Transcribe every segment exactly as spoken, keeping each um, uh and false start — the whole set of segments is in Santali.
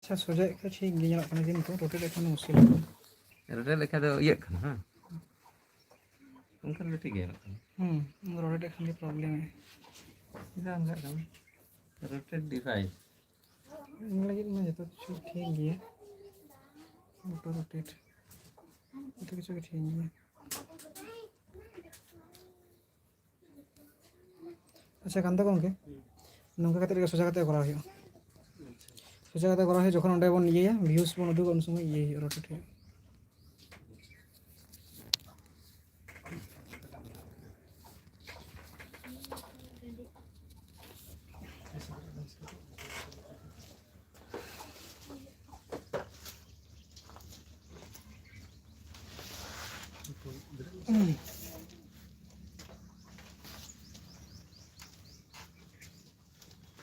ᱟᱪᱪᱷᱟ, ᱥᱚᱡᱟᱭᱮᱫ ᱠᱷᱟᱱ ᱴᱷᱤᱠ ᱜᱮ ᱧᱮᱞᱚᱜ ᱠᱟᱱᱟ, ᱠᱤᱱᱛᱩ ᱨᱳᱴᱮᱴ ᱞᱮᱠᱷᱟᱱ ᱫᱚ ᱢᱩᱥᱠᱤᱞ ᱜᱮᱭᱟ᱾ ᱨᱳᱴᱮᱴ ᱞᱮᱠᱷᱟᱱ ᱫᱚ ᱤᱭᱟᱹᱜ ᱠᱟᱱᱟ, ᱦᱮᱸ? ᱚᱱᱠᱟ ᱫᱚ ᱴᱷᱤᱠ ᱜᱮ ᱧᱮᱞᱚᱜ ᱠᱟᱱᱟ᱾ ᱦᱩᱸ, ᱨᱳᱴᱮᱴ ᱞᱮᱠᱷᱟᱱ ᱜᱮ ᱯᱨᱚᱵᱞᱮᱢ ᱮ᱾ ᱪᱮᱫᱟᱜ ᱚᱱᱠᱟᱜ ᱠᱟᱱᱟ? ᱨᱳᱴᱮᱴ ᱰᱤᱵᱷᱟᱭᱤᱥ᱾ ᱤᱧ ᱞᱟᱹᱜᱤᱫ ᱢᱟ ᱡᱚᱛᱚ ᱠᱤᱪᱷᱩ ᱴᱷᱤᱠ ᱜᱮᱭᱟ᱾ ᱚᱴᱳ ᱨᱳᱴᱮᱴ, ᱡᱚᱛᱚ ᱠᱤᱪᱷᱩ ᱜᱮ ᱴᱷᱤᱠ ᱜᱮᱭᱟ᱾ ᱟᱪᱪᱷᱟ, ᱠᱟᱱᱛᱟ ᱜᱚᱢᱠᱮ, ᱱᱚᱝᱠᱟ ᱠᱟᱛᱮ ᱜᱮ ᱥᱚᱡᱟ ᱠᱟᱛᱮ ᱠᱚᱨᱟᱣ ᱦᱩᱭᱩᱜᱼᱟ᱾ ᱥᱚᱡᱟ ᱠᱟᱛᱮ ᱠᱚᱨᱟᱣ ᱦᱩᱭᱩᱜᱼᱟ, ᱡᱚᱠᱷᱚᱱ ᱚᱸᱰᱮ ᱵᱚᱱ ᱤᱭᱟᱹᱭᱟ, ᱵᱷᱤᱭᱩᱥ ᱵᱚᱱ ᱩᱫᱩᱜᱟ, ᱩᱱ ᱥᱚᱢᱚᱭ ᱤᱭᱟᱹᱭ ᱦᱩᱭᱩᱜᱼᱟ, ᱨᱳᱴᱮᱴ ᱦᱩᱭᱩᱜᱼᱟ᱾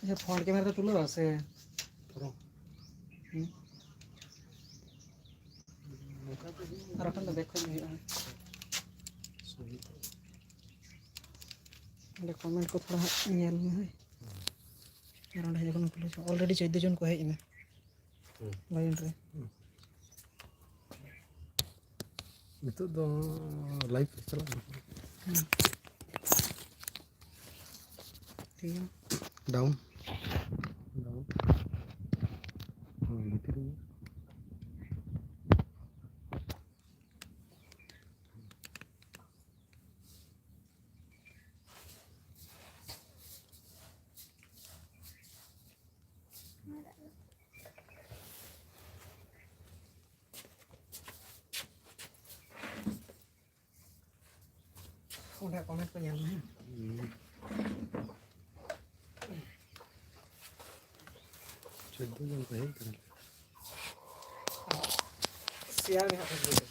ᱟᱪᱪᱷᱟ, ᱯᱷᱨᱚᱱᱴ ᱠᱮᱢᱮᱨᱟ ᱫᱚ ᱛᱩᱞᱟᱹᱣᱟ ᱥᱮ? ᱦᱩᱸ᱾ ᱟᱨ ᱵᱟᱠᱷᱟᱱ ᱫᱚ ᱵᱮᱠ ᱠᱷᱚᱱ ᱦᱩᱭᱩᱜᱼᱟ᱾ ᱚᱸᱰᱮ ᱠᱚᱢᱮᱱᱴ ᱠᱚ ᱛᱷᱚᱲᱟ ᱦᱟᱸᱜ ᱧᱮᱞ ᱢᱮ, ᱦᱳᱭ᱾ ᱟᱨ ᱚᱸᱰᱮ ᱡᱚᱠᱷᱚᱱ ᱠᱷᱩᱞᱟᱹᱣ ᱪᱟᱵᱟ, already ᱪᱳᱫᱽᱫᱳ ᱡᱚᱱ ᱠᱚ ᱦᱮᱡ ᱮᱱᱟ᱾ ᱦᱩᱸ᱾ ᱞᱟᱭᱤᱱ ᱨᱮ᱾ ᱦᱩᱸ᱾ ᱱᱤᱛᱚᱜ ᱫᱚ ᱞᱟᱭᱤᱵᱷ ᱪᱟᱞᱟᱜ ᱠᱟᱱᱟ᱾ ᱦᱩᱸ᱾ ᱴᱷᱤᱠ ᱜᱮᱭᱟ᱾ ᱰᱟᱣᱩᱱ᱾ ᱰᱟᱣᱩᱱ᱾ ᱦᱩᱸ, ᱵᱷᱤᱛᱨᱤ ᱨᱮ᱾ ᱚᱸᱰᱮ ᱠᱚᱢᱮᱱᱴ ᱠᱚ ᱧᱮᱞ ᱢᱮ᱾ ᱦᱩᱸ᱾ ᱪᱳᱫᱽᱫᱳ ᱡᱚᱱ ᱠᱚ ᱦᱮᱡ ᱠᱟᱱᱟ᱾ ᱥᱮᱭᱟᱨ ᱢᱮ ᱦᱟᱸᱜ ᱯᱷᱮᱥᱵᱩᱠ ᱨᱮ᱾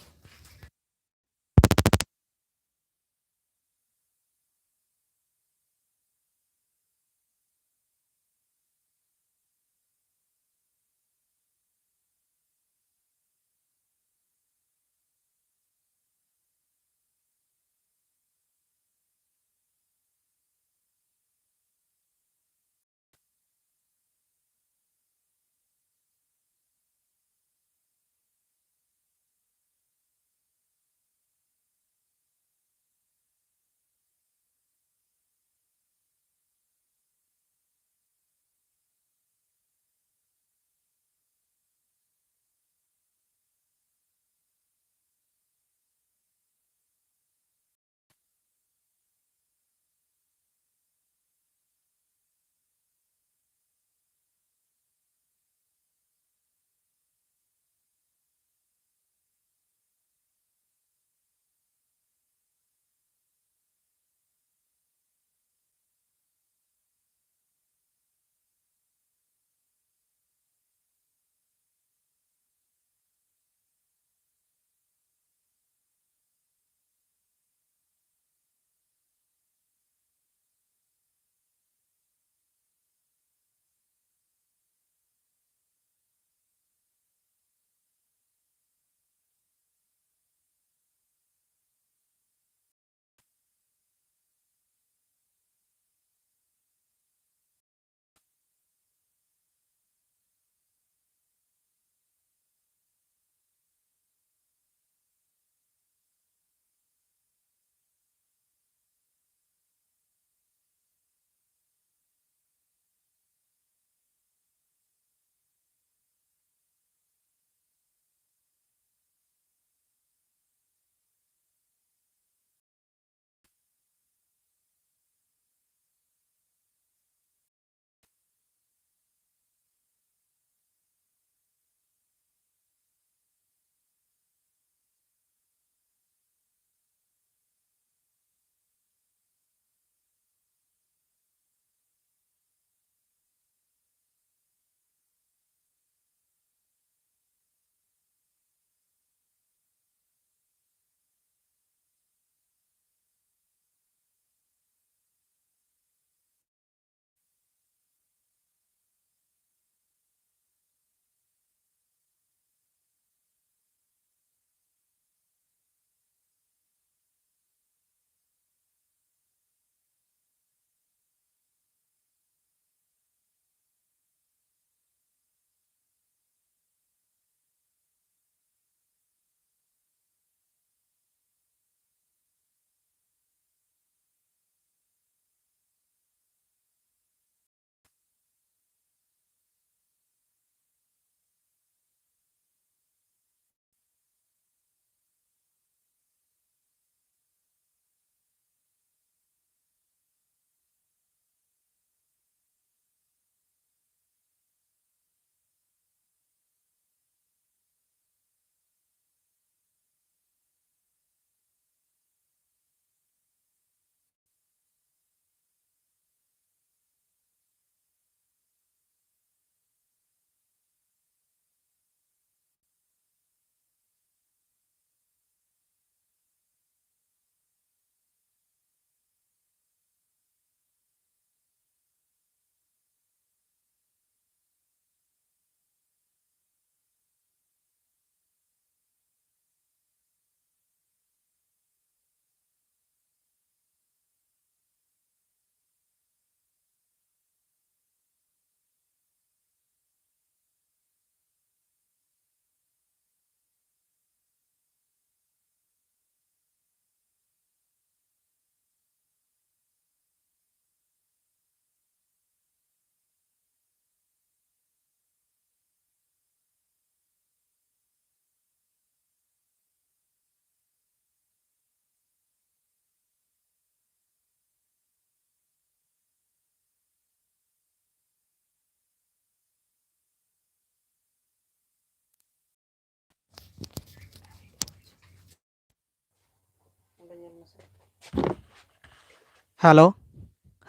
ᱦᱮᱞᱳ,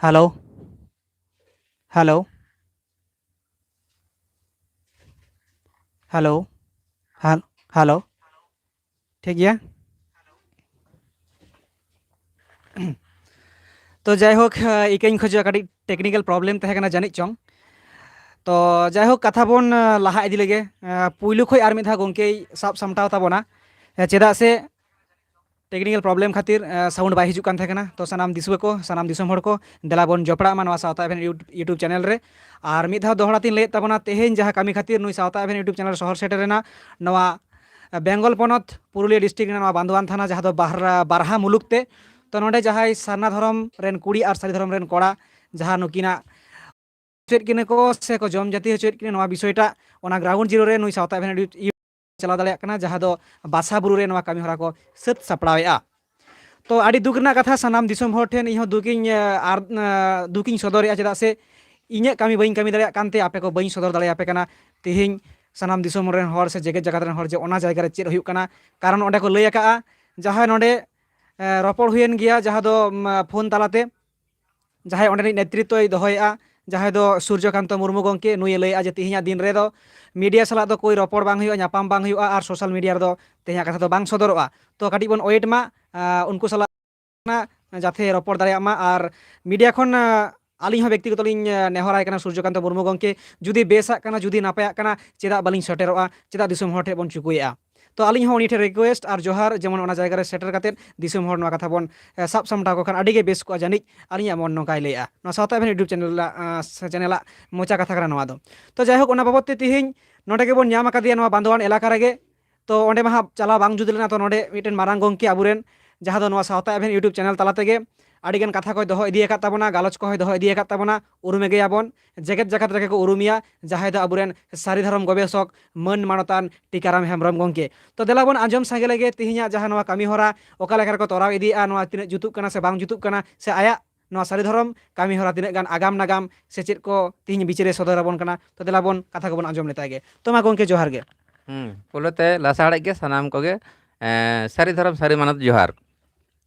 ᱦᱮᱞᱳ, ᱦᱮᱞᱳ, ᱦᱮᱞᱳ, ᱦᱮᱞ-, ᱦᱮᱞᱳ᱾ ᱴᱷᱤᱠ ᱜᱮᱭᱟ᱾ ᱛᱚ ᱡᱟᱭᱦᱳᱠ, ᱤᱠᱟᱹᱧ ᱠᱷᱚᱡᱚᱜᱼᱟ, ᱠᱟᱹᱴᱤᱡ ᱴᱮᱠᱱᱤᱠᱮᱞ ᱯᱨᱚᱵᱞᱮᱢ ᱛᱟᱦᱮᱸ ᱠᱟᱱᱟ ᱡᱟᱹᱱᱤᱡ ᱪᱚᱝ᱾ ᱛᱚ ᱡᱟᱭᱦᱳᱠ, ᱠᱟᱛᱷᱟ ᱵᱚᱱ ᱞᱟᱦᱟ ᱤᱫᱤ ᱞᱮᱜᱮ᱾ ᱯᱩᱭᱞᱩ ᱠᱷᱚᱡ ᱟᱨ ᱢᱤᱫ ᱫᱷᱟᱣ ᱜᱚᱢᱠᱮᱭ ᱥᱟᱵ ᱥᱟᱢᱴᱟᱣ ᱛᱟᱵᱚᱱᱟ, ᱪᱮᱫᱟᱜ ᱥᱮ ᱴᱮᱠᱱᱤᱠᱮᱞ ᱯᱨᱚᱵᱞᱮᱢ ᱠᱷᱟᱹᱛᱤᱨ ᱥᱟᱣᱩᱱᱰ ᱵᱟᱭ ᱦᱤᱡᱩᱜ ᱠᱟᱱ ᱛᱟᱦᱮᱸ ᱠᱟᱱᱟ᱾ ᱛᱚ ᱥᱟᱱᱟᱢ ᱫᱤᱥᱩᱣᱟᱹ ᱠᱚ, ᱥᱟᱱᱟᱢ ᱫᱤᱥᱚᱢ ᱦᱚᱲ ᱠᱚ, ᱫᱮᱞᱟ ᱵᱚᱱ ᱡᱚᱯᱲᱟᱜ ᱢᱟ ᱱᱚᱣᱟ ᱥᱟᱶᱛᱟ ᱮᱵᱷᱮᱱ ᱤᱭᱩᱴ-, YouTube ᱪᱮᱱᱮᱞ ᱨᱮ᱾ ᱟᱨ ᱢᱤᱫ ᱫᱷᱟᱣ ᱫᱚᱦᱲᱟ ᱛᱤᱧ ᱞᱟᱹᱭᱮᱫ ᱛᱟᱵᱚᱱᱟ, ᱛᱮᱦᱮᱧ ᱡᱟᱦᱟᱸ ᱠᱟᱹᱢᱤ ᱠᱷᱟᱹᱛᱤᱨ ᱱᱩᱭ ᱥᱟᱶᱛᱟ ᱮᱵᱷᱮᱱ YouTube ᱪᱮᱱᱮᱞ ᱨᱮ ᱥᱚᱦᱚᱨ ᱥᱮᱴᱮᱨ ᱮᱱᱟ, ᱱᱚᱣᱟ ᱵᱮᱝᱜᱚᱞ ᱯᱚᱱᱚᱛ ᱯᱩᱨᱩᱞᱤᱭᱟᱹ ᱰᱤᱥᱴᱨᱤᱠᱴ ᱨᱮᱱᱟᱜ ᱱᱚᱣᱟ ᱵᱟᱱᱫᱳᱣᱟᱱ ᱛᱷᱟᱱᱟ, ᱡᱟᱦᱟᱸ ᱫᱚ ᱵᱟᱦᱨᱟ-, ᱵᱟᱨᱦᱟ ᱢᱩᱞᱩᱠ ᱛᱮ᱾ ᱛᱚ ᱱᱚᱰᱮ ᱡᱟᱦᱟᱸᱭ ᱥᱟᱨᱱᱟ ᱫᱷᱚᱨᱚᱢ ᱨᱮᱱ ᱠᱩᱲᱤ ᱟᱨ ᱥᱟᱹᱨᱤ ᱫᱷᱚᱨᱚᱢ ᱨᱮᱱ ᱠᱚᱲᱟ, ᱡᱟᱦᱟᱸ ᱱᱩᱠᱤᱱᱟᱜ ᱦᱚᱪᱚᱭᱮᱫ ᱠᱤᱱᱟ ᱠᱚ ᱥᱮ ᱠᱚ ᱡᱚᱢ ᱡᱟᱹᱛᱤ ᱦᱚᱪᱚᱭᱮᱫ ᱠᱤᱱᱟ, ᱱᱚᱣᱟ ᱵᱤᱥᱚᱭᱴᱟᱜ ᱚᱱᱟ ᱜᱨᱟᱣᱩᱱᱰ ᱡᱤᱨᱳ ᱨᱮ ᱱᱩᱭ ᱥᱟᱶᱛᱟ ᱮᱵᱷᱮᱱ ᱤᱭᱩ-, ᱪᱟᱞᱟᱣ ᱫᱟᱲᱮᱭᱟᱜ ᱠᱟᱱᱟ, ᱡᱟᱦᱟᱸ ᱫᱚ ᱵᱟᱥᱟ ᱵᱩᱨᱩ ᱨᱮ ᱱᱚᱣᱟ ᱠᱟᱹᱢᱤ ᱦᱚᱨᱟ ᱠᱚ ᱥᱟᱹᱛ ᱥᱟᱯᱲᱟᱣᱮᱫᱼᱟ᱾ ᱛᱚ ᱟᱹᱰᱤ ᱫᱩᱠ ᱨᱮᱱᱟᱜ ᱠᱟᱛᱷᱟ, ᱥᱟᱱᱟᱢ ᱫᱤᱥᱚᱢ ᱦᱚᱲ ᱴᱷᱮᱱ ᱤᱧᱦᱚᱸ ᱫᱩᱠᱤᱧ, ᱟᱨ, ᱫᱩᱠᱤᱧ ᱥᱚᱫᱚᱨᱮᱫᱼᱟ, ᱪᱮᱫᱟᱜ ᱥᱮ ᱤᱧᱟᱹᱜ ᱠᱟᱹᱢᱤ ᱵᱟᱹᱧ ᱠᱟᱹᱢᱤ ᱫᱟᱲᱮᱭᱟᱜ ᱠᱟᱱᱛᱮ ᱟᱯᱮ ᱠᱚ ᱵᱟᱹᱧ ᱥᱚᱫᱚᱨ ᱫᱟᱲᱮᱭᱟᱯᱮ ᱠᱟᱱᱟ᱾ ᱛᱮᱦᱮᱧ ᱥᱟᱱᱟᱢ ᱫᱤᱥᱚᱢ ᱨᱮᱱ ᱦᱚᱲ ᱥᱮ ᱡᱮᱜᱮᱛ ᱡᱟᱠᱟᱛ ᱨᱮᱱ ᱦᱚᱲ ᱡᱮ ᱚᱱᱟ ᱡᱟᱭᱜᱟ ᱨᱮ ᱪᱮᱫ ᱦᱩᱭᱩᱜ ᱠᱟᱱᱟ, ᱠᱟᱨᱚᱱ ᱚᱸᱰᱮ ᱠᱚ ᱞᱟᱹᱭ ᱟᱠᱟᱫᱼᱟ, ᱡᱟᱦᱟᱸᱭ ᱱᱚᱰᱮ, ᱮ, ᱨᱚᱯᱚᱲ ᱦᱩᱭᱮᱱ ᱜᱮᱭᱟ, ᱡᱟᱦᱟᱸ ᱫᱚ, ᱩᱢ, ᱯᱷᱳᱱ ᱛᱟᱞᱟᱛᱮ, ᱡᱟᱦᱟᱸᱭ ᱚᱸᱰᱮᱱᱤᱡ ᱱᱮᱛᱨᱤᱛᱵᱚᱭ ᱫᱚᱦᱚᱭᱮᱫᱼᱟ, ᱡᱟᱦᱟᱸᱭ ᱫᱚ ᱥᱩᱨᱡᱚᱠᱟᱱᱛᱚ ᱢᱩᱨᱢᱩ ᱜᱚᱢᱠᱮ, ᱱᱩᱭᱮ ᱞᱟᱹᱭᱮᱫᱼᱟ ᱡᱮ ᱛᱮᱦᱮᱧᱟᱜ ᱫᱤᱱ ᱨᱮᱫᱚ ᱢᱤᱰᱤᱭᱟ ᱥᱟᱞᱟᱜ ᱫᱚ ᱠᱳᱭ ᱨᱚᱯᱚᱲ ᱵᱟᱝ ᱦᱩᱭᱩᱜᱼᱟ, ᱧᱟᱯᱟᱢ ᱵᱟᱝ ᱦᱩᱭᱩᱜᱼᱟ ᱟᱨ ᱥᱳᱥᱟᱞ ᱢᱤᱰᱤᱭᱟ ᱨᱮᱫᱚ ᱛᱮᱦᱮᱧᱟᱜ ᱠᱟᱛᱷᱟ ᱫᱚ ᱵᱟᱝ ᱥᱚᱫᱚᱨᱚᱜᱼᱟ᱾ ᱛᱚ ᱠᱟᱹᱴᱤᱡ ᱵᱚᱱ ᱳᱭᱮᱴ ᱢᱟ, ᱟ, ᱩᱱᱠᱩ ᱥᱟᱞᱟᱜ ᱡᱟᱛᱮ ᱨᱚᱯᱚᱲ ᱫᱟᱲᱮᱭᱟᱜ ᱢᱟ᱾ ᱟᱨ ᱢᱤᱰᱤᱭᱟ ᱠᱷᱚᱱ, ᱟ, ᱟᱹᱞᱤᱧ ᱦᱚᱸ ᱵᱮᱠᱛᱤᱜᱚᱛᱚ ᱞᱤᱧ, ᱟ, ᱱᱮᱦᱚᱨᱟᱭ ᱠᱟᱱᱟ ᱥᱩᱨᱡᱚᱠᱟᱱᱛᱚ ᱢᱩᱨᱢᱩ ᱜᱚᱢᱠᱮ, ᱡᱩᱫᱤ ᱵᱮᱥᱟᱜ ᱠᱟᱱᱟ, ᱡᱩᱫᱤ ᱱᱟᱯᱟᱭᱟᱜ ᱠᱟᱱᱟ, ᱪᱮᱫᱟᱜ ᱵᱟᱹᱞᱤᱧ ᱥᱮᱴᱮᱨᱚᱜᱼᱟ, ᱪᱮᱫᱟᱜ ᱫᱤᱥᱚᱢ ᱦᱚᱲ ᱴᱷᱮᱱ ᱵᱚᱱ ᱪᱩᱠᱩᱭᱮᱫᱼᱟ? ᱛᱚ ᱟᱹᱞᱤᱧ ᱦᱚᱸ ᱩᱱᱤ ᱴᱷᱮᱱ ᱨᱤᱠᱩᱭᱮᱥᱴ ᱟᱨ ᱡᱚᱦᱟᱨ, ᱡᱮᱢᱚᱱ ᱚᱱᱟ ᱡᱟᱭᱜᱟ ᱨᱮ ᱥᱮᱴᱮᱨ ᱠᱟᱛᱮᱫ ᱫᱤᱥᱚᱢ ᱦᱚᱲ ᱱᱚᱣᱟ ᱠᱟᱛᱷᱟ ᱵᱚᱱ, ᱮ, ᱥᱟᱵ ᱥᱟᱢᱴᱟᱣ ᱠᱚ ᱠᱷᱟᱱ ᱟᱹᱰᱤ ᱜᱮ ᱵᱮᱥ ᱠᱚᱜᱼᱟ ᱡᱟᱹᱱᱤᱡ, ᱟᱹᱞᱤᱧᱟᱜ ᱢᱚᱱ ᱱᱚᱝᱠᱟᱭ ᱞᱟᱹᱭᱮᱫᱼᱟ᱾ ᱱᱚᱣᱟ ᱥᱟᱶᱛᱟ ᱮᱵᱷᱮᱱ YouTube ᱪᱮᱱᱮᱞ, ᱟ, ᱥᱮ ᱪᱮᱱᱮᱞᱟᱜ ᱢᱚᱪᱟ ᱠᱟᱛᱷᱟ ᱠᱟᱱᱟ ᱱᱚᱣᱟ ᱫᱚ᱾ ᱛᱚ ᱡᱟᱭᱦᱳᱠ, ᱚᱱᱟ ᱵᱟᱵᱚᱫ ᱛᱮ ᱛᱤᱦᱤᱧ ᱱᱚᱰᱮ ᱜᱮᱵᱚᱱ ᱧᱟᱢ ᱟᱠᱟᱫᱮᱭᱟ ᱱᱚᱣᱟ ᱵᱟᱱᱫᱳᱣᱟᱱ ᱮᱞᱟᱠᱟ ᱨᱮᱜᱮ᱾ ᱛᱚ ᱚᱸᱰᱮ ᱢᱟ ᱦᱟᱸᱜ ᱪᱟᱞᱟᱣ ᱵᱟᱝ ᱡᱩᱛ ᱞᱮᱱᱟ᱾ ᱛᱚ ᱱᱚᱰᱮ ᱢᱤᱫᱴᱮᱱ ᱢᱟᱨᱟᱝ ᱜᱚᱢᱠᱮ ᱟᱵᱚᱨᱮᱱ, ᱡᱟᱦᱟᱸ ᱫᱚ ᱱᱚᱣᱟ ᱥᱟᱶᱛᱟ ᱮᱵᱷᱮᱱ YouTube ᱪᱮᱱᱮᱞ ᱛᱟᱞᱟ ᱛᱮᱜᱮ ᱟᱹᱰᱤᱜᱟᱱ ᱠᱟᱛᱷᱟ ᱠᱚᱭ ᱫᱚᱦᱚ ᱤᱫᱤ ᱟᱠᱟᱫ ᱛᱟᱵᱚᱱᱟ, ᱜᱟᱞᱚᱪ ᱠᱚᱦᱚᱸᱭ ᱫᱚᱦᱚ ᱤᱫᱤ ᱟᱠᱟᱫ ᱛᱟᱵᱚᱱᱟ, ᱩᱨᱩᱢᱮ ᱜᱮᱭᱟᱵᱚᱱ, ᱡᱮᱜᱮᱛ ᱡᱟᱠᱟᱛ ᱨᱮᱜᱮ ᱠᱚ ᱩᱨᱩᱢᱮᱭᱟ, ᱡᱟᱦᱟᱸᱭ ᱫᱚ ᱟᱵᱚᱨᱮᱱ ᱥᱟᱹᱨᱤ ᱫᱷᱚᱨᱚᱢ ᱜᱚᱵᱮᱥᱚᱠ ᱢᱟᱹᱱ ᱢᱟᱱᱚᱛᱟᱱ ᱴᱤᱠᱟᱨᱟᱢ ᱦᱮᱢᱵᱨᱚᱢ ᱜᱚᱢᱠᱮ᱾ ᱛᱚ ᱫᱮᱞᱟ ᱵᱚᱱ ᱟᱸᱡᱚᱢ ᱥᱟᱸᱜᱮ ᱞᱮᱜᱮ ᱛᱮᱦᱮᱧᱟᱜ ᱡᱟᱦᱟᱸ ᱱᱚᱣᱟ ᱠᱟᱹᱢᱤ ᱦᱚᱨᱟ ᱚᱠᱟ ᱞᱮᱠᱟ ᱨᱮᱠᱚ ᱛᱚᱨᱟᱣ ᱤᱫᱤᱭᱮᱫᱼᱟ, ᱱᱚᱣᱟ ᱛᱤᱱᱟᱹᱜ ᱡᱩᱛᱩᱜ ᱠᱟᱱᱟ ᱥᱮ ᱵᱟᱝ ᱡᱩᱛᱩᱜ ᱠᱟᱱᱟ, ᱥᱮ ᱟᱭᱟᱜ ᱱᱚᱣᱟ ᱥᱟᱹᱨᱤ ᱫᱷᱚᱨᱚᱢ ᱠᱟᱹᱢᱤ ᱦᱚᱨᱟ ᱛᱤᱱᱟᱹᱜ ᱜᱟᱱ ᱟᱜᱟᱢ ᱱᱟᱜᱟᱢ ᱥᱮ ᱪᱮᱫ ᱠᱚ ᱛᱤᱦᱤᱧ ᱵᱤᱪᱟᱹᱨᱮ ᱥᱚᱫᱚᱨ ᱟᱵᱚᱱ ᱠᱟᱱᱟ᱾ ᱛᱚ ᱫᱮᱞᱟ ᱵᱚᱱ ᱠᱟᱛᱷᱟ ᱠᱚᱵᱚᱱ ᱟᱸᱡᱚᱢ ᱞᱮᱛᱟᱭ ᱜᱮ᱾ ᱛᱚ ᱢᱟ ᱜᱚᱢᱠᱮ, ᱡᱚᱦᱟᱨ ᱜᱮ᱾ ᱦᱩᱸ, ᱯᱳᱭᱞᱳ ᱛᱮ ᱞᱟᱥᱟᱲᱦᱮᱫ ᱜᱮ ᱥᱟᱱᱟᱢ ᱠᱚᱜᱮ, ᱮᱸ, ᱥᱟᱹᱨᱤ ᱫᱷᱚᱨᱚᱢ ᱥᱟᱹᱨᱤ ᱢᱟᱱᱚᱛ ᱡᱚᱦᱟᱨ᱾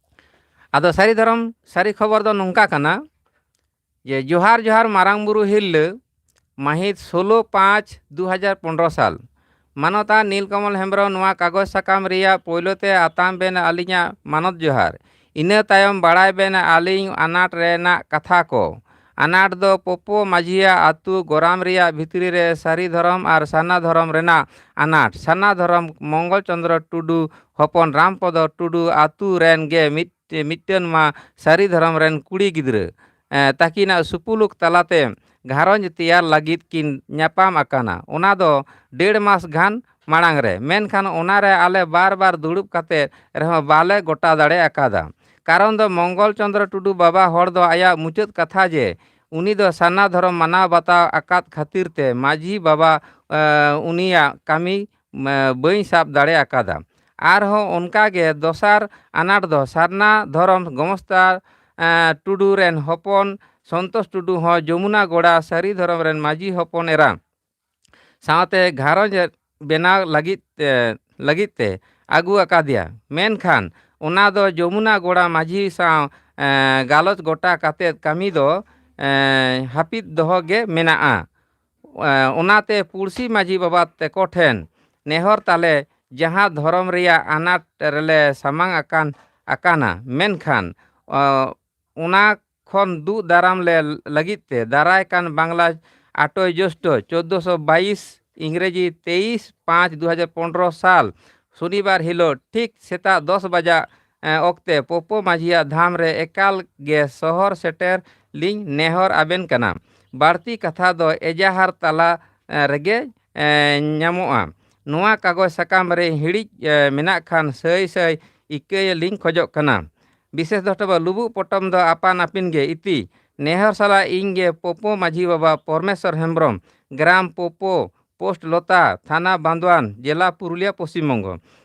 ᱟᱫᱚ ᱥᱟᱹᱨᱤ ᱫᱷᱚᱨᱚᱢ ᱥᱟᱹᱨᱤ ᱠᱷᱚᱵᱚᱨ ᱫᱚ ᱱᱚᱝᱠᱟ ᱠᱟᱱᱟ ᱡᱮ ᱡᱚᱦᱟᱨ ᱡᱚᱦᱟᱨ ᱢᱟᱨᱟᱝ ᱵᱩᱨᱩ ᱦᱤᱨᱞᱟᱹ, ᱢᱟᱹᱦᱤᱛ ᱥᱳᱞᱳ ᱯᱟᱸᱪ ᱫᱩ ᱦᱟᱡᱟᱨ ᱯᱚᱱᱨᱚ ᱥᱟᱞ, ᱢᱟᱱᱚᱛᱟᱱ ᱱᱤᱞᱠᱚᱢᱚᱞ ᱦᱮᱢᱵᱨᱚᱢ ᱱᱚᱣᱟ ᱠᱟᱜᱚᱡᱽ ᱥᱟᱠᱟᱢ ᱨᱮᱭᱟᱜ ᱯᱳᱭᱞᱳ ᱛᱮ ᱟᱛᱟᱝ ᱵᱮᱱ ᱟᱹᱞᱤᱧᱟᱜ ᱢᱟᱱᱚᱛ ᱡᱚᱦᱟᱨ᱾ ᱤᱱᱟᱹ ᱛᱟᱭᱚᱢ ᱵᱟᱲᱟᱭ ᱵᱮᱱ ᱟᱹᱞᱤᱧ ᱟᱱᱟᱴ ᱨᱮᱱᱟᱜ ᱠᱟᱛᱷᱟ ᱠᱚ᱾ ᱟᱱᱟᱴ ᱫᱚ ᱯᱳᱯᱳ ᱢᱟᱹᱡᱷᱤᱭᱟᱜ ᱟᱹᱛᱩ ᱜᱚᱨᱟᱢ ᱨᱮᱭᱟᱜ ᱵᱷᱤᱛᱨᱤ ᱨᱮ ᱥᱟᱹᱨᱤ ᱫᱷᱚᱨᱚᱢ ᱟᱨ ᱥᱟᱨᱱᱟ ᱫᱷᱚᱨᱚᱢ ᱨᱮᱱᱟᱜ ᱟᱱᱟᱴ᱾ ᱥᱟᱨᱱᱟ ᱫᱷᱚᱨᱚᱢ ᱢᱚᱝᱜᱚᱞ ᱪᱚᱸᱫᱽᱨᱚ ᱴᱩᱰᱩ ᱦᱚᱯᱚᱱ ᱨᱟᱢᱯᱚᱫᱚ ᱴᱩᱰᱩ ᱟᱹᱛᱩ ᱨᱮᱱ ᱜᱮ ᱢᱤᱫ ᱢᱤᱫᱴᱟᱹᱱ ᱢᱟ ᱥᱟᱹᱨᱤ ᱫᱷᱚᱨᱚᱢ ᱨᱮᱱ ᱠᱩᱲᱤ ᱜᱤᱫᱽᱨᱟᱹ, ᱮ, ᱛᱟᱹᱠᱤᱱᱟᱜ ᱥᱩᱯᱩᱞᱩᱠ ᱛᱟᱞᱟᱛᱮ ᱜᱷᱟᱨᱚᱸᱡᱽ ᱛᱮᱭᱟᱨ ᱞᱟᱹᱜᱤᱫ ᱠᱤᱱ ᱧᱟᱯᱟᱢ ᱟᱠᱟᱱᱟ᱾ ᱚᱱᱟ ᱫᱚ ᱰᱮᱲ ᱢᱟᱥ ᱜᱟᱱ ᱢᱟᱲᱟᱝ ᱨᱮ᱾ ᱢᱮᱱᱠᱷᱟᱱ ᱚᱱᱟᱨᱮ ᱟᱞᱮ ᱵᱟᱨ ᱵᱟᱨ ᱫᱩᱲᱩᱵ ᱠᱟᱛᱮ ᱨᱮᱦᱚᱸ ᱵᱟᱞᱮ ᱜᱚᱴᱟ ᱫᱟᱲᱮ ᱟᱠᱟᱫᱟ᱾ ᱠᱟᱨᱚᱱ ᱫᱚ ᱢᱚᱝᱜᱚᱞ ᱪᱚᱸᱫᱽᱨᱚ ᱴᱩᱰᱩ ᱵᱟᱵᱟ ᱦᱚᱲ ᱫᱚ ᱟᱭᱟᱜ ᱢᱩᱪᱟᱹᱫ ᱠᱟᱛᱷᱟ ᱡᱮ ᱩᱱᱤ ᱫᱚ ᱥᱟᱨᱱᱟ ᱫᱷᱚᱨᱚᱢ ᱢᱟᱱᱟᱣ ᱵᱟᱛᱟᱣ ᱟᱠᱟᱫ ᱠᱷᱟᱹᱛᱤᱨ ᱛᱮ ᱢᱟᱹᱡᱷᱤ ᱵᱟᱵᱟ, ᱮ, ᱩᱱᱤᱭᱟᱜ ᱠᱟᱹᱢᱤ, ᱮ, ᱵᱟᱹᱧ ᱥᱟᱵ ᱫᱟᱲᱮ ᱟᱠᱟᱫᱟ᱾ ᱟᱨᱦᱚᱸ ᱚᱱᱠᱟ ᱜᱮ ᱫᱚᱥᱟᱨ ᱟᱱᱟᱴ ᱫᱚ ᱥᱟᱨᱱᱟ ᱫᱷᱚᱨᱚᱢ ᱜᱚᱢᱚᱥᱛᱟ, ᱮ, ᱴᱩᱰᱩ ᱨᱮᱱ ᱦᱚᱯᱚᱱ ᱥᱚᱱᱛᱳᱥ ᱴᱩᱰᱩ ᱦᱚᱸ ᱡᱚᱢᱩᱱᱟ ᱜᱚᱲᱟ ᱥᱟᱹᱨᱤ ᱫᱷᱚᱨᱚᱢ ᱨᱮᱱ ᱢᱟᱹᱡᱷᱤ ᱦᱚᱯᱚᱱ ᱮᱨᱟ ᱥᱟᱶᱛᱮ ᱜᱷᱟᱨᱚᱸᱡᱽ ᱵᱮᱱᱟᱣ ᱞᱟᱹᱜᱤᱫ, ᱮ, ᱞᱟᱹᱜᱤᱫ ᱛᱮ ᱟᱹᱜᱩ ᱟᱠᱟᱫᱮᱭᱟ᱾ ᱢᱮᱱᱠᱷᱟᱱ ᱚᱱᱟ ᱫᱚ ᱡᱚᱢᱩᱱᱟ ᱜᱚᱲᱟ ᱢᱟᱹᱡᱷᱤ ᱥᱟᱶ, ᱮ, ᱜᱟᱞᱚᱪ ᱜᱚᱴᱟ ᱠᱟᱛᱮᱫ ᱠᱟᱹᱢᱤ ᱫᱚ, ᱮ, ᱦᱟᱹᱯᱤᱫ ᱫᱚᱦᱚ ᱜᱮ ᱢᱮᱱᱟᱜᱼᱟ᱾ ᱮ, ᱚᱱᱟᱛᱮ ᱯᱩᱲᱥᱤ ᱢᱟᱹᱡᱷᱤ ᱵᱟᱵᱟ ᱛᱮᱠᱚ ᱴᱷᱮᱱ ᱱᱮᱦᱚᱨ ᱛᱟᱞᱮ, ᱡᱟᱦᱟᱸ ᱫᱷᱚᱨᱚᱢ ᱨᱮᱭᱟᱜ ᱟᱱᱟᱴ ᱨᱮᱞᱮ ᱥᱟᱢᱟᱝ ᱟᱠᱟᱱ, ᱟᱠᱟᱱᱟ, ᱢᱮᱱᱠᱷᱟᱱ, ᱚ, ᱚᱱᱟ ᱠᱷᱚᱱ ᱫᱩᱜ ᱫᱟᱨᱟᱢ ᱞᱮ ᱞᱟᱹᱜᱤᱫ ᱛᱮ ᱫᱟᱨᱟᱭ ᱠᱟᱱ ᱵᱟᱝᱞᱟ ᱟᱴᱚᱭ ᱡᱳᱥᱴᱚ ᱪᱳᱫᱽᱫᱳᱥᱚ ᱵᱟᱭᱤᱥ, ᱤᱝᱨᱮᱡᱤ ᱛᱮᱭᱤᱥ ᱯᱟᱸᱪ ᱫᱩ ᱦᱟᱡᱟᱨ ᱯᱚᱱᱨᱚ ᱥᱟᱞ ᱥᱚᱱᱤᱵᱟᱨ ᱦᱤᱞᱳᱜ ᱴᱷᱤᱠ ᱥᱮᱛᱟᱜ ᱫᱚᱥ ᱵᱟᱡᱟᱜ, ᱮ, ᱚᱠᱛᱮ ᱯᱳᱯᱳ ᱢᱟᱹᱡᱷᱤᱭᱟᱜ ᱫᱷᱟᱢ ᱨᱮ ᱮᱠᱟᱞ ᱜᱮ ᱥᱚᱦᱚᱨ ᱥᱮᱴᱮᱨ ᱞᱤᱧ ᱱᱮᱦᱚᱨ ᱟᱵᱮᱱ ᱠᱟᱱᱟ᱾ ᱵᱟᱹᱲᱛᱤ ᱠᱟᱛᱷᱟ ᱫᱚ ᱮᱡᱟᱦᱟᱨ ᱛᱟᱞᱟ, ᱮ, ᱨᱮᱜᱮ, ᱮ, ᱧᱟᱢᱚᱜᱼᱟ᱾ ᱱᱚᱣᱟ ᱠᱟᱜᱚᱡᱽ ᱥᱟᱠᱟᱢ ᱨᱮ ᱦᱤᱲᱤᱡ, ᱮ, ᱢᱮᱱᱟᱜ ᱠᱷᱟᱱ ᱥᱟᱹᱭ ᱥᱟᱹᱭ ᱤᱠᱟᱹᱭ ᱞᱤᱧ ᱠᱷᱚᱡᱚᱜ ᱠᱟᱱᱟ᱾ ᱵᱤᱥᱮᱥ ᱫᱚ ᱦᱚᱴᱚᱵᱟ ᱞᱩᱵᱩᱜ ᱯᱚᱴᱚᱢ ᱫᱚ ᱟᱯᱟᱱ ᱟᱹᱯᱤᱱ ᱜᱮ ᱤᱛᱤ᱾ ᱱᱮᱦᱚᱨ ᱥᱟᱞᱟᱜ ᱤᱧ ᱜᱮ ᱯᱳᱯᱳ ᱢᱟᱹᱡᱷᱤ ᱵᱟᱵᱟ ᱯᱚᱨᱢᱮᱥᱚᱨ ᱦᱮᱢᱵᱨᱚᱢ, ᱜᱨᱟᱢ ᱯᱳᱯᱳ, ᱯᱳᱥᱴ ᱞᱚᱛᱟ, ᱛᱷᱟᱱᱟ ᱵᱟᱸᱫᱣᱟᱱ, ᱡᱮᱞᱟ ᱯᱩᱨᱩᱞᱤᱭᱟ, ᱯᱚᱥᱪᱤᱢ ᱵᱚᱝᱜᱚ᱾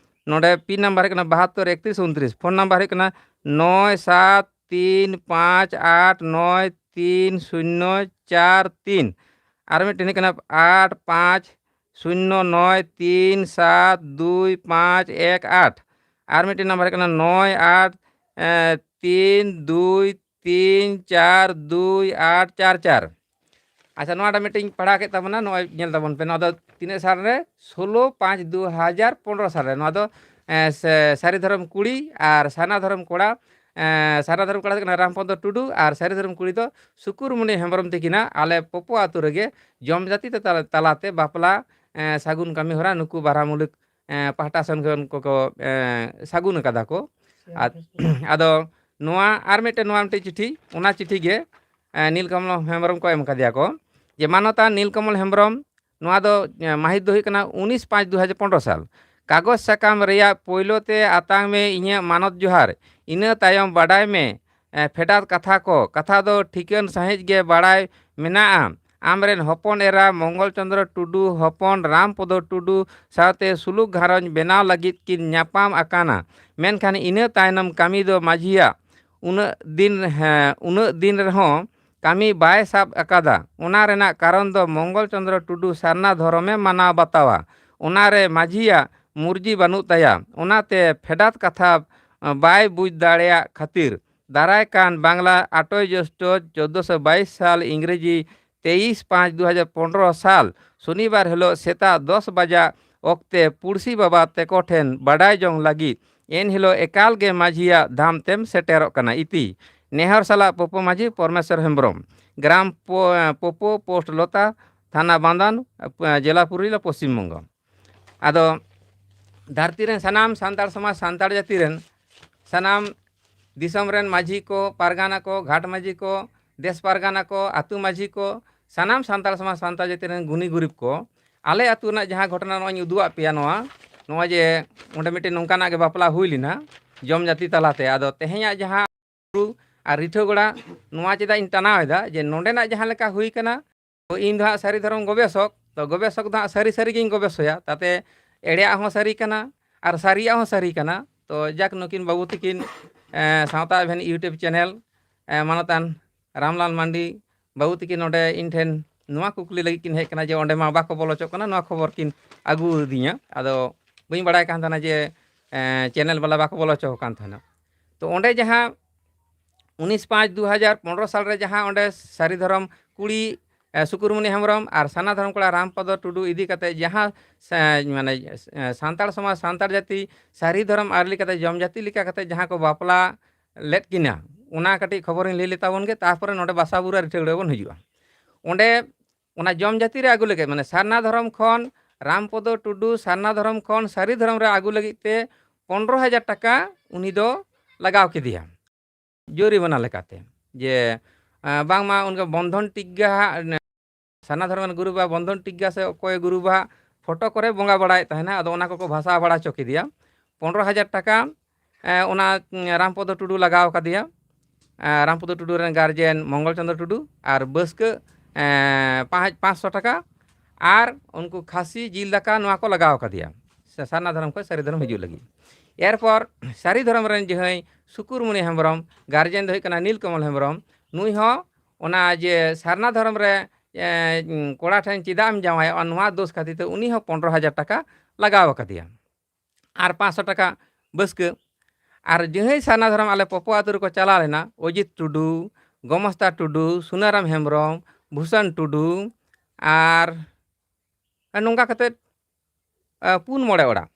ᱱᱚᱰᱮ ᱯᱤᱱ ᱱᱟᱢᱵᱟᱨ ᱦᱩᱭᱩᱜ ᱠᱟᱱᱟ ᱵᱟᱦᱟᱛᱛᱳᱨ ᱮᱠᱛᱨᱤᱥ ᱩᱱᱛᱨᱤᱥ, ᱯᱷᱳᱱ ᱱᱟᱢᱵᱟᱨ ᱦᱩᱭᱩᱜ ᱠᱟᱱᱟ ᱱᱚᱭ ᱥᱟᱛ ᱛᱤᱱ ᱯᱟᱸᱪ ᱟᱴ ᱱᱚᱭ ᱛᱤᱱ ᱥᱩᱱᱱᱚ ᱪᱟᱨ ᱛᱤᱱ᱾ ᱟᱨ ᱢᱤᱫᱴᱮᱱ ᱦᱩᱭᱩᱜ ᱠᱟᱱᱟ ᱟᱴ ᱯᱟᱸᱪ ᱥᱩᱱᱱᱚ ᱱᱚᱭ ᱛᱤᱱ ᱥᱟᱛ ᱫᱩᱭ ᱯᱟᱸᱪ ᱮᱠ ᱟᱴ᱾ ᱟᱨ ᱢᱤᱫᱴᱮᱱ ᱱᱟᱢᱵᱟᱨ ᱦᱩᱭᱩᱜ ᱠᱟᱱᱟ ᱱᱚᱭ ᱟᱴ, ᱮ, ᱛᱤᱱ ᱫᱩᱭ ᱛᱤᱱ ᱪᱟᱨ ᱫᱩᱭ ᱟᱴ ᱪᱟᱨ ᱪᱟᱨ᱾ ᱟᱪᱪᱷᱟ, ᱱᱚᱣᱟᱴᱟᱜ ᱢᱤᱫᱴᱮᱱ ᱯᱟᱲᱦᱟᱣ ᱠᱮᱫ ᱛᱟᱵᱚᱱᱟ, ᱱᱚᱜᱼᱚᱭ ᱧᱮᱞ ᱛᱟᱵᱚᱱ ᱯᱮ, ᱱᱚᱣᱟ ᱫᱚ ᱛᱤᱱᱟᱹᱜ ᱥᱟᱞ ᱨᱮ? ᱥᱳᱞᱳ ᱯᱟᱸᱪ ᱫᱩ ᱦᱟᱡᱟᱨ ᱯᱚᱱᱨᱚ ᱥᱟᱞ ᱨᱮ᱾ ᱱᱚᱣᱟ ᱫᱚ ᱮᱸ, ᱥᱮ-, ᱥᱟᱹᱨᱤ ᱫᱷᱚᱨᱚᱢ ᱠᱩᱲᱤ ᱟᱨ ᱥᱟᱨᱱᱟ ᱫᱷᱚᱨᱚᱢ ᱠᱚᱲᱟ, ᱮᱸ, ᱥᱟᱨᱱᱟ ᱫᱷᱚᱨᱚᱢ ᱠᱚᱲᱟ ᱫᱚ ᱠᱟᱱᱟ ᱨᱟᱢᱯᱚᱫᱚ ᱴᱩᱰᱩ ᱟᱨ ᱥᱟᱹᱨᱤ ᱫᱷᱚᱨᱚᱢ ᱠᱩᱲᱤ ᱫᱚ ᱥᱩᱠᱩᱨᱢᱩᱱᱤ ᱦᱮᱢᱵᱨᱚᱢ ᱛᱟᱹᱠᱤᱱᱟᱜ ᱟᱞᱮ ᱯᱚᱯᱚ ᱟᱹᱛᱩ ᱨᱮᱜᱮ ᱡᱚᱢ ᱡᱟᱹᱛᱤ ᱛᱮ ᱛᱟᱞᱟ-, ᱛᱟᱞᱟᱛᱮ ᱵᱟᱯᱞᱟ, ᱮᱸ, ᱥᱟᱹᱜᱩᱱ ᱠᱟᱹᱢᱤ ᱦᱚᱨᱟ ᱱᱩᱠᱩ ᱵᱟᱨᱦᱟ ᱢᱩᱞᱩᱠ, ᱮᱸ, ᱯᱟᱦᱴᱟ ᱥᱮᱱ ᱠᱷᱚᱱ ᱠᱚᱠᱚ, ᱮᱸ, ᱥᱟᱹᱜᱩᱱ ᱟᱠᱟᱫᱟ ᱠᱚ᱾ ᱟᱫ-, ᱟᱫᱚ ᱱᱚᱣᱟ ᱟᱨ ᱢᱤᱫᱴᱮᱱ, ᱱᱚᱣᱟ ᱢᱤᱫᱴᱮᱱ ᱪᱤᱴᱷᱤ, ᱚᱱᱟ ᱪᱤᱴᱷᱤ ᱜᱮ, ᱮᱸ, ᱱᱤᱞᱠᱚᱢᱚᱞ ᱦᱮᱢᱵᱨᱚᱢ ᱠᱚ ᱮᱢ ᱠᱟᱫᱮᱭᱟ ᱠᱚ, ᱡᱮ ᱢᱟᱱᱚᱛᱟᱱ ᱱᱤᱞᱠᱚᱢᱚᱞ ᱦᱮᱢᱵᱨᱚᱢ, ᱱᱚᱣᱟ ᱫᱚ, ᱮᱸ, ᱢᱟᱹᱦᱤᱛ ᱫᱚ ᱦᱩᱭᱩᱜ ᱠᱟᱱᱟ ᱩᱱᱤᱥ ᱯᱟᱸᱪ ᱫᱩ ᱦᱟᱡᱟᱨ ᱯᱚᱱᱨᱚ ᱥᱟᱞ᱾ ᱠᱟᱜᱚᱡᱽ ᱥᱟᱠᱟᱢ ᱨᱮᱭᱟᱜ ᱯᱳᱭᱞᱳ ᱛᱮ ᱟᱛᱟᱝ ᱢᱮ ᱤᱧᱟᱹᱜ ᱢᱟᱱᱚᱛ ᱡᱚᱦᱟᱨ, ᱤᱱᱟᱹ ᱛᱟᱭᱚᱢ ᱵᱟᱰᱟᱭ ᱢᱮ, ᱮᱸ, ᱯᱷᱮᱰᱟᱛ ᱠᱟᱛᱷᱟ ᱠᱚ᱾ ᱠᱟᱛᱷᱟ ᱫᱚ ᱴᱷᱤᱠᱟᱹᱱ ᱥᱟᱺᱦᱤᱡ ᱜᱮ ᱵᱟᱲᱟᱭ ᱢᱮᱱᱟᱜᱼᱟ᱾ ᱟᱢᱨᱮᱱ ᱦᱚᱯᱚᱱ ᱮᱨᱟ ᱢᱚᱝᱜᱚᱞ ᱪᱚᱸᱫᱽᱨᱚ ᱴᱩᱰᱩ, ᱦᱚᱯᱚᱱ ᱨᱟᱢ ᱯᱚᱫᱚ ᱴᱩᱰᱩ ᱥᱟᱶᱛᱮ ᱥᱩᱞᱩᱠ ᱜᱷᱟᱨᱚᱸᱡᱽ ᱵᱮᱱᱟᱣ ᱞᱟᱹᱜᱤᱫ ᱠᱤᱱ ᱧᱟᱯᱟᱢ ᱟᱠᱟᱱᱟ᱾ ᱢᱮᱱᱠᱷᱟᱱ ᱤᱱᱟᱹ ᱛᱟᱭᱱᱚᱢ ᱠᱟᱹᱢᱤ ᱫᱚ ᱢᱟᱹᱡᱷᱤᱭᱟᱜ ᱩᱱᱟᱹᱜ ᱫᱤᱱ, ᱦᱮᱸ, ᱩᱱᱟᱹᱜ ᱫᱤᱱ ᱨᱮᱦᱚᱸ ᱠᱟᱹᱢᱤ ᱵᱟᱭ ᱥᱟᱵ ᱟᱠᱟᱫᱟ᱾ ᱚᱱᱟ ᱨᱮᱱᱟᱜ ᱠᱟᱨᱚᱱ ᱫᱚ ᱢᱚᱝᱜᱚᱞ ᱪᱚᱸᱫᱽᱨᱚ ᱴᱩᱰᱩ ᱥᱟᱨᱱᱟ ᱫᱷᱚᱨᱚᱢᱮ ᱢᱟᱱᱟᱣ ᱵᱟᱛᱟᱣᱟ᱾ ᱚᱱᱟᱨᱮ ᱢᱟᱹᱡᱷᱤᱭᱟᱜ ᱢᱩᱨᱡᱤ ᱵᱟᱹᱱᱩᱜ ᱛᱟᱭᱟ᱾ ᱚᱱᱟᱛᱮ ᱯᱷᱮᱰᱟᱛ ᱠᱟᱛᱷᱟ, ᱟᱸ, ᱵᱟᱭ ᱵᱩᱡᱽ ᱫᱟᱲᱮᱭᱟᱜ ᱠᱷᱟᱹᱛᱤᱨ ᱫᱟᱨᱟᱭ ᱠᱟᱱ ᱵᱟᱝᱞᱟ ᱟᱴᱚᱭ ᱡᱳᱥᱴᱚ ᱪᱳᱫᱽᱫᱳᱥᱚ ᱵᱟᱭᱤᱥ ᱥᱟᱞ, ᱤᱝᱨᱮᱡᱤ ᱛᱮᱭᱤᱥ ᱯᱟᱸᱪ ᱫᱩ ᱦᱟᱡᱟᱨ ᱯᱚᱱᱨᱚ ᱥᱟᱞ ᱥᱚᱱᱤᱵᱟᱨ ᱦᱤᱞᱳᱜ ᱥᱮᱛᱟᱜ ᱫᱚᱥ ᱵᱟᱡᱟ ᱚᱠᱛᱮ ᱯᱩᱲᱥᱤ ᱵᱟᱵᱟ ᱛᱮᱠᱚ ᱴᱷᱮᱱ ᱵᱟᱰᱟᱭ ᱡᱚᱝ ᱞᱟᱹᱜᱤᱫ ᱮᱱ ᱦᱤᱞᱳᱜ ᱮᱠᱟᱞ ᱜᱮ ᱢᱟᱹᱡᱷᱤᱭᱟᱜ ᱫᱷᱟᱢ ᱛᱮᱢ ᱥᱮᱴᱮᱨᱚᱜ ᱠᱟᱱᱟ᱾ ᱤᱛᱤ ᱱᱮᱦᱚᱨ ᱥᱟᱞᱟᱜ ᱯᱚᱯᱚ ᱢᱟᱹᱡᱷᱤ ᱯᱚᱨᱢᱮᱥᱚᱨ ᱦᱮᱢᱵᱨᱚᱢ, ᱜᱨᱟᱢ ᱯᱚ-, ᱯᱚᱯᱚ, ᱯᱳᱥᱴ ᱞᱚᱛᱟ, ᱛᱷᱟᱱᱟ ᱵᱟᱱᱫᱟᱱ, ᱡᱮᱞᱟ ᱯᱩᱨᱩᱞᱤᱭᱟᱹ, ᱯᱚᱥᱪᱤᱢ ᱵᱚᱝᱜᱚ᱾ ᱟᱫᱚ ᱫᱷᱟᱹᱨᱛᱤ ᱨᱮᱱ ᱥᱟᱱᱟᱢ ᱥᱟᱱᱛᱟᱲ ᱥᱚᱢᱟᱡᱽ, ᱥᱟᱱᱛᱟᱲ ᱡᱟᱹᱛᱤ ᱨᱮᱱ ᱥᱟᱱᱟᱢ ᱫᱤᱥᱚᱢ ᱨᱮᱱ ᱢᱟᱹᱡᱷᱤ ᱠᱚ, ᱯᱟᱨᱜᱟᱱᱟ ᱠᱚ, ᱜᱷᱟᱴ ᱢᱟᱹᱡᱷᱤ ᱠᱚ, ᱫᱮᱥ ᱯᱟᱨᱜᱟᱱᱟ ᱠᱚ, ᱟᱹᱛᱩ ᱢᱟᱹᱡᱷᱤ ᱠᱚ, ᱥᱟᱱᱟᱢ ᱥᱟᱱᱛᱟᱲ ᱥᱚᱢᱟᱡᱽ, ᱥᱟᱱᱛᱟᱲ ᱡᱟᱹᱛᱤ ᱨᱮᱱ ᱜᱩᱱᱤ ᱜᱩᱨᱤᱵ ᱠᱚ, ᱟᱞᱮ ᱟᱹᱛᱩ ᱨᱮᱱᱟᱜ ᱡᱟᱦᱟᱸ ᱜᱷᱚᱴᱚᱱᱟ ᱱᱚᱜᱼᱚᱭ ᱤᱧ ᱩᱫᱩᱜ ᱟᱫ ᱯᱮᱭᱟ, ᱱᱚᱣᱟ, ᱱᱚᱜᱼᱚᱭ ᱡᱮ ᱚᱸᱰᱮ ᱢᱤᱫᱴᱮᱱ ᱱᱚᱝᱠᱟᱱᱟᱜ ᱜᱮ ᱵᱟᱯᱞᱟ ᱦᱩᱭ ᱞᱮᱱᱟ ᱡᱚᱢ ᱡᱟᱹᱛᱤ ᱛᱟᱞᱟᱛᱮ᱾ ᱟᱫᱚ ᱛᱮᱦᱮᱧᱟᱜ ᱡᱟᱦᱟᱸ ᱵᱩᱨᱩ ᱟᱨ ᱨᱤᱴᱷᱟᱹ ᱜᱚᱲᱟ, ᱱᱚᱣᱟ ᱪᱮᱫᱟᱜ ᱤᱧ ᱴᱟᱱᱟᱣ ᱮᱫᱟ ᱡᱮ ᱱᱚᱸᱰᱮᱱᱟᱜ ᱡᱟᱦᱟᱸ ᱞᱮᱠᱟ ᱦᱩᱭ ᱠᱟᱱᱟ, ᱛᱚ ᱤᱧ ᱫᱚ ᱦᱟᱸᱜ ᱥᱟᱹᱨᱤ ᱫᱷᱚᱨᱚᱢ ᱜᱚᱵᱮᱥᱚᱠ, ᱛᱚ ᱜᱚᱵᱮᱥᱚᱠ ᱫᱚ ᱦᱟᱸᱜ ᱥᱟᱹᱨᱤ ᱥᱟᱹᱨᱤ ᱜᱤᱧ ᱜᱚᱵᱮᱥᱚᱭᱟ, ᱛᱟᱛᱮ ᱮᱲᱮᱭᱟᱜ ᱦᱚᱸ ᱥᱟᱹᱨᱤ ᱠᱟᱱᱟ ᱟᱨ ᱥᱟᱹᱨᱤᱭᱟᱜ ᱦᱚᱸ ᱥᱟᱹᱨᱤ ᱠᱟᱱᱟ᱾ ᱛᱚ ᱡᱟᱠ, ᱱᱩᱠᱤᱱ ᱵᱟᱹᱵᱩ ᱛᱟᱹᱠᱤᱱ, ᱮᱸ, ᱥᱟᱶᱛᱟ ᱮᱵᱷᱮᱱ YouTube ᱪᱮᱱᱮᱞ, ᱮᱸ, ᱢᱟᱱᱚᱛᱟᱱ ᱨᱟᱢᱞᱟᱞ ᱢᱟᱱᱰᱤ ᱵᱟᱹᱵᱩ ᱛᱟᱹᱠᱤᱱ ᱱᱚᱰᱮ ᱤᱧ ᱴᱷᱮᱱ ᱱᱚᱣᱟ ᱠᱩᱠᱞᱤ ᱞᱟᱹᱜᱤᱫ ᱠᱤᱱ ᱦᱮᱡ ᱠᱟᱱᱟ ᱡᱮ ᱚᱸᱰᱮ ᱢᱟ ᱵᱟᱠᱚ ᱵᱚᱞᱚ ᱦᱚᱪᱚᱜ ᱠᱟᱱᱟ, ᱱᱚᱣᱟ ᱠᱷᱚᱵᱚᱨ ᱠᱤᱱ ᱟᱹᱜᱩ ᱟᱹᱫᱤᱧᱟ᱾ ᱟᱫᱚ ᱵᱟᱹᱧ ᱵᱟᱲᱟᱭ ᱠᱟᱱ ᱛᱟᱦᱮᱱᱟ ᱡᱮ, ᱮᱸ, ᱪᱮᱱᱮᱞ ᱵᱟᱞᱟ ᱵᱟᱠᱚ ᱵᱚᱞᱚ ᱦᱚᱪᱚ ᱟᱠᱟᱱ ᱛᱟᱦᱮᱱᱟ᱾ ᱛᱚ ᱚᱸᱰᱮ ᱡᱟᱦᱟᱸ ᱩᱱᱤᱥ ᱯᱟᱸᱪ ᱫᱩ ᱦᱟᱡᱟᱨ ᱯᱚᱱᱨᱚ ᱥᱟᱞ ᱨᱮ ᱡᱟᱦᱟᱸ ᱚᱸᱰᱮ ᱥᱟᱹᱨᱤ ᱫᱷᱚᱨᱚᱢ ᱠᱩᱲᱤ, ᱮ, ᱥᱩᱠᱩᱨᱢᱩᱱᱤ ᱦᱮᱢᱵᱨᱚᱢ ᱟᱨ ᱥᱟᱨᱱᱟ ᱫᱷᱚᱨᱚᱢ ᱠᱚᱲᱟ ᱨᱟᱢᱯᱚᱫᱚ ᱴᱩᱰᱩ ᱤᱫᱤ ᱠᱟᱛᱮ ᱡᱟᱦᱟᱸ ᱥᱮ, ᱢᱟᱱᱮ, ᱮ, ᱥᱟᱱᱛᱟᱲ ᱥᱚᱢᱟᱡᱽ, ᱥᱟᱱᱛᱟᱲ ᱡᱟᱹᱛᱤ ᱥᱟᱹᱨᱤ ᱫᱷᱚᱨᱚᱢ ᱟᱹᱨᱤ ᱞᱮᱠᱟᱛᱮ ᱡᱚᱢ ᱡᱟᱹᱛᱤ ᱞᱮᱠᱟ ᱠᱟᱛᱮ ᱡᱟᱦᱟᱸ ᱠᱚ ᱵᱟᱯᱞᱟ ᱞᱮᱫ ᱠᱤᱱᱟ, ᱚᱱᱟ ᱠᱟᱹᱴᱤᱡ ᱠᱷᱚᱵᱚᱨᱤᱧ ᱞᱟᱹᱭ ᱞᱮ ᱛᱟᱵᱚᱱ ᱜᱮ, ᱛᱟᱨᱯᱚᱨᱮ ᱱᱚᱰᱮ ᱵᱟᱥᱟ ᱵᱩᱨᱩ ᱨᱤᱴᱷᱟᱹ ᱵᱚᱱ ᱦᱤᱡᱩᱜᱼᱟ᱾ ᱚᱸᱰᱮ ᱚᱱᱟ ᱡᱚᱢ ᱡᱟᱹᱛᱤ ᱨᱮ ᱟᱹᱜᱩ ᱞᱟᱹᱜᱤᱫ, ᱢᱟᱱᱮ ᱥᱟᱨᱱᱟ ᱫᱷᱚᱨᱚᱢ ᱠᱷᱚᱱ ᱨᱟᱢᱯᱚᱫᱚ ᱴᱩᱰᱩ ᱥᱟᱨᱱᱟ ᱫᱷᱚᱨᱚᱢ ᱠᱷᱚᱱ ᱥᱟᱹᱨᱤ ᱫᱷᱚᱨᱚᱢ ᱨᱮ ᱟᱹᱜᱩ ᱞᱟᱹᱜᱤᱫ ᱛᱮ ᱯᱚᱱᱨᱚ ᱦᱟᱡᱟᱨ ᱴᱟᱠᱟ ᱩᱱᱤ ᱫᱚ ᱞᱟᱜᱟᱣ ᱠᱮᱫᱮᱭᱟ ᱡᱩᱨᱤᱢᱟᱱᱟ ᱞᱮᱠᱟᱛᱮ, ᱡᱮ, ᱟᱸ, ᱵᱟᱝᱢᱟ ᱚᱱᱠᱟ ᱵᱚᱱᱫᱷᱚᱱ ᱴᱤᱠᱜᱟ ᱦᱟᱸᱜ, ᱥᱟᱨᱱᱟ ᱫᱷᱚᱨᱚᱢ ᱨᱮᱱ ᱜᱩᱨᱩ ᱵᱟᱵᱟ ᱵᱚᱱᱫᱷᱚᱱ ᱴᱤᱠᱜᱟ ᱥᱮ ᱚᱠᱚᱭ ᱜᱩᱨᱩ ᱵᱟᱵᱟ ᱯᱷᱳᱴᱳ ᱠᱚᱨᱮ ᱵᱚᱸᱜᱟ ᱵᱟᱲᱟᱭᱮᱫ ᱛᱟᱦᱮᱱᱟ, ᱟᱫᱚ ᱚᱱᱟ ᱠᱚᱠᱚ ᱵᱷᱟᱥᱟᱣ ᱵᱟᱲᱟ ᱦᱚᱪᱚ ᱠᱮᱫᱮᱭᱟ᱾ ᱯᱚᱱᱨᱚ ᱦᱟᱡᱟᱨ ᱴᱟᱠᱟ, ᱮᱸ, ᱚᱱᱟ, ᱩᱸ, ᱨᱟᱢᱯᱚᱫᱚ ᱴᱩᱰᱩ ᱞᱟᱜᱟᱣ ᱠᱟᱫᱮᱭᱟ᱾ ᱮᱸ, ᱨᱟᱢᱯᱚᱫᱚ ᱴᱩᱰᱩ ᱨᱮᱱ ᱜᱟᱨᱡᱮᱱ ᱢᱚᱝᱜᱚᱞ ᱪᱚᱸᱫᱽᱨᱚ ᱴᱩᱰᱩ ᱟᱨ ᱵᱟᱹᱥᱠᱟᱹ, ᱮᱸ, ᱯᱟᱸᱪ, ᱯᱟᱸᱪᱥᱚ ᱴᱟᱠᱟ ᱟᱨ ᱩᱱᱠᱩ ᱠᱷᱟᱹᱥᱤ ᱡᱤᱞ ᱫᱟᱠᱟ ᱱᱚᱣᱟ ᱠᱚ ᱞᱟᱜᱟᱣ ᱠᱟᱫᱮᱭᱟ ᱥᱮ ᱥᱟᱨᱱᱟ ᱫᱷᱚᱨᱚᱢ ᱠᱷᱚᱱ ᱥᱟᱹᱨᱤ ᱫᱷᱚᱨᱚᱢ ᱦᱤᱡᱩᱜ ᱞᱟᱹᱜᱤᱫ᱾ ᱮᱨᱯᱚᱨ ᱥᱟᱹᱨᱤ ᱫᱷᱚᱨᱚᱢ ᱨᱮᱱ ᱡᱟᱦᱟᱸᱭ ᱥᱩᱠᱩᱨᱢᱩᱱᱤ ᱦᱮᱢᱵᱨᱚᱢ, ᱜᱟᱨᱡᱮᱱ ᱫᱚ ᱦᱩᱭᱩᱜ ᱠᱟᱱᱟ ᱱᱤᱞᱠᱚᱢᱚᱞ ᱦᱮᱢᱵᱨᱚᱢ, ᱱᱩᱭ ᱦᱚᱸ ᱚᱱᱟ ᱡᱮ ᱥᱟᱨᱱᱟ ᱫᱷᱚᱨᱚᱢ ᱨᱮ, ᱮᱸ, ᱠᱚᱲᱟ ᱴᱷᱮᱱ ᱪᱮᱫᱟᱜ ᱮᱢ ᱡᱟᱶᱟᱭᱚᱜᱼᱟ, ᱱᱚᱣᱟ ᱫᱳᱥ ᱠᱷᱟᱹᱛᱤᱨ ᱛᱮ ᱩᱱᱤ ᱦᱚᱸ ᱯᱚᱱᱨᱚ ᱦᱟᱡᱟᱨ ᱴᱟᱠᱟ ᱞᱟᱜᱟᱣ ᱟᱠᱟᱫᱮᱭᱟ᱾ ᱟᱨ ᱯᱟᱸᱪᱥᱚ ᱴᱟᱠᱟ ᱵᱟᱹᱥᱠᱟᱹ᱾ ᱟᱨ ᱡᱟᱦᱟᱸᱭ ᱥᱟᱨᱱᱟ ᱫᱷᱚᱨᱚᱢ ᱟᱞᱮ ᱯᱚᱯᱚ ᱟᱹᱛᱩ ᱨᱮᱠᱚ ᱪᱟᱞᱟᱣ ᱞᱮᱱᱟ, ᱚᱡᱤᱛ ᱴᱩᱰᱩ, ᱜᱚᱢᱚᱥᱛᱟ ᱴᱩᱰᱩ, ᱥᱩᱱᱟᱨᱟᱢ ᱦᱮᱢᱵᱨᱚᱢ, ᱵᱷᱩᱥᱚᱱ ᱴᱩᱰᱩ, ᱟᱨ ᱱᱚᱝᱠᱟ ᱠᱟᱛᱮᱫ, ᱟ, ᱯᱩᱱ ᱢᱚᱬᱮ ᱚᱲᱟᱜ,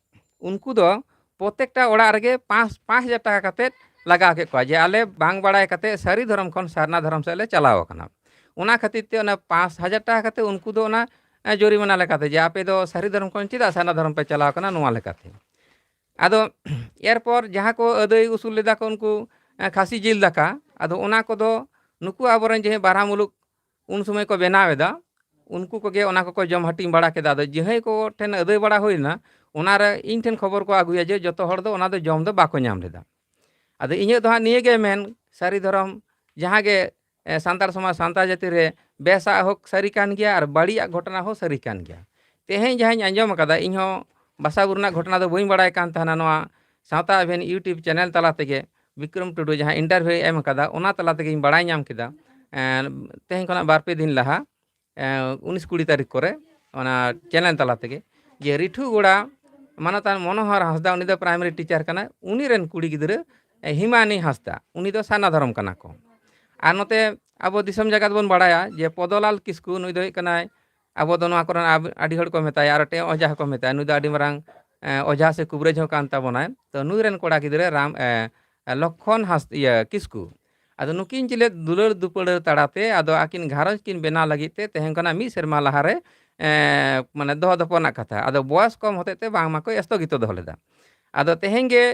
ᱩᱱᱠᱩ ᱫᱚ ᱯᱨᱚᱛᱮᱠᱴᱟ ᱚᱲᱟᱜ ᱨᱮᱜᱮ ᱯᱟᱸᱪ, ᱯᱟᱸᱪ ᱦᱟᱡᱟᱨ ᱴᱟᱠᱟ ᱠᱟᱛᱮᱫ ᱞᱟᱜᱟᱣ ᱠᱮᱫ ᱠᱚᱣᱟ, ᱡᱮ ᱟᱞᱮ ᱵᱟᱝ ᱵᱟᱲᱟᱭ ᱠᱟᱛᱮᱫ ᱥᱟᱹᱨᱤ ᱫᱷᱚᱨᱚᱢ ᱠᱷᱚᱱ ᱥᱟᱨᱱᱟ ᱫᱷᱚᱨᱚᱢ ᱥᱮᱫ ᱞᱮ ᱪᱟᱞᱟᱣ ᱟᱠᱟᱱᱟ᱾ ᱚᱱᱟ ᱠᱷᱟᱹᱛᱤᱨ ᱛᱮ ᱚᱱᱟ ᱯᱟᱸᱪ ᱦᱟᱡᱟᱨ ᱴᱟᱠᱟ ᱠᱟᱛᱮᱫ ᱩᱱᱠᱩ ᱫᱚ ᱚᱱᱟ, ᱮ, ᱡᱩᱨᱤᱢᱟᱱᱟ ᱞᱮᱠᱟᱛᱮ, ᱡᱮ ᱟᱯᱮ ᱫᱚ ᱥᱟᱹᱨᱤ ᱫᱷᱚᱨᱚᱢ ᱠᱷᱚᱱ ᱪᱮᱫᱟᱜ ᱥᱟᱨᱱᱟ ᱫᱷᱚᱨᱚᱢ ᱯᱮ ᱪᱟᱞᱟᱣ ᱟᱠᱟᱱᱟ, ᱱᱚᱣᱟ ᱞᱮᱠᱟᱛᱮ᱾ ᱟᱫᱚ ᱮᱨᱯᱚᱨ ᱡᱟᱦᱟᱸ ᱠᱚ ᱟᱹᱫᱟᱹᱭ ᱩᱥᱩᱞ ᱞᱮᱫᱟ ᱠᱚ ᱩᱱᱠᱩ, ᱮ, ᱠᱷᱟᱹᱥᱤ ᱡᱤᱞ ᱫᱟᱠᱟ, ᱟᱫᱚ ᱚᱱᱟ ᱠᱚᱫᱚ ᱱᱩᱠᱩ ᱟᱵᱚᱨᱮᱱ ᱡᱟᱦᱟᱸᱭ ᱵᱟᱨᱦᱟ ᱢᱩᱞᱩᱠ ᱩᱱ ᱥᱚᱢᱚᱭ ᱠᱚ ᱵᱮᱱᱟᱣ ᱮᱫᱟ, ᱩᱱᱠᱩ ᱠᱚᱜᱮ ᱚᱱᱟ ᱠᱚᱠᱚ ᱡᱚᱢ ᱦᱟᱹᱴᱤᱧ ᱵᱟᱲᱟ ᱠᱮᱫᱟ᱾ ᱟᱫᱚ ᱡᱟᱦᱟᱸᱭ ᱠᱚ ᱴᱷᱮᱱ ᱟᱹᱫᱟᱹᱭ ᱵᱟᱲᱟ ᱦᱩᱭ ᱞᱮᱱᱟ, ᱚᱱᱟᱨᱮ ᱤᱧ ᱴᱷᱮᱱ ᱠᱷᱚᱵᱚᱨ ᱠᱚ ᱟᱹᱜᱩᱭᱟ ᱡᱮ ᱡᱚᱛᱚ ᱦᱚᱲ ᱫᱚ ᱚᱱᱟ ᱫᱚ ᱡᱚᱢ ᱫᱚ ᱵᱟᱠᱚ ᱧᱟᱢ ᱞᱮᱫᱟ᱾ ᱟᱫᱚ ᱤᱧᱟᱹᱜ ᱫᱚ ᱦᱟᱸᱜ ᱱᱤᱭᱟᱹ ᱜᱮ ᱢᱮᱱ, ᱥᱟᱹᱨᱤ ᱫᱷᱚᱨᱚᱢ ᱡᱟᱦᱟᱸ ᱜᱮ, ᱮ, ᱥᱟᱱᱛᱟᱲ ᱥᱚᱢᱟᱡᱽ, ᱥᱟᱱᱛᱟᱲ ᱡᱟᱹᱛᱤ ᱨᱮ ᱵᱮᱥᱟᱜ ᱦᱚᱸ ᱥᱟᱹᱨᱤ ᱠᱟᱱ ᱜᱮᱭᱟ ᱟᱨ ᱵᱟᱹᱲᱤᱡᱟᱜ ᱜᱷᱚᱴᱚᱱᱟ ᱦᱚᱸ ᱥᱟᱹᱨᱤ ᱠᱟᱱ ᱜᱮᱭᱟ᱾ ᱛᱮᱦᱮᱧ ᱡᱟᱦᱟᱸᱧ ᱟᱸᱡᱚᱢ ᱟᱠᱟᱫᱟ, ᱤᱧ ᱦᱚᱸ ᱵᱟᱥᱟ ᱵᱩᱨᱩ ᱨᱮᱱᱟᱜ ᱜᱷᱚᱴᱚᱱᱟ ᱫᱚ ᱵᱟᱹᱧ ᱵᱟᱲᱟᱭ ᱠᱟᱱ ᱛᱟᱦᱮᱱᱟ, ᱱᱚᱣᱟ ᱥᱟᱶᱛᱟ ᱟᱵᱷᱮᱱ YouTube ᱪᱮᱱᱮᱞ ᱛᱟᱞᱟ ᱛᱮᱜᱮ ᱵᱤᱠᱨᱚᱢ ᱴᱩᱰᱩ ᱡᱟᱦᱟᱸ ᱤᱱᱴᱟᱨᱵᱷᱤᱭᱩᱭ ᱮᱢ ᱟᱠᱟᱫᱟ, ᱚᱱᱟ ᱛᱟᱞᱟ ᱛᱮᱜᱮᱧ ᱵᱟᱲᱟᱭ ᱧᱟᱢ ᱠᱮᱫᱟ᱾ ᱮᱸ, ᱛᱮᱦᱮᱧ ᱠᱷᱚᱱᱟᱜ ᱵᱟᱨ ᱯᱮ ᱫᱤᱱ ᱞᱟᱦᱟ, ᱮᱸ, ᱩᱱᱤᱥ ᱠᱩᱲᱤ ᱛᱟᱹᱨᱤᱠᱷ ᱠᱚᱨᱮ ᱚᱱᱟ ᱪᱮᱱᱮᱞ ᱛᱟᱞᱟ ᱛᱮᱜᱮ, ᱡᱮ ᱨᱤᱴᱷᱩ ᱜᱚᱲᱟ ᱢᱟᱱᱚᱛᱟᱱ ᱢᱚᱱᱳᱦᱚᱨ ᱦᱟᱸᱥᱫᱟ, ᱩᱱᱤ ᱫᱚ ᱯᱨᱟᱭᱢᱟᱨᱤ ᱴᱤᱪᱟᱨ ᱠᱟᱱᱟᱭ, ᱩᱱᱤ ᱨᱮᱱ ᱠᱩᱲᱤ ᱜᱤᱫᱽᱨᱟᱹ ᱮ, ᱦᱤᱢᱟᱱᱤ ᱦᱟᱸᱥᱫᱟ, ᱩᱱᱤ ᱫᱚ ᱥᱟᱨᱱᱟ ᱫᱷᱚᱨᱚᱢ ᱠᱟᱱᱟ ᱠᱚ᱾ ᱟᱨ ᱱᱚᱛᱮ ᱟᱵᱚ ᱫᱤᱥᱚᱢ ᱡᱟᱠᱟᱛ ᱵᱚᱱ ᱵᱟᱲᱟᱭᱟ ᱡᱮ ᱯᱚᱫᱚᱞᱟᱞ ᱠᱤᱥᱠᱩ, ᱱᱩᱭ ᱫᱚ ᱦᱩᱭᱩᱜ ᱠᱟᱱᱟᱭ, ᱟᱵᱚ ᱫᱚ ᱱᱚᱣᱟ ᱠᱚᱨᱮᱱ ᱟᱵ-, ᱟᱹᱰᱤ ᱦᱚᱲ ᱠᱚ ᱢᱮᱛᱟᱭᱟ, ᱟᱨ ᱢᱤᱫᱴᱮᱱ ᱚᱡᱷᱟ ᱦᱚᱸᱠᱚ ᱢᱮᱛᱟᱭᱟ, ᱱᱩᱭ ᱫᱚ ᱟᱹᱰᱤ ᱢᱟᱨᱟᱝ, ᱮ, ᱚᱡᱷᱟ ᱥᱮ ᱠᱩᱵᱨᱟᱹᱡ ᱦᱚᱸ ᱠᱟᱱ ᱛᱟᱵᱚᱱᱟᱭ᱾ ᱛᱚ ᱱᱩᱭ ᱨᱮᱱ ᱠᱚᱲᱟ ᱜᱤᱫᱽᱨᱟᱹ ᱨᱟᱢ, ᱮ, ᱞᱚᱠᱷᱚᱱ ᱦᱟᱸᱥ-, ᱤᱭᱟᱹ, ᱠᱤᱥᱠᱩ᱾ ᱟᱫᱚ ᱱᱩᱠᱤᱱ ᱪᱮᱞᱮᱫ ᱫᱩᱞᱟᱹᱲ ᱫᱩᱯᱟᱹᱲᱟᱹ ᱛᱟᱲᱟᱛᱮ ᱟᱫᱚ ᱟᱹᱠᱤᱱ ᱜᱷᱟᱨᱚᱸᱡᱽ ᱠᱤᱱ ᱵᱮᱱᱟᱣ ᱞᱟᱹᱜᱤᱫ ᱛᱮ ᱛᱮᱦᱮᱧ ᱠᱷᱚᱱᱟᱜ ᱢᱤᱫ ᱥᱮᱨᱢᱟ ᱞᱟᱦᱟᱨᱮ, ᱮ, ᱢᱟᱱᱮ ᱫᱚᱦᱚ ᱫᱚᱯᱚ ᱨᱮᱱᱟᱜ ᱠᱟᱛᱷᱟ᱾ ᱟᱫᱚ ᱵᱚᱭᱚᱥ ᱠᱚᱢ ᱦᱚᱛᱮᱡ ᱛᱮ ᱵᱟᱝ ᱢᱟᱠᱚ ᱮᱥᱛᱷᱚᱜᱤᱛᱚ ᱫᱚᱦᱚ ᱞᱮᱫᱟ᱾ ᱟᱫᱚ ᱛᱮᱦᱮᱧ ᱜᱮ,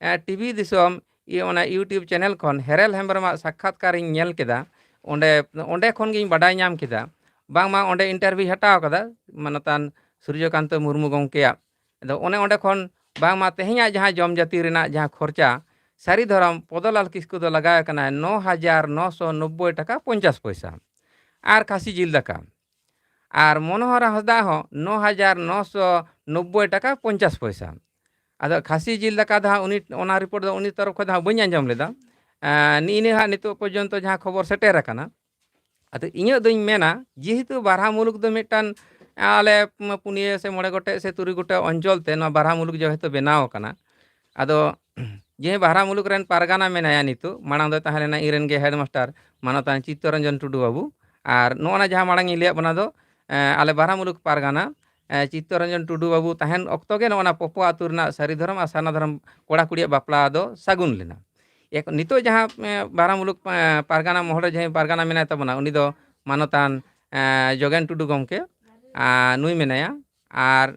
ᱮ, ᱴᱤᱵᱷᱤ ᱫᱤᱥᱚᱢ, ᱤᱭᱟᱹ, ᱚᱱᱟ YouTube ᱪᱮᱱᱮᱞ ᱠᱷᱚᱱ ᱦᱮᱨᱮᱞ ᱦᱮᱢᱵᱨᱚᱢᱟᱜ ᱥᱟᱠᱠᱷᱟᱛᱠᱟᱨᱤᱧ ᱧᱮᱞ ᱠᱮᱫᱟ᱾ ᱚᱸᱰᱮ, ᱚᱸᱰᱮ ᱠᱷᱚᱱ ᱜᱤᱧ ᱵᱟᱰᱟᱭ ᱧᱟᱢ ᱠᱮᱫᱟ, ᱵᱟᱝᱢᱟ ᱚᱸᱰᱮ ᱤᱱᱴᱟᱨᱵᱷᱤᱭᱩᱭ ᱦᱟᱛᱟᱣ ᱠᱟᱫᱟ ᱢᱟᱱᱚᱛᱟᱱ ᱥᱩᱨᱡᱚᱠᱟᱱᱛᱚ ᱢᱩᱨᱢᱩ ᱜᱚᱢᱠᱮᱭᱟᱜ᱾ ᱟᱫᱚ ᱚᱱᱮ ᱚᱸᱰᱮ ᱠᱷᱚᱱ ᱵᱟᱝᱢᱟ ᱛᱮᱦᱮᱧᱟᱜ ᱡᱟᱦᱟᱸ ᱡᱚᱢ ᱡᱟᱹᱛᱤ ᱨᱮᱱᱟᱜ ᱡᱟᱦᱟᱸ ᱠᱷᱚᱨᱪᱟ, ᱥᱟᱹᱨᱤ ᱫᱷᱚᱨᱚᱢ ᱯᱚᱫᱚᱞᱟᱞ ᱠᱤᱥᱠᱩ ᱫᱚ ᱞᱟᱜᱟᱣ ᱠᱟᱱᱟᱭ ᱱᱚ ᱦᱟᱡᱟᱨ ᱱᱚᱥᱚ ᱱᱚᱵᱵᱳᱭ ᱴᱟᱠᱟ ᱯᱚᱧᱪᱟᱥ ᱯᱚᱭᱥᱟ ᱟᱨ ᱠᱷᱟᱹᱥᱤ ᱡᱤᱞ ᱫᱟᱠᱟ᱾ ᱟᱨ ᱢᱚᱱᱳᱦᱚᱨ ᱦᱟᱸᱥᱫᱟ ᱦᱚᱸ ᱱᱚ ᱦᱟᱡᱟᱨ ᱱᱚᱥᱚ ᱱᱚᱵᱵᱳᱭ ᱴᱟᱠᱟ ᱯᱚᱧᱪᱟᱥ ᱯᱚᱭᱥᱟ᱾ ᱟᱫᱚ ᱠᱷᱟᱹᱥᱤ ᱡᱤᱞ ᱫᱟᱠᱟ ᱫᱚ ᱦᱟᱸᱜ ᱩᱱᱤ, ᱚᱱᱟ ᱨᱤᱯᱳᱨᱴ ᱫᱚ ᱩᱱᱤ ᱛᱚᱨᱚᱯ ᱠᱷᱚᱱ ᱫᱚ ᱦᱟᱸᱜ ᱵᱟᱹᱧ ᱟᱸᱡᱚᱢ ᱞᱮᱫᱟ᱾ ᱮᱸ, ᱱᱤᱜᱼᱤ ᱱᱤᱭᱟᱹ ᱦᱟᱸᱜ ᱱᱤᱛᱚᱜ ᱯᱚᱨᱡᱚᱱᱛᱚ ᱡᱟᱦᱟᱸ ᱠᱷᱚᱵᱚᱨ ᱥᱮᱴᱮᱨ ᱟᱠᱟᱱᱟ, ᱟᱫᱚ ᱤᱧᱟᱹᱜ ᱫᱚᱧ ᱢᱮᱱᱟ, ᱡᱮᱦᱮᱛᱩ ᱵᱟᱨᱦᱟ ᱢᱩᱞᱩᱠ ᱫᱚ ᱢᱤᱫᱴᱟᱝ, ᱟᱞᱮ ᱯᱩᱱᱭᱟᱹ ᱥᱮ ᱢᱚᱬᱮ ᱜᱚᱴᱮᱡ ᱥᱮ ᱛᱩᱨᱩᱭ ᱜᱚᱴᱮᱡ ᱚᱧᱪᱚᱞ ᱛᱮ ᱱᱚᱣᱟ ᱵᱟᱨᱦᱟ ᱢᱩᱞᱩᱠ ᱡᱮᱦᱮᱛᱩ ᱵᱮᱱᱟᱣ ᱟᱠᱟᱱᱟ, ᱟᱫᱚ ᱡᱮ ᱵᱟᱨᱦᱟ ᱢᱩᱞᱩᱠ ᱨᱮᱱ ᱯᱟᱨᱜᱟᱱᱟ ᱢᱮᱱᱟᱭᱟ ᱱᱤᱛᱚᱜ, ᱢᱟᱲᱟᱝ ᱫᱚᱭ ᱛᱟᱦᱮᱸ ᱞᱮᱱᱟ ᱤᱧ ᱨᱮᱱ ᱜᱮ ᱦᱮᱰᱢᱟᱥᱴᱟᱨ ᱢᱟᱱᱚᱛᱟᱱ ᱪᱤᱛᱛᱚᱨᱚᱧᱡᱚᱱ ᱴᱩᱰᱩ ᱵᱟᱹᱵᱩ, ᱟᱨ ᱱᱚᱜᱼᱚ ᱱᱟ ᱡᱟᱦᱟᱸ ᱢᱟᱲᱟᱝ ᱤᱧ ᱞᱟᱹᱭᱟᱫ ᱵᱚᱱᱟ ᱫᱚ, ᱮᱸ, ᱟᱞᱮ ᱵᱟᱨᱦᱟ ᱢᱩᱞᱩᱠ ᱯᱟᱨᱜᱟᱱᱟ, ᱮᱸ, ᱪᱤᱛᱛᱚᱨᱚᱧᱡᱚᱱ ᱴᱩᱰᱩ ᱵᱟᱹᱵᱩ ᱛᱟᱦᱮᱱ ᱚᱠᱛᱚ ᱜᱮ ᱱᱚᱜᱼᱚ ᱱᱟ ᱯᱚᱯᱚ ᱟᱹᱛᱩ ᱨᱮᱱᱟᱜ ᱥᱟᱹᱨᱤ ᱫᱷᱚᱨᱚᱢ ᱟᱨ ᱥᱟᱨᱱᱟ ᱫᱷᱚᱨᱚᱢ ᱠᱚᱲᱟ ᱠᱩᱲᱤᱭᱟᱜ ᱵᱟᱯᱞᱟ ᱫᱚ ᱥᱟᱹᱜᱩᱱ ᱞᱮᱱᱟ᱾ ᱮᱠ-, ᱱᱤᱛᱚᱜ ᱡᱟᱦᱟᱸ, ᱮᱸ, ᱵᱟᱨᱦᱟ ᱢᱩᱞᱩᱠ, ᱮᱸ, ᱯᱟᱨᱜᱟᱱᱟ ᱢᱚᱦᱚᱞ ᱨᱮ ᱡᱟᱦᱟᱸᱭ ᱯᱟᱨᱜᱟᱱᱟ ᱢᱮᱱᱟᱭ ᱛᱟᱵᱚᱱᱟ, ᱩᱱᱤ ᱫᱚ ᱢᱟᱱᱚᱛᱟᱱ, ᱮᱸ, ᱡᱳᱜᱮᱱ ᱴᱩᱰᱩ ᱜᱚᱢᱠᱮ, ᱟᱨ ᱱᱩᱭ ᱢᱮᱱᱟᱭᱟ᱾ ᱟᱨ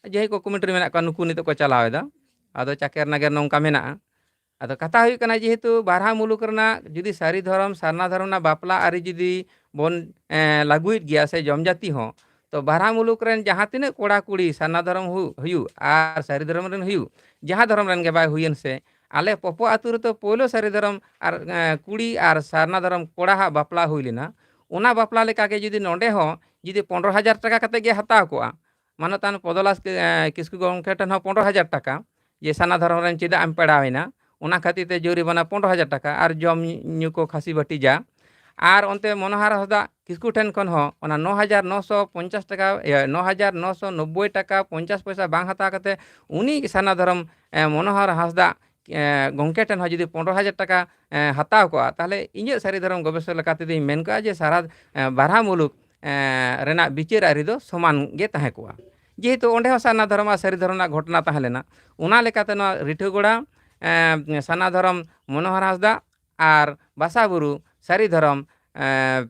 ᱡᱟᱦᱟᱸᱭ ᱠᱚ ᱠᱚᱢᱤᱴᱤ ᱨᱮ ᱢᱮᱱᱟᱜ ᱠᱚᱣᱟ, ᱱᱩᱠᱩ ᱱᱤᱛᱚᱜ ᱠᱚ ᱪᱟᱞᱟᱣ ᱮᱫᱟ᱾ ᱟᱫᱚ ᱪᱟᱠᱮᱨ ᱱᱟᱜᱮᱨ ᱱᱚᱝᱠᱟ ᱢᱮᱱᱟᱜᱼᱟ᱾ ᱟᱫᱚ ᱠᱟᱛᱷᱟ ᱦᱩᱭᱩᱜ ᱠᱟᱱᱟ, ᱡᱮᱦᱮᱛᱩ ᱵᱟᱨᱦᱟ ᱢᱩᱞᱩᱠ ᱨᱮᱱᱟᱜ ᱡᱩᱫᱤ ᱥᱟᱹᱨᱤ ᱫᱷᱚᱨᱚᱢ, ᱥᱟᱨᱱᱟ ᱫᱷᱚᱨᱚᱢ ᱨᱮᱱᱟᱜ ᱵᱟᱯᱞᱟ ᱟᱹᱨᱤ ᱡᱩᱫᱤ ᱵᱚᱱ, ᱮᱸ, ᱞᱟᱹᱜᱩᱭᱮᱫ ᱜᱮᱭᱟ ᱥᱮ ᱡᱚᱢᱡᱟᱹᱛᱤ ᱦᱚᱸ, ᱛᱚ ᱵᱟᱨᱦᱟ ᱢᱩᱞᱩᱠ ᱨᱮᱱ ᱡᱟᱦᱟᱸ ᱛᱤᱱᱟᱹᱜ ᱠᱚᱲᱟ ᱠᱩᱲᱤ ᱥᱟᱨᱱᱟ ᱫᱷᱚᱨᱚᱢ ᱦᱩ-, ᱦᱩᱭᱩᱜ ᱟᱨ ᱥᱟᱹᱨᱤ ᱫᱷᱚᱨᱚᱢ ᱨᱮᱱ ᱦᱩᱭᱩᱜ, ᱡᱟᱦᱟᱸ ᱫᱷᱚᱨᱚᱢ ᱨᱮᱱ ᱜᱮ ᱵᱟᱭ ᱦᱩᱭᱮᱱ ᱥᱮ, ᱟᱞᱮ ᱯᱚᱯᱚ ᱟᱹᱛᱩ ᱨᱮᱫᱚ ᱯᱳᱭᱞᱳ ᱥᱟᱹᱨᱤ ᱫᱷᱚᱨᱚᱢ ᱟᱨ, ᱮᱸ, ᱠᱩᱲᱤ ᱟᱨ ᱥᱟᱨᱱᱟ ᱫᱷᱚᱨᱚᱢ ᱠᱚᱲᱟ ᱦᱟᱜ ᱵᱟᱯᱞᱟ ᱦᱩᱭ ᱞᱮᱱᱟ᱾ ᱚᱱᱟ ᱵᱟᱯᱞᱟ ᱞᱮᱠᱟᱜᱮ ᱡᱩᱫᱤ ᱱᱚᱰᱮ ᱦᱚᱸ ᱡᱩᱫᱤ ᱯᱚᱱᱨᱚ ᱦᱟᱡᱟᱨ ᱴᱟᱠᱟ ᱠᱟᱛᱮ ᱜᱮ ᱦᱟᱛᱟᱣ ᱠᱚᱜᱼᱟ, ᱢᱟᱱᱚᱛᱟᱱ ᱯᱚᱫᱚᱞᱟᱥ ᱠᱤ-, ᱮᱸ, ᱠᱤᱥᱠᱩ ᱜᱚᱢᱠᱮ ᱴᱷᱮᱱ ᱦᱚᱸ ᱯᱚᱱᱨᱚ ᱦᱟᱡᱟᱨ ᱴᱟᱠᱟ, ᱡᱮ ᱥᱟᱨᱱᱟ ᱫᱷᱚᱨᱚᱢ ᱨᱮᱱ ᱪᱮᱫᱟᱜ ᱮᱢ ᱯᱮᱲᱟᱣᱮᱱᱟ, ᱚᱱᱟ ᱠᱷᱟᱹᱛᱤᱨ ᱛᱮ ᱡᱩᱨᱤᱢᱟᱱᱟ ᱯᱚᱱᱨᱚ ᱦᱟᱡᱟᱨ ᱴᱟᱠᱟ ᱟᱨ ᱡᱚᱢ ᱧᱩ ᱠᱚ ᱠᱷᱟᱹᱥᱤ ᱵᱟᱹᱴᱤ ᱡᱟ᱾ ᱟᱨ ᱚᱱᱛᱮ ᱢᱚᱱᱳᱦᱟᱨ ᱦᱟᱸᱥᱫᱟ ᱠᱤᱥᱠᱩ ᱴᱷᱮᱱ ᱠᱷᱚᱱ ᱦᱚᱸ ᱚᱱᱟ ᱱᱚ ᱦᱟᱡᱟᱨ ᱱᱚᱥᱚ ᱯᱚᱧᱪᱟᱥ ᱴᱟᱠᱟ, ᱤᱭᱟᱹ, ᱱᱚ ᱦᱟᱡᱟᱨ ᱱᱚᱥᱚ ᱱᱚᱵᱵᱳᱭ ᱴᱟᱠᱟ ᱯᱚᱧᱪᱟᱥ ᱯᱚᱭᱥᱟ ᱵᱟᱝ ᱦᱟᱛᱟᱣ ᱠᱟᱛᱮ ᱩᱱᱤ ᱥᱟᱨᱱᱟ ᱫᱷᱚᱨᱚᱢ, ᱮᱸ, ᱢᱚᱱᱳᱦᱟᱨ ᱦᱟᱸᱥᱫᱟ ᱮ, ᱜᱚᱢᱠᱮ ᱴᱷᱮᱱ ᱦᱚᱸ ᱡᱩᱫᱤ ᱯᱚᱱᱨᱚ ᱦᱟᱡᱟᱨ ᱴᱟᱠᱟ, ᱮ, ᱦᱟᱛᱟᱣ ᱠᱚᱜᱼᱟ, ᱛᱟᱦᱚᱞᱮ ᱤᱧᱟᱹᱜ ᱥᱟᱹᱨᱤ ᱫᱷᱚᱨᱚᱢ ᱜᱚᱵᱮᱥᱚᱠ ᱞᱮᱠᱟ ᱛᱮᱫᱚᱧ ᱢᱮᱱ ᱠᱚᱜᱼᱟ ᱡᱮ ᱥᱟᱨᱟ, ᱮ, ᱵᱟᱨᱦᱟ ᱢᱩᱞᱩᱠ, ᱮ, ᱨᱮᱱᱟᱜ ᱵᱤᱪᱟᱹᱨ ᱟᱹᱨᱤ ᱫᱚ ᱥᱚᱢᱟᱱ ᱜᱮ ᱛᱟᱦᱮᱸ ᱠᱚᱜᱼᱟ᱾ ᱡᱮᱦᱮᱛᱩ ᱚᱸᱰᱮ ᱦᱚᱸ ᱥᱟᱨᱱᱟ ᱫᱷᱚᱨᱚᱢ ᱟᱨ ᱥᱟᱹᱨᱤ ᱫᱷᱚᱨᱚᱢ ᱨᱮᱱᱟᱜ ᱜᱷᱚᱴᱚᱱᱟ ᱛᱟᱦᱮᱸ ᱞᱮᱱᱟ, ᱚᱱᱟ ᱞᱮᱠᱟᱛᱮ ᱱᱚᱣᱟ ᱨᱤᱴᱷᱟᱹᱜᱚᱲᱟ, ᱮ, ᱥᱟᱨᱱᱟ ᱫᱷᱚᱨᱚᱢ ᱢᱚᱱᱳᱦᱚᱨ ᱦᱟᱸᱥᱫᱟ ᱟᱨ ᱵᱟᱥᱟᱵᱩᱨᱩ ᱥᱟᱹᱨᱤ ᱫᱷᱚᱨᱚᱢ, ᱮ,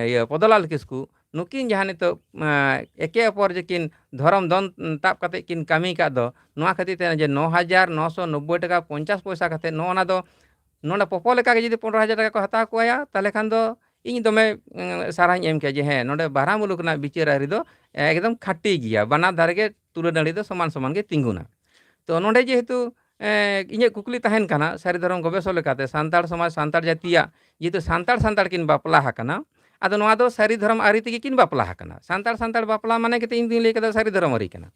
ᱤᱭᱟᱹ, ᱯᱚᱫᱚᱞᱟᱞ ᱠᱤᱥᱠᱩ, ᱱᱩᱠᱤᱱ ᱡᱟᱦᱟᱸ ᱱᱤᱛᱚᱜ, ᱮ, ᱮᱠᱮ ᱚᱯᱚᱨ ᱡᱮᱠᱤᱱ ᱫᱷᱚᱨᱚᱢ ᱫᱚᱱ ᱛᱟᱵ ᱠᱟᱛᱮ ᱠᱤᱱ ᱠᱟᱹᱢᱤ ᱠᱟᱫ ᱫᱚ, ᱱᱚᱣᱟ ᱠᱷᱟᱹᱛᱤᱨ ᱛᱮ ᱡᱮ ᱱᱚ ᱦᱟᱡᱟᱨ ᱱᱚᱥᱚ ᱱᱚᱵᱵᱳᱭ ᱴᱟᱠᱟ ᱯᱚᱧᱪᱟᱥ ᱯᱚᱭᱥᱟ ᱠᱟᱛᱮ, ᱱᱚᱜᱼᱚ ᱱᱟ ᱫᱚ ᱱᱚᱰᱮ ᱯᱚᱯᱚ ᱞᱮᱠᱟ ᱜᱮ ᱡᱩᱫᱤ ᱯᱚᱱᱨᱚ ᱦᱟᱡᱟᱨ ᱴᱟᱠᱟ ᱠᱚ ᱦᱟᱛᱟᱣ ᱠᱚᱣᱟ, ᱛᱟᱦᱚᱞᱮ ᱠᱷᱟᱱ ᱫᱚ ᱤᱧ ᱫᱚᱢᱮ, ᱩᱸ, ᱥᱟᱨᱦᱟᱧ ᱮᱢ ᱠᱮᱭᱟ ᱡᱮ ᱦᱮᱸ, ᱱᱚᱰᱮ ᱵᱟᱨᱦᱟ ᱢᱩᱞᱩᱠ ᱨᱮᱱᱟᱜ ᱵᱤᱪᱟᱹᱨ ᱟᱹᱨᱤ ᱫᱚ ᱮᱠᱫᱚᱢ ᱠᱷᱟᱹᱴᱤ ᱜᱮᱭᱟ, ᱵᱟᱱᱟᱨ ᱫᱷᱟᱨᱮ ᱜᱮ ᱛᱩᱞᱟᱹ ᱱᱟᱹᱲᱤ ᱫᱚ ᱥᱚᱢᱟᱱ ᱥᱚᱢᱟᱱ ᱜᱮ ᱛᱤᱸᱜᱩᱱᱟ᱾ ᱛᱚ ᱱᱚᱰᱮ ᱡᱮᱦᱮᱛᱩ, ᱮ, ᱤᱧᱟᱹᱜ ᱠᱩᱠᱞᱤ ᱛᱟᱦᱮᱱ ᱠᱟᱱᱟ, ᱥᱟᱹᱨᱤ ᱫᱷᱚᱨᱚᱢ ᱜᱚᱵᱮᱥᱚᱠ ᱞᱮᱠᱟᱛᱮ ᱥᱟᱱᱛᱟᱲ ᱥᱚᱢᱟᱡᱽ, ᱥᱟᱱᱛᱟᱲ ᱡᱟᱹᱛᱤᱭᱟᱜ, ᱡᱮᱦᱮᱛᱩ ᱥᱟᱱᱛᱟᱲ ᱥᱟᱱᱛᱟᱲ ᱠᱤᱱ ᱵᱟᱯᱞᱟ ᱟᱠᱟᱱᱟ, ᱟᱫᱚ ᱱᱚᱣᱟ ᱫᱚ ᱥᱟᱹᱨᱤ ᱫᱷᱚᱨᱚᱢ ᱟᱹᱨᱤ ᱛᱮᱜᱮ ᱠᱤᱱ ᱵᱟᱯᱞᱟ ᱟᱠᱟᱱᱟ᱾ ᱥᱟᱱᱛᱟᱲ ᱥᱟᱱᱛᱟᱲ ᱵᱟᱯᱞᱟ ᱢᱟᱱᱮ ᱠᱟᱛᱮ ᱤᱧ ᱫᱩᱧ ᱞᱟᱹᱭ ᱠᱮᱫᱟ ᱥᱟᱹᱨᱤ ᱫᱷᱚᱨᱚᱢ ᱟᱹᱨᱤ ᱠᱟᱱᱟ᱾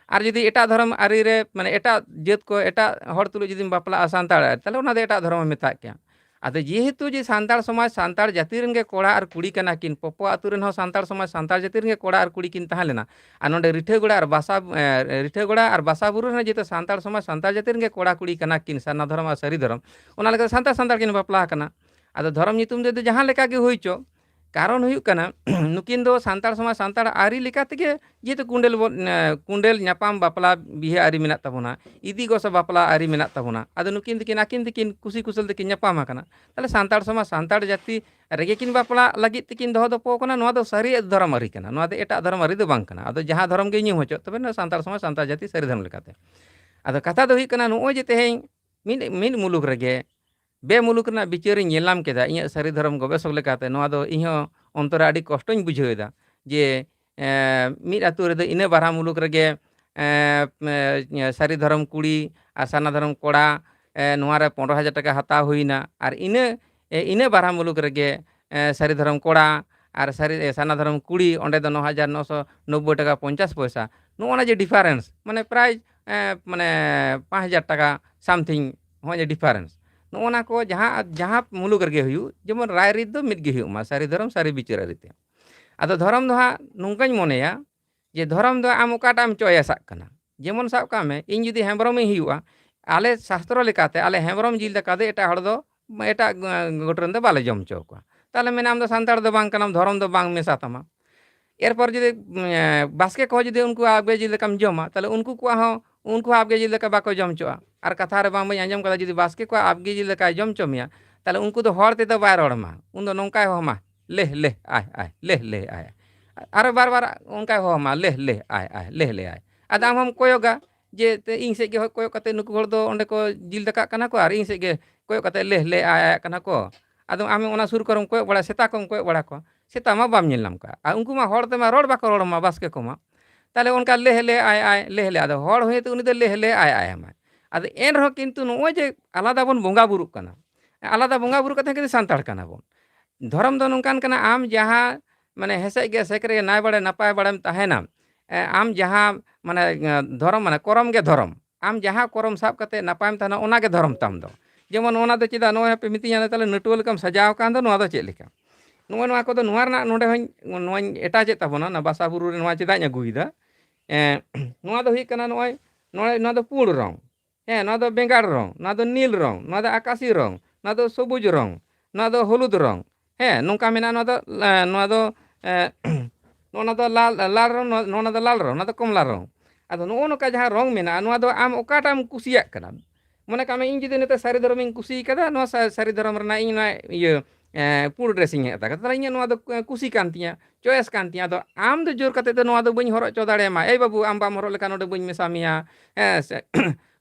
ᱟᱨ ᱡᱩᱫᱤ ᱮᱴᱟᱜ ᱫᱷᱚᱨᱚᱢ ᱟᱹᱨᱤ ᱨᱮ, ᱢᱟᱱᱮ ᱮᱴᱟᱜ ᱡᱟᱹᱛ ᱠᱚ, ᱮᱴᱟᱜ ᱦᱚᱲ ᱛᱩᱞᱩᱡ ᱡᱩᱫᱤᱢ ᱵᱟᱯᱞᱟᱜᱼᱟ ᱥᱟᱱᱛᱟᱲ ᱟᱹᱨᱤ, ᱛᱟᱦᱚᱞᱮ ᱚᱱᱟ ᱫᱚ ᱮᱴᱟᱜ ᱫᱷᱚᱨᱚᱢ ᱮᱢ ᱢᱮᱛᱟᱜ ᱠᱮᱭᱟ᱾ ᱟᱫᱚ ᱡᱮᱦᱮᱛᱩ ᱡᱮ ᱥᱟᱱᱛᱟᱲ ᱥᱚᱢᱟᱡᱽ ᱥᱟᱱᱛᱟᱲ ᱡᱟᱹᱛᱤ ᱨᱮᱱ ᱜᱮ ᱠᱚᱲᱟ ᱟᱨ ᱠᱩᱲᱤ ᱠᱟᱱᱟ ᱠᱤᱱ, ᱯᱚᱯᱚ ᱟᱹᱛᱩ ᱨᱮᱱ ᱦᱚᱸ ᱥᱟᱱᱛᱟᱲ ᱥᱚᱢᱟᱡᱽ ᱥᱟᱱᱛᱟᱲ ᱡᱟᱹᱛᱤ ᱨᱮᱱ ᱜᱮ ᱠᱚᱲᱟ ᱟᱨ ᱠᱩᱲᱤ ᱠᱤᱱ ᱛᱟᱦᱮᱸ ᱞᱮᱱᱟ, ᱟᱨ ᱱᱚᱰᱮ ᱨᱤᱴᱷᱟᱹᱜᱚᱲᱟ ᱟᱨ ᱵᱟᱥᱟ, ᱮ, ᱨᱤᱴᱷᱟᱹᱜᱚᱲᱟ ᱟᱨ ᱵᱟᱥᱟ ᱵᱩᱨᱩ ᱨᱮᱦᱚᱸ ᱡᱮᱦᱮᱛᱩ ᱥᱟᱱᱛᱟᱲ ᱥᱚᱢᱟᱡᱽ ᱥᱟᱱᱛᱟᱲ ᱡᱟᱹᱛᱤ ᱨᱮᱱ ᱜᱮ ᱠᱚᱲᱟ ᱠᱩᱲᱤ ᱠᱟᱱᱟ ᱠᱤᱱ, ᱥᱟᱨᱱᱟ ᱫᱷᱚᱨᱚᱢ ᱟᱨ ᱥᱟᱹᱨᱤ ᱫᱷᱚᱨᱚᱢ, ᱚᱱᱟ ᱞᱮᱠᱟᱛᱮ ᱥᱟᱱᱛᱟᱲ ᱥᱟᱱᱛᱟᱲ ᱠᱤᱱ ᱵᱟᱯᱞᱟ ᱟᱠᱟᱱᱟ᱾ ᱟᱫᱚ ᱫᱷᱚᱨᱚᱢ ᱧᱩᱛᱩᱢ ᱛᱮᱫᱚ ᱡᱟᱦᱟᱸ ᱞᱮᱠᱟ ᱜᱮ ᱦᱩᱭ ᱪᱚ, ᱠᱟᱨᱚᱱ ᱦᱩᱭᱩᱜ ᱠᱟᱱᱟ, ᱱᱩᱠᱤᱱ ᱫᱚ ᱥᱟᱱᱛᱟᱲ ᱥᱚᱢᱟᱡᱽ ᱥᱟᱱᱛᱟᱲ ᱟᱹᱨᱤ ᱞᱮᱠᱟ ᱛᱮᱜᱮ ᱡᱮᱦᱮᱛᱩ ᱠᱩᱸᱰᱮᱞ ᱵᱚ-, ᱮ, ᱠᱩᱸᱰᱮᱞ ᱧᱟᱯᱟᱢ ᱵᱟᱯᱞᱟ ᱵᱤᱦᱟᱹ ᱟᱹᱨᱤ ᱢᱮᱱᱟᱜ ᱛᱟᱵᱚᱱᱟ, ᱤᱫᱤ ᱜᱚᱥᱚ ᱵᱟᱯᱞᱟ ᱟᱹᱨᱤ ᱢᱮᱱᱟᱜ ᱛᱟᱵᱚᱱᱟ᱾ ᱟᱫᱚ ᱱᱩᱠᱤᱱ ᱫᱚᱠᱤᱱ ᱟᱹᱠᱤᱱ ᱛᱮᱠᱤᱱ ᱠᱩᱥᱤ ᱠᱩᱥᱟᱹᱞ ᱛᱮᱠᱤᱱ ᱧᱟᱯᱟᱢ ᱟᱠᱟᱱᱟ᱾ ᱛᱟᱦᱚᱞᱮ ᱥᱟᱱᱛᱟᱲ ᱥᱚᱢᱟᱡᱽ ᱥᱟᱱᱛᱟᱲ ᱡᱟᱹᱛᱤ ᱨᱮᱜᱮ ᱠᱤᱱ ᱵᱟᱯᱞᱟ ᱞᱟᱹᱜᱤᱫ ᱛᱮᱠᱤᱱ ᱫᱚᱦᱚ ᱫᱚᱯᱚ ᱠᱟᱱᱟ᱾ ᱱᱚᱣᱟ ᱫᱚ ᱥᱟᱹᱨᱤ ᱫᱷᱚᱨᱚᱢ ᱟᱹᱨᱤ ᱠᱟᱱᱟ, ᱱᱚᱣᱟ ᱫᱚ ᱮᱴᱟᱜ ᱫᱷᱚᱨᱚᱢ ᱟᱹᱨᱤ ᱫᱚ ᱵᱟᱝ ᱠᱟᱱᱟ᱾ ᱟᱫᱚ ᱡᱟᱦᱟᱸ ᱫᱷᱚᱨᱚᱢ ᱜᱮ ᱧᱩᱢ ᱦᱚᱪᱚᱜ, ᱛᱚᱵᱮ ᱱᱚᱣᱟ ᱥᱟᱱᱛᱟᱲ ᱥᱚᱢᱟᱡᱽ ᱥᱟᱱᱛᱟᱲ ᱡᱟᱹᱛᱤ ᱥᱟᱹᱨᱤ ᱫᱷᱚᱨᱚᱢ ᱞᱮᱠᱟᱛᱮ᱾ ᱟᱫᱚ ᱠᱟᱛᱷᱟ ᱫᱚ ᱦᱩᱭᱩᱜ ᱠᱟᱱᱟ, ᱱᱚᱜᱼᱚᱭ ᱡᱮ ᱛᱮᱦᱮᱧ ᱢᱤᱫ, ᱢᱤᱫ ᱢᱩᱞᱩᱠ ᱨᱮᱜᱮ ᱵᱮ ᱢᱩᱞᱩᱠ ᱨᱮᱱᱟᱜ ᱵᱤᱪᱟᱹᱨᱤᱧ ᱧᱮᱞ ᱧᱟᱢ ᱠᱮᱫᱟ, ᱤᱧᱟᱹᱜ ᱥᱟᱹᱨᱤ ᱫᱷᱚᱨᱚᱢ ᱜᱚᱵᱮᱥᱚᱠ ᱞᱮᱠᱟᱛᱮ ᱱᱚᱣᱟ ᱫᱚ ᱤᱧᱦᱚᱸ ᱚᱱᱛᱚᱨ ᱨᱮ ᱟᱹᱰᱤ ᱠᱚᱥᱴᱚᱧ ᱵᱩᱡᱷᱟᱹᱣ ᱮᱫᱟ ᱡᱮ, ᱮ, ᱢᱤᱫ ᱟᱹᱛᱩ ᱨᱮᱫᱚ ᱤᱱᱟᱹ ᱵᱟᱨᱦᱟ ᱢᱩᱞᱩᱠ ᱨᱮᱜᱮ, ᱮ, ᱮ, ᱥᱟᱹᱨᱤ ᱫᱷᱚᱨᱚᱢ ᱠᱩᱲᱤ ᱟᱨ ᱥᱟᱨᱱᱟ ᱫᱷᱚᱨᱚᱢ ᱠᱚᱲᱟ, ᱮ, ᱱᱚᱣᱟ ᱨᱮ ᱯᱚᱱᱨᱚ ᱦᱟᱡᱟᱨ ᱴᱟᱠᱟ ᱦᱟᱛᱟᱣ ᱦᱩᱭᱱᱟ, ᱟᱨ ᱤᱱᱟᱹ, ᱮ, ᱤᱱᱟᱹ ᱵᱟᱨᱦᱟ ᱢᱩᱞᱩᱠ ᱨᱮᱜᱮ, ᱮ, ᱥᱟᱹᱨᱤ ᱫᱷᱚᱨᱚᱢ ᱠᱚᱲᱟ ᱟᱨ ᱥᱟᱹᱨᱤ, ᱮ, ᱥᱟᱨᱱᱟ ᱫᱷᱚᱨᱚᱢ ᱠᱩᱲᱤ ᱚᱸᱰᱮ ᱫᱚ ᱱᱚ ᱦᱟᱡᱟᱨ ᱱᱚᱥᱚ ᱱᱚᱵᱵᱳᱭ ᱴᱟᱠᱟ ᱯᱚᱧᱪᱟᱥ ᱯᱚᱭᱥᱟ᱾ ᱱᱚᱜᱼᱚ ᱱᱟ ᱡᱮ difference, ᱢᱟᱱᱮ ᱯᱨᱟᱭ, ᱮ, ᱢᱟᱱᱮ ᱯᱟᱸᱪ ᱦᱟᱡᱟᱨ ᱴᱟᱠᱟ something, ᱱᱚᱜᱼᱚᱭ ᱡᱮ difference᱾ ᱱᱚᱜᱼᱚ ᱱᱟ ᱠᱚ ᱡᱟᱦᱟᱸ, ᱡᱟᱦᱟᱸ ᱢᱩᱞᱩᱠ ᱨᱮᱜᱮ ᱦᱩᱭᱩᱜ, ᱡᱮᱢᱚᱱ ᱨᱟᱭᱨᱤᱛ ᱫᱚ ᱢᱤᱫ ᱜᱮ ᱦᱩᱭᱩᱜ ᱢᱟ, ᱥᱟᱹᱨᱤ ᱫᱷᱚᱨᱚᱢ ᱥᱟᱹᱨᱤ ᱵᱤᱪᱟᱹᱨ ᱟᱹᱨᱤᱛᱮ᱾ ᱟᱫᱚ ᱫᱷᱚᱨᱚᱢ ᱫᱚ ᱦᱟᱸᱜ ᱱᱚᱝᱠᱟᱧ ᱢᱚᱱᱮᱭᱟ ᱡᱮ ᱫᱷᱚᱨᱚᱢ ᱫᱚ ᱟᱢ ᱚᱠᱟᱴᱟᱜ ᱮᱢ ᱪᱚᱭᱮᱥᱟᱜ ᱠᱟᱱᱟ᱾ ᱡᱮᱢᱚᱱ ᱥᱟᱵ ᱠᱟᱜ ᱢᱮ, ᱤᱧ ᱡᱩᱫᱤ ᱦᱮᱢᱵᱨᱚᱢᱤᱧ ᱦᱩᱭᱩᱜᱼᱟ, ᱟᱞᱮ ᱥᱟᱥᱛᱨᱚ ᱞᱮᱠᱟᱛᱮ ᱟᱞᱮ ᱦᱮᱢᱵᱨᱚᱢ ᱡᱤᱞ ᱫᱟᱠᱟ ᱫᱚ ᱮᱴᱟᱜ ᱦᱚᱲ ᱫᱚ, ᱮᱴᱟᱜ ᱜᱚ-, ᱜᱚᱴ ᱨᱮᱱ ᱫᱚ ᱵᱟᱞᱮ ᱡᱚᱢ ᱦᱚᱪᱚ ᱠᱚᱣᱟ᱾ ᱛᱟᱦᱚᱞᱮ ᱢᱮᱱᱟ, "ᱟᱢ ᱫᱚ ᱥᱟᱱᱛᱟᱲ ᱫᱚ ᱵᱟᱝ ᱠᱟᱱᱟᱢ, ᱫᱷᱚᱨᱚᱢ ᱫᱚ ᱵᱟᱝ ᱢᱮᱥᱟ ᱛᱟᱢᱟ᱾" ᱮᱨᱯᱚᱨ ᱡᱩᱫᱤ, ᱮᱸ, ᱵᱟᱥᱠᱮ ᱠᱚᱦᱚᱸ ᱡᱩᱫᱤ ᱩᱱᱠᱩ ᱟᱵᱜᱮ ᱡᱤᱞ ᱫᱟᱠᱟᱢ ᱡᱚᱢᱟ, ᱛᱟᱦᱚᱞᱮ ᱩᱱᱠᱩ ᱠᱚᱣᱟᱜ ᱦᱚᱸ, ᱩᱱᱠᱩ ᱦᱚᱸ ᱟᱵᱜᱮ ᱡᱤᱞ ᱫᱟᱠᱟ ᱵᱟᱠᱚ ᱡᱚᱢ ᱦᱚᱪᱚᱜᱼᱟ᱾ ᱟᱨ ᱠᱟᱛᱷᱟ ᱨᱮ ᱵᱟᱝ ᱵᱟᱹᱧ ᱟᱸᱡᱚᱢ ᱠᱟᱫᱟ, ᱡᱩᱫᱤ ᱵᱟᱥᱠᱮ ᱠᱚᱣᱟᱜ ᱟᱵᱜᱮ ᱡᱤᱞ ᱫᱟᱠᱟᱭ ᱡᱚᱢ ᱦᱚᱪᱚ ᱢᱮᱭᱟ, ᱛᱟᱦᱚᱞᱮ ᱩᱱᱠᱩ ᱫᱚ ᱦᱚᱲ ᱛᱮᱫᱚ ᱵᱟᱭ ᱨᱚᱲ ᱟᱢᱟ᱾ ᱩᱱᱫᱚ ᱱᱚᱝᱠᱟᱭ ᱦᱚᱦᱚ ᱟᱢᱟ, "ᱞᱮᱦ, ᱞᱮᱦ, ᱟᱭ, ᱟᱭ, ᱞᱮᱦ, ᱞᱮᱦ, ᱟᱭ, ᱟᱭ᱾" ᱟᱨᱚ ᱵᱟᱨ ᱵᱟᱨ ᱚᱱᱠᱟᱭ ᱦᱚᱦᱚ ᱟᱢᱟ, "ᱞᱮᱦ, ᱞᱮᱦ, ᱟᱭ, ᱟᱭ, ᱞᱮᱦ, ᱞᱮᱦ, ᱟᱭ, ᱟᱭ᱾" ᱟᱫᱚ ᱟᱢ ᱦᱚᱸᱢ ᱠᱚᱭᱚᱜᱟ ᱡᱮ ᱛᱮ ᱤᱧ ᱥᱮᱫ ᱜᱮ ᱦᱚᱸ ᱠᱚᱭᱚᱜ ᱠᱟᱛᱮ ᱱᱩᱠᱩ ᱦᱚᱲ ᱫᱚ ᱚᱸᱰᱮ ᱠᱚ ᱡᱤᱞ ᱫᱟᱠᱟᱜ ᱠᱟᱱᱟ ᱠᱚ ᱟᱨ ᱤᱧ ᱥᱮᱫ ᱜᱮ ᱠᱚᱭᱚᱜ ᱠᱟᱛᱮ ᱞᱮᱦ, ᱞᱮᱦ, ᱟᱭ, ᱟᱭ ᱠᱟᱱᱟ ᱠᱚ᱾ ᱟᱫᱚ ᱟᱢ ᱚᱱᱟ ᱥᱩᱨ ᱠᱚᱨᱮᱢ ᱠᱚᱭᱚᱜ ᱵᱟᱲᱟ, ᱥᱮᱛᱟ ᱠᱚᱢ ᱠᱚᱭᱚᱜ ᱵᱟᱲᱟ ᱠᱚᱣᱟ, ᱥᱮᱛᱟ ᱢᱟ ᱵᱟᱢ ᱧᱮᱞ ᱧᱟᱢ ᱠᱟᱜᱼᱟ᱾ ᱟᱨ ᱩᱱᱠᱩ ᱢᱟ ᱦᱚᱲ ᱛᱮᱢᱟ ᱨᱚᱲ ᱵᱟᱠᱚ ᱨᱚᱲ ᱟᱢᱟ ᱵᱟᱥᱠᱮ ᱠᱚᱢᱟ᱾ ᱛᱟᱦᱚᱞᱮ ᱚᱱᱠᱟ ᱞᱮᱦ, ᱞᱮᱦ, ᱟᱭ, ᱟᱭ, ᱞᱮᱦ, ᱞᱮᱦ, ᱟᱫᱚ ᱦᱚᱲ ᱦᱚᱭᱛᱳ ᱩᱱᱤ ᱫᱚ ᱞᱮᱦ, ᱞᱮᱦ, ᱟᱭ, ᱟᱭ ᱟᱢᱟᱭ᱾ ᱟᱫᱚ ᱮᱱ ᱨᱮᱦᱚᱸ ᱠᱤᱱᱛᱩ ᱱᱚᱜᱼᱚᱭ ᱡᱮ ᱟᱞᱟᱫᱟ ᱵᱚᱱ ᱵᱚᱸᱜᱟ ᱵᱩᱨᱩᱜ ᱠᱟᱱᱟ, ᱟᱞᱟᱫᱟ ᱵᱚᱸᱜᱟ ᱵᱩᱨᱩ ᱠᱟᱛᱮ ᱠᱤᱱᱛᱩ ᱥᱟᱱᱛᱟᱲ ᱠᱟᱱᱟ ᱵᱚᱱ᱾ ᱫᱷᱚᱨᱚᱢ ᱫᱚ ᱱᱚᱝᱠᱟᱱ ᱠᱟᱱᱟ, ᱟᱢ ᱡᱟᱦᱟᱸ ᱢᱟᱱᱮ ᱦᱮᱸᱥᱮᱡ ᱜᱮ ᱥᱮᱠ ᱨᱮᱜᱮ ᱱᱟᱭ ᱵᱟᱲᱮ ᱱᱟᱯᱟᱭ ᱵᱟᱲᱮᱢ ᱛᱟᱦᱮᱱᱟ, ᱮ, ᱟᱢ ᱡᱟᱦᱟᱸ ᱢᱟᱱᱮ, ᱮ, ᱫᱷᱚᱨᱚᱢ ᱢᱟᱱᱮ ᱠᱚᱨᱚᱢ ᱜᱮ ᱫᱷᱚᱨᱚᱢ᱾ ᱟᱢ ᱡᱟᱦᱟᱸ ᱠᱚᱨᱚᱢ ᱥᱟᱵ ᱠᱟᱛᱮ ᱱᱟᱯᱟᱭᱮᱢ ᱛᱟᱦᱮᱱᱟ, ᱚᱱᱟ ᱜᱮ ᱫᱷᱚᱨᱚᱢ ᱛᱟᱢ ᱫᱚ᱾ ᱡᱮᱢᱚᱱ ᱚᱱᱟ ᱫᱚ ᱪᱮᱫᱟᱜ ᱱᱚᱜᱼᱚᱭ ᱯᱮ ᱢᱤᱛᱟᱹᱧᱟ, ᱛᱟᱦᱚᱞᱮ ᱱᱟᱹᱴᱩᱣᱟᱹ ᱞᱮᱠᱟᱢ ᱥᱟᱡᱟᱣ ᱟᱠᱟᱱ ᱫᱚ, ᱱᱚᱣᱟ ᱫᱚ ᱪᱮᱫ ᱞᱮᱠᱟ? ᱱᱚᱜᱼᱚᱭ ᱱᱚᱣᱟ ᱠᱚᱫᱚ ᱱᱚᱣᱟ ᱨᱮᱱᱟᱜ ᱱᱚᱰᱮ ᱦᱚᱸᱧ, ᱱᱚᱣᱟᱧ ᱮᱴᱟᱪᱮᱫ ᱛᱟᱵᱚᱱᱟ, ᱚᱱᱟ ᱵᱟᱥᱟ ᱵᱩᱨᱩ ᱨᱮ ᱱᱚᱣᱟ ᱪᱮᱫᱟᱜ ᱤᱧ ᱟᱹᱜᱩᱭᱮᱫᱟ? ᱮ, ᱱᱚᱣᱟ ᱫᱚ ᱦᱩᱭᱩᱜ ᱠᱟᱱᱟ ᱱᱚᱜᱼᱚᱭ, ᱱᱚᱜᱼᱚᱭ ᱱᱚᱣᱟ ᱫᱚ ᱯᱩᱸᱰ ᱨᱚᱝ, ᱦᱮᱸ, ᱱᱚᱣᱟ ᱫᱚ ᱵᱮᱸᱜᱟᱲ ᱨᱚᱝ, ᱱᱚᱣᱟ ᱫᱚ ᱱᱤᱞ ᱨᱚᱝ, ᱱᱚᱣᱟ ᱫᱚ ᱟᱠᱟᱥᱤ ᱨᱚᱝ, ᱱᱚᱣᱟ ᱫᱚ ᱥᱚᱵᱩᱡᱽ ᱨᱚᱝ, ᱱᱚᱣᱟ ᱫᱚ ᱦᱚᱞᱩᱫ ᱨᱚᱝ, ᱦᱮᱸ, ᱱᱚᱝᱠᱟ ᱢᱮᱱᱟᱜᱼᱟ᱾ ᱱᱚᱣᱟ ᱫᱚ, ᱮ, ᱱᱚᱣᱟ ᱫᱚ, ᱮ, ᱱᱚᱜᱼᱚ ᱱᱚᱣᱟ ᱫᱚ ᱞᱟᱞ, ᱞᱟᱞ ᱨᱚᱝ, ᱱᱚᱣᱟ, ᱱᱚᱣᱟ ᱫᱚ ᱞᱟᱞ ᱨᱚᱝ, ᱱᱚᱣᱟ ᱫᱚ ᱠᱚᱢᱞᱟ ᱨᱚᱝ᱾ ᱟᱫᱚ ᱱᱚᱜᱼᱚ ᱱᱚᱝᱠᱟ ᱡᱟᱦᱟᱸ ᱨᱚᱝ ᱢᱮᱱᱟᱜᱼᱟ, ᱱᱚᱣᱟ ᱫᱚ ᱟᱢ ᱚᱠᱟᱴᱟᱜ ᱮᱢ ᱠᱩᱥᱤᱭᱟᱜ ᱠᱟᱱᱟ? ᱢᱚᱱᱮ ᱠᱟᱜ ᱢᱮ, ᱤᱧ ᱡᱩᱫᱤ ᱱᱤᱛᱚᱜ ᱥᱟᱹᱨᱤ ᱫᱷᱚᱨᱚᱢᱤᱧ ᱠᱩᱥᱤ ᱠᱟᱫᱟ, ᱱᱚᱣᱟ ᱥᱟ-, ᱥᱟᱹᱨᱤ ᱫᱷᱚᱨᱚᱢ ᱨᱮᱱᱟᱜ ᱤᱧ ᱱᱚᱣᱟ ᱤᱭᱟᱹ, ᱮ, ᱯᱩᱸᱰ dress ᱤᱧ ᱦᱟᱛᱟᱣ ᱠᱟᱫᱟ, ᱛᱟᱦᱞᱮ ᱤᱧᱟᱹᱜ ᱱᱚᱣᱟ ᱫᱚ, ᱮ, ᱠᱩᱥᱤ ᱠᱟᱱ ᱛᱤᱧᱟ, choice ᱠᱟᱱ ᱛᱤᱧᱟ᱾ ᱟᱫᱚ ᱟᱢ ᱫᱚ ᱡᱳᱨ ᱠᱟᱛᱮ ᱫᱚ ᱱᱚᱣᱟ ᱫᱚ ᱵᱟᱹᱧ ᱦᱚᱨᱚᱜ ᱦᱚᱪᱚ ᱫᱟᱲᱮᱭᱟᱢᱟ, "ᱮᱭ ᱵᱟᱹᱵᱩ, ᱟᱢ ᱵᱟᱢ ᱦᱚᱨᱚᱜ ᱞᱮᱠᱷᱟᱱ ᱱᱚᱰᱮ ᱵᱟᱹᱧ ᱢᱮᱥᱟ ᱢᱮᱭᱟ", ᱦᱮᱸ ᱥᱮ?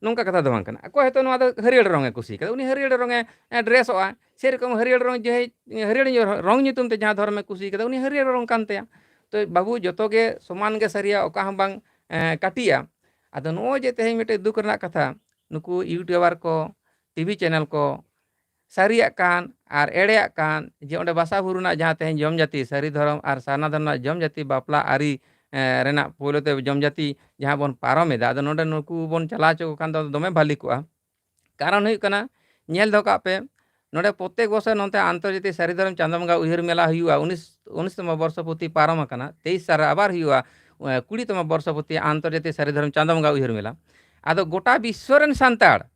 ᱱᱚᱝᱠᱟ ᱠᱟᱛᱷᱟ ᱫᱚ ᱵᱟᱝ ᱠᱟᱱᱟ᱾ ᱚᱠᱚᱭ ᱦᱚᱭᱛᱳ ᱱᱚᱣᱟ ᱫᱚ ᱦᱟᱹᱨᱭᱟᱹᱲ ᱨᱚᱝ ᱮ ᱠᱩᱥᱤ ᱠᱟᱫᱟ, ᱩᱱᱤ ᱦᱟᱹᱨᱭᱟᱹᱲ ᱨᱚᱝ ᱮ, ᱮ, dress ᱚᱜᱼᱟ᱾ ᱥᱮᱨᱚᱠᱚᱢ ᱦᱟᱹᱨᱭᱟᱹᱲ ᱨᱚᱝ ᱡᱮ, ᱦᱟᱹᱨᱭᱟᱹᱲ ᱨᱚᱝ ᱧᱩᱛᱩᱢ ᱛᱮ ᱡᱟᱦᱟᱸ ᱫᱷᱚᱨᱚᱢᱮ ᱠᱩᱥᱤ ᱠᱟᱫᱟ, ᱩᱱᱤ ᱦᱟᱹᱨᱭᱟᱹᱲ ᱨᱚᱝ ᱠᱟᱱ ᱛᱟᱭᱟ᱾ ᱛᱚ ᱵᱟᱹᱵᱩ, ᱡᱚᱛᱚ ᱜᱮ ᱥᱚᱢᱟᱱ ᱜᱮ ᱥᱟᱹᱨᱤᱭᱟ, ᱚᱠᱟ ᱦᱚᱸ ᱵᱟᱝ, ᱮ, ᱠᱟᱹᱴᱤᱡᱼᱟ᱾ ᱟᱫᱚ ᱱᱚᱜᱼᱚᱭ ᱡᱮ ᱛᱮᱦᱮᱧ ᱢᱤᱫᱴᱮᱡ ᱫᱩᱠ ᱨᱮᱱᱟᱜ ᱠᱟᱛᱷᱟ, ᱱᱩᱠᱩ YouTuber ᱠᱚ, TV channel ᱠᱚ ᱥᱟᱹᱨᱤᱭᱟᱜ ᱠᱟᱱ ᱟᱨ ᱮᱲᱮᱭᱟᱜ ᱠᱟᱱ, ᱡᱮ ᱚᱸᱰᱮ ᱵᱟᱥᱟ ᱵᱩᱨᱩ ᱨᱮᱱᱟᱜ ᱡᱟᱦᱟᱸ ᱛᱮᱦᱮᱧ ᱡᱚᱢ ᱡᱟᱹᱛᱤ, ᱥᱟᱹᱨᱤ ᱫᱷᱚᱨᱚᱢ ᱟᱨ ᱥᱟᱨᱱᱟ ᱫᱷᱚᱨᱚᱢ ᱨᱮᱱᱟᱜ ᱡᱚᱢ ᱡᱟᱹᱛᱤ ᱵᱟᱯᱞᱟ ᱟᱹᱨᱤ, ᱮ, ᱨᱮᱱᱟᱜ ᱯᱳᱭᱞᱳ ᱛᱮ ᱡᱚᱢ ᱡᱟᱹᱛᱤ ᱡᱟᱦᱟᱸ ᱵᱚᱱ ᱯᱟᱨᱚᱢ ᱮᱫᱟ, ᱟᱫᱚ ᱱᱚᱰᱮ ᱱᱩᱠᱩ ᱵᱚᱱ ᱪᱟᱞᱟᱣ ᱦᱚᱪᱚ ᱠᱚ ᱠᱷᱟᱱ ᱫᱚ ᱫᱚᱢᱮ ᱵᱷᱟᱹᱞᱤ ᱠᱚᱜᱼᱟ᱾ ᱠᱟᱨᱚᱱ ᱦᱩᱭᱩᱜ ᱠᱟᱱᱟ, ᱧᱮᱞ ᱫᱚᱦᱚ ᱠᱟᱜ ᱯᱮ, ᱱᱚᱰᱮ ᱯᱨᱚᱛᱮᱠ ᱵᱚᱪᱷᱚᱨ ᱱᱚᱛᱮ ᱟᱱᱛᱚᱨᱡᱟᱛᱤᱭᱚ ᱥᱟᱹᱨᱤ ᱫᱷᱚᱨᱚᱢ ᱪᱟᱸᱫᱳ ᱵᱚᱸᱜᱟ ᱩᱭᱦᱟᱹᱨ ᱢᱮᱞᱟ ᱦᱩᱭᱩᱜᱼᱟ᱾ ᱩᱱᱤᱥ, ᱩᱱᱤᱥ ᱛᱚᱢᱚ ᱵᱚᱨᱥᱚ ᱯᱩᱛᱤ ᱯᱟᱨᱚᱢ ᱟᱠᱟᱱᱟ, ᱛᱮᱭᱤᱥ ᱥᱟᱞ ᱨᱮ ᱟᱵᱟᱨ ᱦᱩᱭᱩᱜᱼᱟ, ᱮ, ᱠᱩᱲᱤ ᱛᱚᱢᱚ ᱵᱚᱨᱥᱚ ᱯᱩᱛᱤ ᱟᱱᱛᱚᱨᱡᱟᱛᱤᱭᱚ ᱥᱟᱹᱨᱤ ᱫᱷᱚᱨᱚᱢ ᱪᱟᱸᱫᱳ ᱵᱚᱸᱜᱟ ᱩᱭᱦᱟᱹᱨ ᱢᱮᱞᱟ᱾ ᱟᱫᱚ ᱜᱚᱴᱟ ᱵᱤᱥᱥᱚ ᱨᱮᱱ ᱥᱟᱱᱛᱟᱲ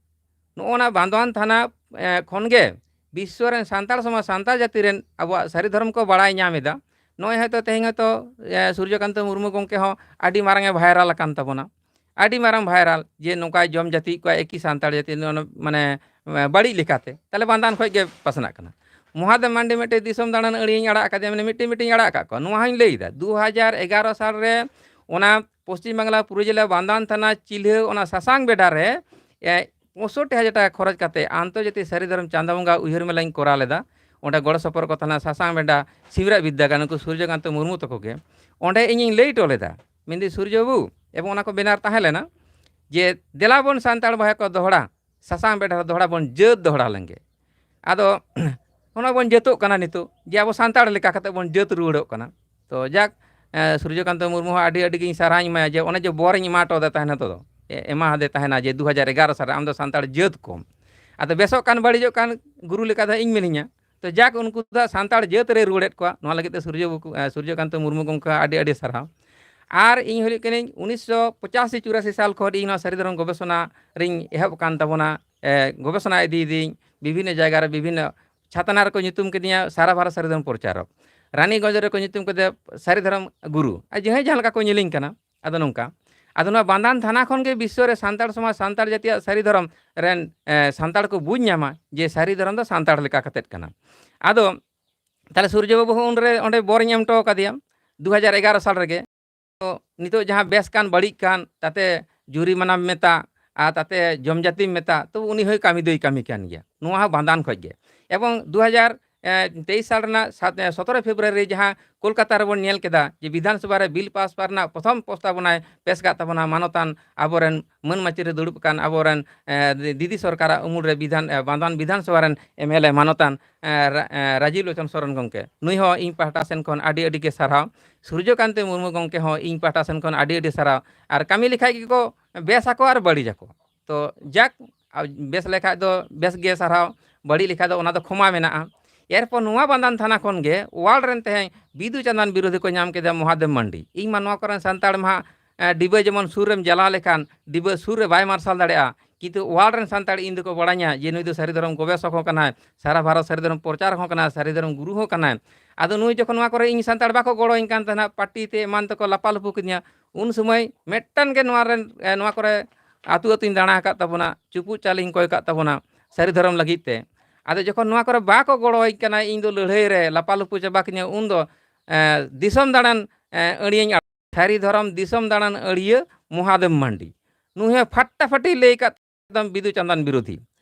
ᱱᱚᱜᱼᱚ ᱱᱟ ᱵᱟᱸᱫᱣᱟᱱ ᱛᱷᱟᱱᱟ ᱮ, ᱠᱷᱚᱱ ᱜᱮ ᱵᱤᱥᱥᱚ ᱨᱮᱱ ᱥᱟᱱᱛᱟᱲ ᱥᱚᱢᱟᱡᱽ, ᱥᱟᱱᱛᱟᱲ ᱡᱟᱹᱛᱤ ᱨᱮᱱ ᱟᱵᱚᱣᱟᱜ ᱥᱟᱹᱨᱤ ᱫᱷᱚᱨᱚᱢ ᱠᱚ ᱵᱟᱲᱟᱭ ᱧᱟᱢ ᱮᱫᱟ᱾ ᱱᱚᱜᱼᱚᱭ ᱦᱚᱭᱛᱳ ᱛᱮᱦᱮᱧ ᱦᱚᱭᱛᱳ ᱮ, ᱥᱩᱨᱡᱚᱠᱟᱱᱛᱚ ᱢᱩᱨᱢᱩ ᱜᱚᱢᱠᱮ ᱦᱚᱸ ᱟᱹᱰᱤ ᱢᱟᱨᱟᱝ ᱮ ᱵᱷᱟᱭᱨᱟᱞ ᱟᱠᱟᱱ ᱛᱟᱵᱚᱱᱟ, ᱟᱹᱰᱤ ᱢᱟᱨᱟᱝ ᱵᱷᱟᱭᱨᱟᱞ ᱡᱮ ᱱᱚᱝᱠᱟᱭ ᱡᱚᱢ ᱡᱟᱹᱛᱤᱭᱮᱫ ᱠᱚᱣᱟ ᱮᱠᱤ ᱥᱟᱱᱛᱟᱲ ᱡᱟᱹᱛᱤ ᱱᱚᱜᱼᱚ ᱱᱚ-, ᱢᱟᱱᱮ ᱮ, ᱵᱟᱹᱲᱤᱡ ᱞᱮᱠᱟᱛᱮ, ᱛᱟᱦᱚᱞᱮ ᱵᱟᱸᱫᱣᱟᱱ ᱠᱷᱚᱱ ᱜᱮ ᱯᱟᱥᱱᱟᱜ ᱠᱟᱱᱟ᱾ ᱢᱚᱦᱟᱫᱮᱵ ᱢᱟᱱᱰᱤ ᱢᱤᱫᱴᱮᱡ ᱫᱤᱥᱚᱢ ᱫᱟᱬᱟᱱ ᱟᱹᱲᱤᱭᱟᱹᱧ ᱟᱲᱟᱜ ᱟᱠᱟᱫᱮᱭᱟ, ᱢᱟᱱᱮ ᱢᱤᱫᱴᱮᱡ ᱢᱤᱫᱴᱮᱡ ᱟᱲᱟᱜ ᱟᱠᱟᱫ ᱠᱚᱣᱟ᱾ ᱱᱚᱣᱟ ᱦᱚᱸᱧ ᱞᱟᱹᱭ ᱮᱫᱟ, ᱫᱩ ᱦᱟᱡᱟᱨ ᱮᱜᱟᱨᱚ ᱥᱟᱞ ᱨᱮ ᱚᱱᱟ ᱯᱚᱥᱪᱤᱢ ᱵᱟᱝᱞᱟ ᱯᱩᱨᱩᱞᱤᱭᱟᱹ ᱵᱟᱸᱫᱣᱟᱱ ᱛᱷᱟᱱᱟ ᱪᱤᱞᱦᱟᱹ ᱚᱱᱟ ᱥᱟᱥᱟᱝ ᱵᱮᱰᱟ ᱨᱮ ᱮ, ᱯᱚᱸᱭᱥᱚᱴᱴᱤ ᱦᱟᱡᱟᱨ ᱴᱟᱠᱟ ᱠᱷᱚᱨᱚᱪ ᱠᱟᱛᱮ ᱟᱱᱛᱚᱨᱡᱟᱛᱤᱠ ᱥᱟᱹᱨᱤ ᱫᱷᱚᱨᱚᱢ ᱪᱟᱸᱫᱟ ᱵᱚᱸᱜᱟ ᱩᱭᱦᱟᱹᱨ ᱢᱮᱞᱟᱧ ᱠᱚᱨᱟᱣ ᱞᱮᱫᱟ᱾ ᱚᱸᱰᱮ ᱜᱚᱲᱚ ᱥᱚᱯᱚᱦᱚᱫ ᱠᱚ ᱛᱟᱦᱮᱱᱟ ᱥᱟᱥᱟᱝ ᱵᱮᱰᱟ ᱥᱤᱢᱨᱟᱜ ᱵᱤᱫᱽᱫᱟᱹᱜᱟᱲ, ᱱᱩᱠᱩ ᱥᱩᱨᱡᱚᱠᱟᱱᱛᱚ ᱢᱩᱨᱢᱩ ᱛᱟᱠᱚ ᱜᱮ᱾ ᱚᱸᱰᱮ ᱤᱧᱤᱧ ᱞᱟᱹᱭ ᱦᱚᱴᱚ ᱞᱮᱫᱟ, ᱢᱮᱱᱫᱟᱹᱧ, "ᱥᱩᱨᱡᱚ ᱵᱟᱹᱵᱩ, ᱮᱵᱚᱝ ᱚᱱᱟ ᱠᱚ ᱵᱮᱱᱟᱨ ᱛᱟᱦᱮᱸ ᱞᱮᱱᱟ ᱡᱮ ᱫᱮᱞᱟ ᱵᱚᱱ ᱥᱟᱱᱛᱟᱲ ᱵᱚᱭᱦᱟ ᱠᱚ ᱫᱚᱦᱲᱟ, ᱥᱟᱥᱟᱝ ᱵᱮᱰᱟ ᱨᱮ ᱫᱚᱦᱲᱟ ᱵᱚᱱ ᱡᱟᱹᱛ ᱫᱚᱦᱲᱟ ᱞᱮᱱᱜᱮ᱾" ᱟᱫᱚ ᱚᱱᱟ ᱵᱚᱱ ᱡᱟᱹᱛᱚᱜ ᱠᱟᱱᱟ ᱱᱤᱛᱚᱜ, ᱡᱮ ᱟᱵᱚ ᱥᱟᱱᱛᱟᱲ ᱞᱮᱠᱟ ᱠᱟᱛᱮ ᱵᱚᱱ ᱡᱟᱹᱛ ᱨᱩᱣᱟᱹᱲᱚᱜ ᱠᱟᱱᱟ᱾ ᱛᱚ ᱡᱟᱠ, ᱮ, ᱥᱩᱨᱡᱚᱠᱟᱱᱛᱚ ᱢᱩᱨᱢᱩ ᱦᱚᱸ ᱟᱹᱰᱤ ᱟᱹᱰᱤ ᱜᱤᱧ ᱥᱟᱨᱦᱟᱣᱤᱧ ᱮᱢᱟᱭᱟ ᱡᱮ ᱚᱱᱮ ᱡᱮ ᱵᱚᱨᱤᱧ ᱮᱢᱟ ᱦᱚᱴᱚ ᱟᱫᱮ ᱛᱟᱦᱮᱱ ᱱᱤᱛᱚᱜ ᱫᱚ, ᱮ-, ᱮᱢᱟ ᱦᱟᱫᱮ ᱛᱟᱦᱮᱱᱟ ᱡᱮ ᱫᱩ ᱦᱟᱡᱟᱨ ᱮᱜᱟᱨᱚ ᱥᱟᱞ ᱨᱮ ᱟᱢ ᱫᱚ ᱥᱟᱱᱛᱟᱲ ᱡᱟᱹᱛ ᱠᱚᱢ᱾ ᱟᱫᱚ ᱵᱮᱥᱚᱜ ᱠᱟᱱ ᱵᱟᱹᱲᱤᱡᱚᱜ ᱠᱟᱱ ᱜᱩᱨᱩ ᱞᱮᱠᱟ ᱫᱚ ᱤᱧ ᱢᱤᱱᱟᱹᱧᱟ᱾ ᱛᱚ ᱡᱟᱠ, ᱩᱱᱠᱩ ᱫᱚ ᱥᱟᱱᱛᱟᱲ ᱡᱟᱹᱛ ᱨᱮ ᱨᱩᱣᱟᱹᱲᱮᱫ ᱠᱚᱣᱟ, ᱱᱚᱣᱟ ᱞᱟᱹᱜᱤᱫ ᱛᱮ ᱥᱩᱨᱡᱚ ᱵᱟᱹᱵᱩ, ᱮ, ᱥᱩᱨᱡᱚᱠᱟᱱᱛᱚ ᱢᱩᱨᱢᱩ ᱜᱚᱢᱠᱮ ᱟᱹᱰᱤ ᱟᱹᱰᱤ ᱥᱟᱨᱦᱟᱣ᱾ ᱟᱨ ᱤᱧ ᱦᱩᱭᱩᱜ ᱠᱟᱹᱱᱟᱹᱧ ᱩᱱᱤᱥᱥᱚ ᱯᱚᱸᱪᱟᱥᱤ ᱪᱩᱨᱟᱥᱤ ᱥᱟᱞ ᱠᱷᱚᱱ ᱤᱧ ᱱᱚᱣᱟ ᱥᱟᱹᱨᱤ ᱫᱷᱚᱨᱚᱢ ᱜᱚᱵᱮᱥᱚᱱᱟ ᱨᱤᱧ ᱮᱦᱚᱵ ᱟᱠᱟᱱ ᱛᱟᱵᱚᱱᱟ, ᱮ, ᱜᱚᱵᱮᱥᱚᱱᱟ ᱤᱫᱤᱭᱮᱫᱟᱹᱧ ᱵᱤᱵᱷᱤᱱᱱᱚ ᱡᱟᱭᱜᱟ ᱨᱮ, ᱵᱤᱵᱷᱤᱱᱱᱚ ᱪᱷᱟᱛᱱᱟ ᱨᱮᱠᱚ ᱧᱩᱛᱩᱢ ᱠᱤᱫᱤᱧᱟ ᱥᱟᱨᱟ ᱵᱷᱟᱨᱚᱛ ᱥᱟᱹᱨᱤ ᱫᱷᱚᱨᱚᱢ ᱯᱨᱚᱪᱟᱨᱚᱠ, ᱨᱟᱱᱤᱜᱚᱸᱡᱽ ᱨᱮᱠᱚ ᱧᱩᱛᱩᱢ ᱠᱮᱫᱮᱭᱟ ᱥᱟᱹᱨᱤ ᱫᱷᱚᱨᱚᱢ ᱜᱩᱨᱩ, ᱟᱨ ᱡᱟᱦᱟᱸᱭ ᱡᱟᱦᱟᱸ ᱞᱮᱠᱟ ᱠᱚ ᱧᱮᱞᱤᱧ ᱠᱟᱱᱟ᱾ ᱟᱫᱚ ᱱᱚᱝᱠᱟ, ᱟᱫᱚ ᱱᱚᱣᱟ ᱵᱟᱸᱫᱟᱱ ᱛᱷᱟᱱᱟ ᱠᱷᱚᱱ ᱜᱮ ᱵᱤᱥᱥᱚ ᱨᱮ ᱥᱟᱱᱛᱟᱲ ᱥᱚᱢᱟᱡᱽ, ᱥᱟᱱᱛᱟᱲ ᱡᱟᱹᱛᱤᱭᱟᱜ ᱥᱟᱹᱨᱤ ᱫᱷᱚᱨᱚᱢ ᱨᱮᱱ, ᱮ, ᱥᱟᱱᱛᱟᱲ ᱠᱚ ᱵᱩᱡᱽ ᱧᱟᱢᱟ ᱡᱮ ᱥᱟᱹᱨᱤ ᱫᱷᱚᱨᱚᱢ ᱫᱚ ᱥᱟᱱᱛᱟᱲ ᱞᱮᱠᱟ ᱠᱟᱛᱮᱫ ᱠᱟᱱᱟ᱾ ᱟᱫᱚ ᱛᱟᱦᱞᱮ ᱥᱩᱨᱡᱚ ᱵᱟᱹᱵᱩ ᱦᱚᱸ ᱩᱱᱨᱮ ᱚᱸᱰᱮ ᱵᱚᱨᱤᱧ ᱮᱢ ᱦᱚᱴᱚ ᱠᱟᱫᱮᱭᱟ ᱫᱩ ᱦᱟᱡᱟᱨ ᱮᱜᱟᱨᱚ ᱥᱟᱞ ᱨᱮᱜᱮ᱾ ᱛᱚ ᱱᱤᱛᱚᱜ ᱡᱟᱦᱟᱸ ᱵᱮᱥ ᱠᱟᱱ ᱵᱟᱹᱲᱤᱡ ᱠᱟᱱ, ᱛᱟᱛᱮ ᱡᱩᱨᱤᱢᱟᱱᱟᱢ ᱢᱮᱛᱟ ᱟᱨ ᱛᱟᱛᱮ ᱡᱚᱢ ᱡᱟᱹᱛᱤᱢ ᱢᱮᱛᱟ, ᱛᱚ ᱩᱱᱤ ᱦᱚᱸᱭ ᱠᱟᱹᱢᱤ ᱫᱚᱭ ᱠᱟᱹᱢᱤ ᱠᱟᱱ ᱜᱮᱭᱟ, ᱱᱚᱣᱟ ᱦᱚᱸ ᱵᱟᱸᱫᱟᱱ ᱠᱷᱚᱡ ᱜᱮ᱾ ᱮᱵᱚᱝ ᱫᱩ ᱦᱟᱡᱟᱨ ᱛᱮᱭᱤᱥ ᱥᱟᱞ ᱨᱮᱱᱟᱜ ᱥᱟᱛ, ᱮ, ᱥᱚᱛᱨᱚ ᱯᱷᱮᱵᱽᱨᱩᱣᱟᱨᱤ ᱡᱟᱦᱟᱸ ᱠᱳᱞᱠᱟᱛᱟ ᱨᱮᱵᱚᱱ ᱧᱮᱞ ᱠᱮᱫᱟ ᱡᱮ ᱵᱤᱫᱷᱟᱱ ᱥᱚᱵᱷᱟ ᱨᱮ ᱵᱤᱞ ᱯᱟᱥ ᱨᱮᱱᱟᱜ ᱯᱨᱚᱛᱷᱚᱢ ᱯᱨᱚᱥᱛᱟᱵᱚᱱᱟᱭ ᱯᱮᱥ ᱠᱟᱜ ᱛᱟᱵᱚᱱᱟ ᱢᱟᱱᱚᱛᱟᱱ ᱟᱵᱚᱨᱮᱱ ᱢᱟᱹᱱ ᱢᱟᱹᱪᱤ ᱨᱮ ᱫᱩᱲᱩᱵ ᱟᱠᱟᱱ ᱟᱵᱚᱨᱮᱱ, ᱮ, ᱫᱤᱫᱤ ᱥᱚᱨᱠᱟᱨᱟᱜ ᱩᱢᱩᱞ ᱨᱮ ᱵᱤᱫᱷᱟᱱ, ᱮ, ᱵᱟᱸᱫᱣᱟᱱ ᱵᱤᱫᱷᱟᱱ ᱥᱚᱵᱷᱟ ᱨᱮᱱ ᱮᱢ ᱮᱞ ᱮ ᱢᱟᱱᱚᱛᱟᱱ, ᱮ, ᱨᱟ-, ᱮ, ᱨᱟᱡᱤᱵᱽ ᱞᱳᱪᱚᱱ ᱥᱚᱨᱮᱱ ᱜᱚᱢᱠᱮ, ᱱᱩᱭ ᱦᱚᱸ ᱤᱧ ᱯᱟᱦᱴᱟ ᱥᱮᱱ ᱠᱷᱚᱱ ᱟᱹᱰᱤ ᱟᱹᱰᱤ ᱜᱮ ᱥᱟᱨᱦᱟᱣ᱾ ᱥᱩᱨᱡᱚᱠᱟᱱᱛᱤ ᱢᱩᱨᱢᱩ ᱜᱚᱢᱠᱮ ᱦᱚᱸ ᱤᱧ ᱯᱟᱦᱴᱟ ᱥᱮᱱ ᱠᱷᱚᱱ ᱟᱹᱰᱤ ᱟᱹᱰᱤ ᱥᱟᱨᱦᱟᱣ᱾ ᱟᱨ ᱠᱟᱹᱢᱤ ᱞᱮᱠᱷᱟᱡ ᱜᱮᱠᱚ ᱵᱮᱥ ᱟᱠᱚ ᱟᱨ ᱵᱟᱹᱲᱤᱡ ᱟᱠᱚ᱾ ᱛᱚ ᱡᱟᱠ, ᱟ, ᱵᱮᱥ ᱞᱮᱠᱷᱟᱡ ᱫᱚ ᱵᱮᱥ ᱜᱮ ᱥᱟᱨᱦᱟᱣ, ᱵᱟᱹᱲᱤᱡ ᱞᱮᱠᱷᱟᱡ ᱫᱚ ᱚᱱᱟ ᱫᱚ ᱠᱷᱚᱢᱟ ᱢᱮᱱᱟᱜᱼᱟ᱾ ᱮᱨᱯᱚᱨ ᱱᱚᱣᱟ ᱵᱟᱸᱫᱟᱱ ᱛᱷᱟᱱᱟ ᱠᱷᱚᱱ ᱜᱮ ᱣᱟᱨᱞᱰ ᱨᱮᱱ ᱛᱮᱦᱮᱧ ᱵᱤᱫᱩ ᱪᱟᱸᱫᱟᱱ ᱵᱤᱨᱳᱫᱷᱤ ᱠᱚ ᱧᱟᱢ ᱠᱮᱫᱟ ᱢᱚᱦᱟᱫᱮᱵ ᱢᱟᱱᱰᱤ᱾ ᱤᱧ ᱢᱟ ᱱᱚᱣᱟ ᱠᱚᱨᱮᱱ ᱥᱟᱱᱛᱟᱲ ᱢᱟ ᱦᱟᱸᱜ ᱰᱤᱵᱟᱹ ᱡᱮᱢᱚᱱ ᱥᱩᱨ ᱨᱮᱢ ᱡᱟᱞᱟᱣ ᱞᱮᱠᱷᱟᱱ ᱰᱤᱵᱟᱹ ᱥᱩᱨ ᱨᱮ ᱵᱟᱭ ᱢᱟᱨᱥᱟᱞ ᱫᱟᱲᱮᱭᱟᱜᱼᱟ, ᱠᱤᱱᱛᱩ ᱣᱟᱨᱞᱰ ᱨᱮᱱ ᱥᱟᱱᱛᱟᱲ ᱤᱧ ᱫᱚᱠᱚ ᱵᱟᱲᱟᱧᱟ ᱡᱮ ᱱᱩᱭ ᱫᱚ ᱥᱟᱹᱨᱤ ᱫᱷᱚᱨᱚᱢ ᱜᱚᱵᱮᱥᱚᱠ ᱦᱚᱸ ᱠᱟᱱᱟᱭ, ᱥᱟᱨᱟ ᱵᱷᱟᱨᱚᱛ ᱥᱟᱹᱨᱤ ᱫᱷᱚᱨᱚᱢ ᱯᱨᱚᱪᱟᱨ ᱦᱚᱸ ᱠᱟᱱᱟᱭ, ᱥᱟᱹᱨᱤ ᱫᱷᱚᱨᱚᱢ ᱜᱩᱨᱩ ᱦᱚᱸ ᱠᱟᱱᱟᱭ᱾ ᱟᱫᱚ ᱱᱩᱭ ᱡᱚᱠᱷᱚᱱ ᱱᱚᱣᱟ ᱠᱚᱨᱮ ᱤᱧ ᱥᱟᱱᱛᱟᱲ ᱵᱟᱠᱚ ᱜᱚᱲᱚᱧ ᱠᱟᱱ ᱛᱟᱦᱮᱱᱟ, ᱯᱟᱨᱴᱤ ᱛᱮ ᱮᱢᱟᱱ ᱛᱮᱠᱚ ᱞᱟᱯᱟᱞᱩᱯᱩ ᱠᱤᱫᱤᱧᱟ, ᱩᱱ ᱥᱚᱢᱚᱭ ᱢᱤᱫᱴᱟᱝ ᱜᱮ ᱱᱚᱣᱟ ᱨᱮᱱ, ᱮ, ᱱᱚᱣᱟ ᱠᱚᱨᱮ ᱟᱹᱛᱩ ᱟᱹᱛᱩᱧ ᱫᱟᱬᱟ ᱟᱠᱟᱫ ᱛᱟᱵᱚᱱᱟ, ᱪᱩᱯᱩᱜ ᱪᱟᱣᱞᱮᱧ ᱠᱚᱭ ᱟᱠᱟᱫ ᱛᱟᱵᱚᱱᱟ ᱥᱟᱹᱨᱤ ᱫᱷᱚᱨᱚᱢ ᱞᱟᱹᱜᱤᱫ ᱛᱮ᱾ ᱟᱫᱚ ᱡᱚᱠᱷᱚᱱ ᱱᱚᱣᱟ ᱠᱚᱨᱮ ᱵᱟᱠᱚ ᱜᱚᱲᱚᱧ ᱠᱟᱱᱟ, ᱤᱧ ᱫᱚ ᱞᱟᱹᱲᱦᱟᱹᱭ ᱨᱮ ᱞᱟᱯᱟᱞᱩᱯᱩ ᱪᱟᱵᱟ ᱠᱤᱧᱟ, ᱩᱱ ᱫᱚ, ᱮ, ᱫᱤᱥᱚᱢ ᱫᱟᱬᱟᱱ, ᱮ, ᱟᱹᱲᱤᱭᱟᱹᱧ ᱟᱲᱟᱜ᱾ ᱥᱟᱹᱨᱤ ᱫᱷᱚᱨᱚᱢ ᱫᱤᱥᱚᱢ ᱫᱟᱬᱟᱱ ᱟᱹᱲᱤᱭᱟᱹ ᱢᱚᱦᱟᱫᱮᱵ ᱢᱟᱱᱰᱤ, ᱱᱩᱭ ᱦᱚᱸ ᱯᱷᱟᱴᱟᱯᱷᱟᱴᱤ ᱞᱟᱹᱭ ᱠᱟᱫ ᱮᱠᱫᱚᱢ ᱵᱤᱫᱩ ᱪᱟᱸᱫᱟᱱ ᱵᱤᱨᱳᱫᱷᱤ᱾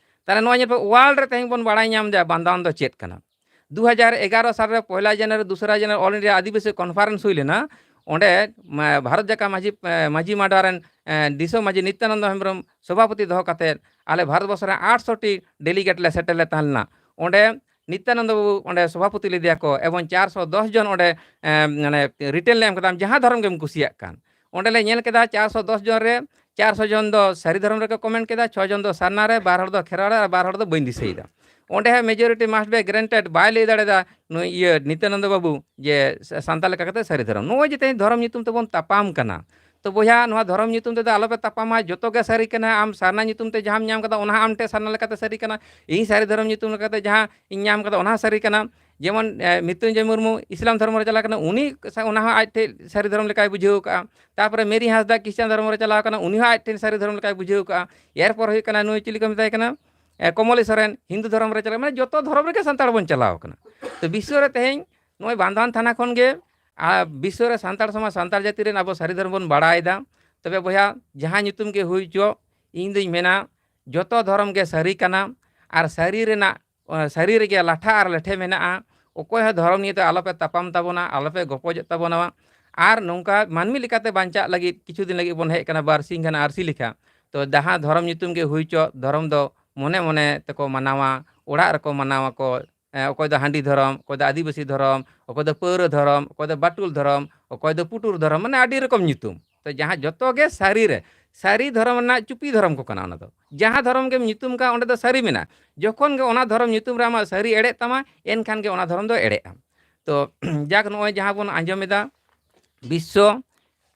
ᱛᱟᱦᱞᱮ ᱱᱚᱣᱟ ᱧᱮᱞ ᱯᱮ, ᱣᱟᱨᱞᱰ ᱨᱮ ᱛᱮᱦᱮᱧ ᱵᱚᱱ ᱵᱟᱲᱟᱭ ᱧᱟᱢ ᱮᱫᱟ ᱵᱟᱱᱫᱣᱟᱱ ᱫᱚ ᱪᱮᱫ ᱠᱟᱱᱟ᱾ ᱫᱩ ᱦᱟᱡᱟᱨ ᱮᱜᱟᱨᱚ ᱥᱟᱞ ᱨᱮ ᱯᱚᱭᱞᱟ ᱡᱟᱱᱩᱣᱟᱨᱤ, ᱫᱩᱥᱨᱟ ᱡᱟᱱᱩᱣᱟᱨᱤ All India ᱟᱹᱫᱤᱵᱟᱹᱥᱤ ᱠᱚᱱᱯᱷᱟᱨᱮᱱᱥ ᱦᱩᱭ ᱞᱮᱱᱟ᱾ ᱚᱸᱰᱮ, ᱢᱟ, ᱵᱷᱟᱨᱚᱛ ᱡᱟᱠᱟᱛ ᱢᱟᱹᱡᱷᱤ, ᱮ, ᱢᱟᱹᱡᱷᱤ ᱢᱟᱰᱣᱟ ᱨᱮᱱ, ᱮ, ᱫᱤᱥᱚᱢ ᱢᱟᱹᱡᱷᱤ ᱱᱤᱛᱭᱟᱱᱚᱱᱫᱚ ᱦᱮᱢᱵᱨᱚᱢ ᱥᱚᱵᱷᱟᱯᱚᱛᱤ ᱫᱚᱦᱚ ᱠᱟᱛᱮᱫ ᱟᱞᱮ ᱵᱷᱟᱨᱚᱛ ᱵᱚᱨᱥᱚ ᱨᱮ ᱟᱴᱥᱚ ᱴᱤ ᱰᱮᱞᱤᱜᱮᱴ ᱞᱮ ᱥᱮᱴᱮᱨ ᱞᱮ ᱛᱟᱦᱮᱸ ᱞᱮᱱᱟ᱾ ᱚᱸᱰᱮ ᱱᱤᱛᱭᱟᱱᱚᱱᱫᱚ ᱵᱟᱵᱩ ᱚᱸᱰᱮ ᱥᱚᱵᱷᱟᱯᱚᱛᱤ ᱞᱮᱫᱮᱭᱟ ᱠᱚ ᱮᱵᱚᱝ ᱪᱟᱨᱥᱚ ᱫᱚᱥ ᱡᱚᱱ ᱚᱸᱰᱮ, ᱮ, ᱢᱟᱱᱮ, ᱨᱤᱴᱮᱱ ᱞᱮ ᱮᱢ ᱠᱟᱫᱟ, ᱟᱢ ᱡᱟᱦᱟᱸ ᱫᱷᱚᱨᱚᱢ ᱜᱮᱢ ᱠᱩᱥᱤᱭᱟᱜ ᱠᱟᱱ᱾ ᱚᱸᱰᱮ ᱞᱮ ᱧᱮᱞ ᱠᱮᱫᱟ ᱪᱟᱨᱥᱚ ᱫᱚᱥ ᱡᱚᱱ ᱨᱮ ᱪᱟᱨᱥᱚ ᱡᱚᱱ ᱫᱚ ᱥᱟᱹᱨᱤ ᱫᱷᱚᱨᱚᱢ ᱨᱮᱠᱚ ᱠᱚᱢᱮᱱᱴ ᱠᱮᱫᱟ, ᱪᱷᱚ ᱡᱚᱱ ᱫᱚ ᱥᱟᱨᱱᱟ ᱨᱮ, ᱵᱟᱨ ᱦᱚᱲ ᱫᱚ ᱠᱷᱮᱨᱣᱟᱲ ᱨᱮ ᱟᱨ ᱵᱟᱨ ᱦᱚᱲ ᱫᱚ ᱵᱟᱹᱧ ᱫᱤᱥᱟᱹᱭᱮᱫᱟ᱾ ᱚᱸᱰᱮ ᱦᱚᱸ majority must be granted ᱵᱟᱭ ᱞᱟᱹᱭ ᱫᱟᱲᱮᱭᱟᱫᱟ ᱱᱩᱭ ᱤᱭᱟᱹ ᱱᱤᱛᱭᱟᱱᱚᱱᱫᱚ ᱵᱟᱹᱵᱩ ᱡᱮ ᱥᱟ-, ᱥᱟᱱᱛᱟᱲ ᱞᱮᱠᱟ ᱠᱟᱛᱮ ᱥᱟᱹᱨᱤ ᱫᱷᱚᱨᱚᱢ᱾ ᱱᱚᱜᱼᱚᱭ ᱡᱮ ᱛᱮᱦᱮᱧ ᱫᱷᱚᱨᱚᱢ ᱧᱩᱛᱩᱢ ᱛᱮᱵᱚᱱ ᱛᱟᱯᱟᱢ ᱠᱟᱱᱟ, ᱛᱚ ᱵᱚᱭᱦᱟ, ᱱᱚᱣᱟ ᱫᱷᱚᱨᱚᱢ ᱧᱩᱛᱩᱢ ᱛᱮᱫᱚ ᱟᱞᱚᱯᱮ ᱛᱟᱯᱟᱢᱟ᱾ ᱡᱚᱛᱚ ᱜᱮ ᱥᱟᱹᱨᱤ ᱠᱟᱱᱟ᱾ ᱟᱢ ᱥᱟᱨᱱᱟ ᱧᱩᱛᱩᱢ ᱛᱮ ᱡᱟᱦᱟᱸᱢ ᱧᱟᱢ ᱠᱟᱫᱟ, ᱚᱱᱟ ᱦᱚᱸ ᱟᱢ ᱴᱷᱮᱱ ᱥᱟᱨᱱᱟ ᱞᱮᱠᱟᱛᱮ ᱥᱟᱹᱨᱤ ᱠᱟᱱᱟ᱾ ᱤᱧ ᱥᱟᱹᱨᱤ ᱫᱷᱚᱨᱚᱢ ᱧᱩᱛᱩᱢ ᱞᱮᱠᱟᱛᱮ ᱡᱟᱦᱟᱸ ᱤᱧ ᱧᱟᱢ ᱠᱟᱫᱟ, ᱚᱱᱟ ᱦᱚᱸ ᱥᱟᱹᱨᱤ ᱠᱟᱱᱟ᱾ ᱡᱮᱢᱚᱱ, ᱮ, ᱢᱨᱤᱛᱩᱧᱡᱚᱭ ᱢᱩᱨᱢᱩ ᱤᱥᱞᱟᱢ ᱫᱷᱚᱨᱢᱚ ᱨᱮ ᱪᱟᱞᱟᱣ ᱠᱟᱱᱟ, ᱩᱱᱤ ᱥᱟ-, ᱚᱱᱟ ᱦᱚᱸ ᱟᱡ ᱴᱷᱮᱱ ᱥᱟᱹᱨᱤ ᱫᱷᱚᱨᱚᱢ ᱞᱮᱠᱟᱭ ᱵᱩᱡᱷᱟᱹᱣ ᱠᱟᱜᱼᱟ᱾ ᱛᱟᱨᱯᱚᱨᱮ ᱢᱮᱨᱤ ᱦᱟᱸᱥᱫᱟ ᱠᱷᱨᱤᱥᱴᱟᱱ ᱫᱷᱚᱨᱢᱚ ᱨᱮ ᱪᱟᱞᱟᱣ ᱠᱟᱱᱟ, ᱩᱱᱤ ᱦᱚᱸ ᱟᱡ ᱴᱷᱮᱱ ᱥᱟᱹᱨᱤ ᱫᱷᱚᱨᱚᱢ ᱞᱮᱠᱟᱭ ᱵᱩᱡᱷᱟᱹᱣ ᱠᱟᱜᱼᱟ᱾ ᱮᱨᱯᱚᱨ ᱦᱩᱭᱩᱜ ᱠᱟᱱᱟ ᱱᱩᱭ ᱪᱤᱞᱤ ᱠᱚ ᱢᱮᱛᱟᱭ ᱠᱟᱱᱟ, ᱮ, ᱠᱚᱢᱚᱞᱤ ᱥᱚᱨᱮᱱ, ᱦᱤᱱᱫᱩ ᱫᱷᱚᱨᱚᱢ ᱨᱮ ᱪᱟᱞᱟᱣ, ᱢᱟᱱᱮ ᱡᱚᱛᱚ ᱫᱷᱚᱨᱚᱢ ᱨᱮᱜᱮ ᱥᱟᱱᱛᱟᱲ ᱵᱚᱱ ᱪᱟᱞᱟᱣ ᱠᱟᱱᱟ᱾ ᱛᱚ ᱵᱤᱥᱥᱚ ᱨᱮ ᱛᱮᱦᱮᱧ ᱱᱚᱜᱼᱚᱭ ᱵᱟᱱᱫᱷᱣᱟᱱ ᱛᱷᱟᱱᱟ ᱠᱷᱚᱱ ᱜᱮ, ᱟᱨ ᱵᱤᱥᱥᱚ ᱨᱮ ᱥᱟᱱᱛᱟᱲ ᱥᱚᱢᱟᱡᱽ, ᱥᱟᱱᱛᱟᱲ ᱡᱟᱹᱛᱤ ᱨᱮᱱ ᱟᱵᱚ ᱥᱟᱹᱨᱤ ᱫᱷᱚᱨᱚᱢ ᱵᱚᱱ ᱵᱟᱲᱟᱭᱮᱫᱟ᱾ ᱛᱚᱵᱮ ᱵᱚᱭᱦᱟ, ᱡᱟᱦᱟᱸ ᱧᱩᱛᱩᱢ ᱜᱮ ᱦᱩᱭ ᱦᱚᱪᱚ, ᱤᱧ ᱫᱩᱧ ᱢᱮᱱᱟ ᱡᱚᱛᱚ ᱫᱷᱚᱨᱚᱢ ᱜᱮ ᱥᱟᱹᱨᱤ ᱠᱟᱱᱟ, ᱟᱨ ᱥᱟᱹᱨᱤ ᱨᱮᱱᱟᱜ, ᱥᱟᱹᱨᱤ ᱨᱮᱜᱮ ᱞᱟᱴᱷᱟ ᱟᱨ ᱞᱮᱴᱷᱮ ᱢᱮᱱᱟᱜᱼᱟ᱾ ᱚᱠᱚᱭ ᱦᱚᱸ ᱫᱷᱚᱨᱚᱢ ᱱᱤᱭᱮ ᱫᱚ ᱟᱞᱚᱯᱮ ᱛᱟᱯᱟᱢ ᱛᱟᱵᱚᱱᱟ, ᱟᱞᱚᱯᱮ ᱜᱚᱯᱚᱡᱚᱜ ᱛᱟᱵᱚᱱᱟ᱾ ᱟᱨ ᱱᱚᱝᱠᱟ ᱢᱟᱹᱱᱢᱤ ᱞᱮᱠᱟᱛᱮ ᱵᱟᱧᱪᱟᱜ ᱞᱟᱹᱜᱤᱫ ᱠᱤᱪᱷᱩ ᱫᱤᱱ ᱞᱟᱹᱜᱤᱫ ᱵᱚᱱ ᱦᱮᱡ ᱟᱠᱟᱱᱟ, ᱵᱟᱨ ᱥᱤᱧ ᱜᱟᱱ ᱟᱹᱨᱥᱤ ᱞᱮᱠᱟ᱾ ᱛᱚ ᱡᱟᱦᱟᱸ ᱫᱷᱚᱨᱚᱢ ᱧᱩᱛᱩᱢ ᱜᱮ ᱦᱩᱭ ᱦᱚᱪᱚ, ᱫᱷᱚᱨᱚᱢ ᱫᱚ ᱢᱚᱱᱮ ᱢᱚᱱᱮ ᱛᱮᱠᱚ ᱢᱟᱱᱟᱣᱟ, ᱚᱲᱟᱜ ᱨᱮᱠᱚ ᱢᱟᱱᱟᱣᱟᱠᱚ᱾ ᱮ, ᱚᱠᱚᱭ ᱫᱚ ᱦᱟᱺᱰᱤ ᱫᱷᱚᱨᱚᱢ, ᱚᱠᱚᱭ ᱫᱚ ᱟᱹᱫᱤᱵᱟᱹᱥᱤ ᱫᱷᱚᱨᱚᱢ, ᱚᱠᱚᱭ ᱫᱚ ᱯᱟᱹᱣᱨᱟᱹ ᱫᱷᱚᱨᱚᱢ, ᱚᱠᱚᱭ ᱫᱚ ᱵᱟᱹᱴᱩᱞ ᱫᱷᱚᱨᱚᱢ, ᱚᱠᱚᱭ ᱫᱚ ᱯᱩᱴᱩᱨ ᱫᱷᱚᱨᱚᱢ, ᱢᱟᱱᱮ ᱟᱹᱰᱤ ᱨᱚᱠᱚᱢ ᱧᱩᱛᱩᱢ᱾ ᱛᱚ ᱡᱟᱦᱟᱸ ᱡᱚᱛᱚ ᱜᱮ ᱥᱟᱹᱨᱤ ᱨᱮ, ᱥᱟᱹᱨᱤ ᱫᱷᱚᱨᱚᱢ ᱨᱮᱱᱟᱜ ᱪᱩᱯᱤ ᱫᱷᱚᱨᱚᱢ ᱠᱚ ᱠᱟᱱᱟ ᱚᱱᱟ ᱫᱚ᱾ ᱡᱟᱦᱟᱸ ᱫᱷᱚᱨᱚᱢ ᱜᱮᱢ ᱧᱩᱛᱩᱢ ᱠᱟᱜ, ᱚᱸᱰᱮ ᱫᱚ ᱥᱟᱹᱨᱤ ᱢᱮᱱᱟᱜᱼᱟ᱾ ᱡᱚᱠᱷᱚᱱ ᱜᱮ ᱚᱱᱟ ᱫᱷᱚᱨᱚᱢ ᱧᱩᱛᱩᱢ ᱨᱮ ᱟᱢᱟᱜ ᱥᱟᱹᱨᱤ ᱮᱲᱮᱜ ᱛᱟᱢᱟ, ᱮᱱᱠᱷᱟᱱ ᱜᱮ ᱚᱱᱟ ᱫᱷᱚᱨᱚᱢ ᱫᱚ ᱮᱲᱮᱜᱼᱟ᱾ ᱛᱚ ᱡᱟᱠ, ᱱᱚᱜᱼᱚᱭ ᱡᱟᱦᱟᱸ ᱵᱚᱱ ᱟᱸᱡᱚᱢ ᱮᱫᱟ, ᱵᱤᱥᱥᱚ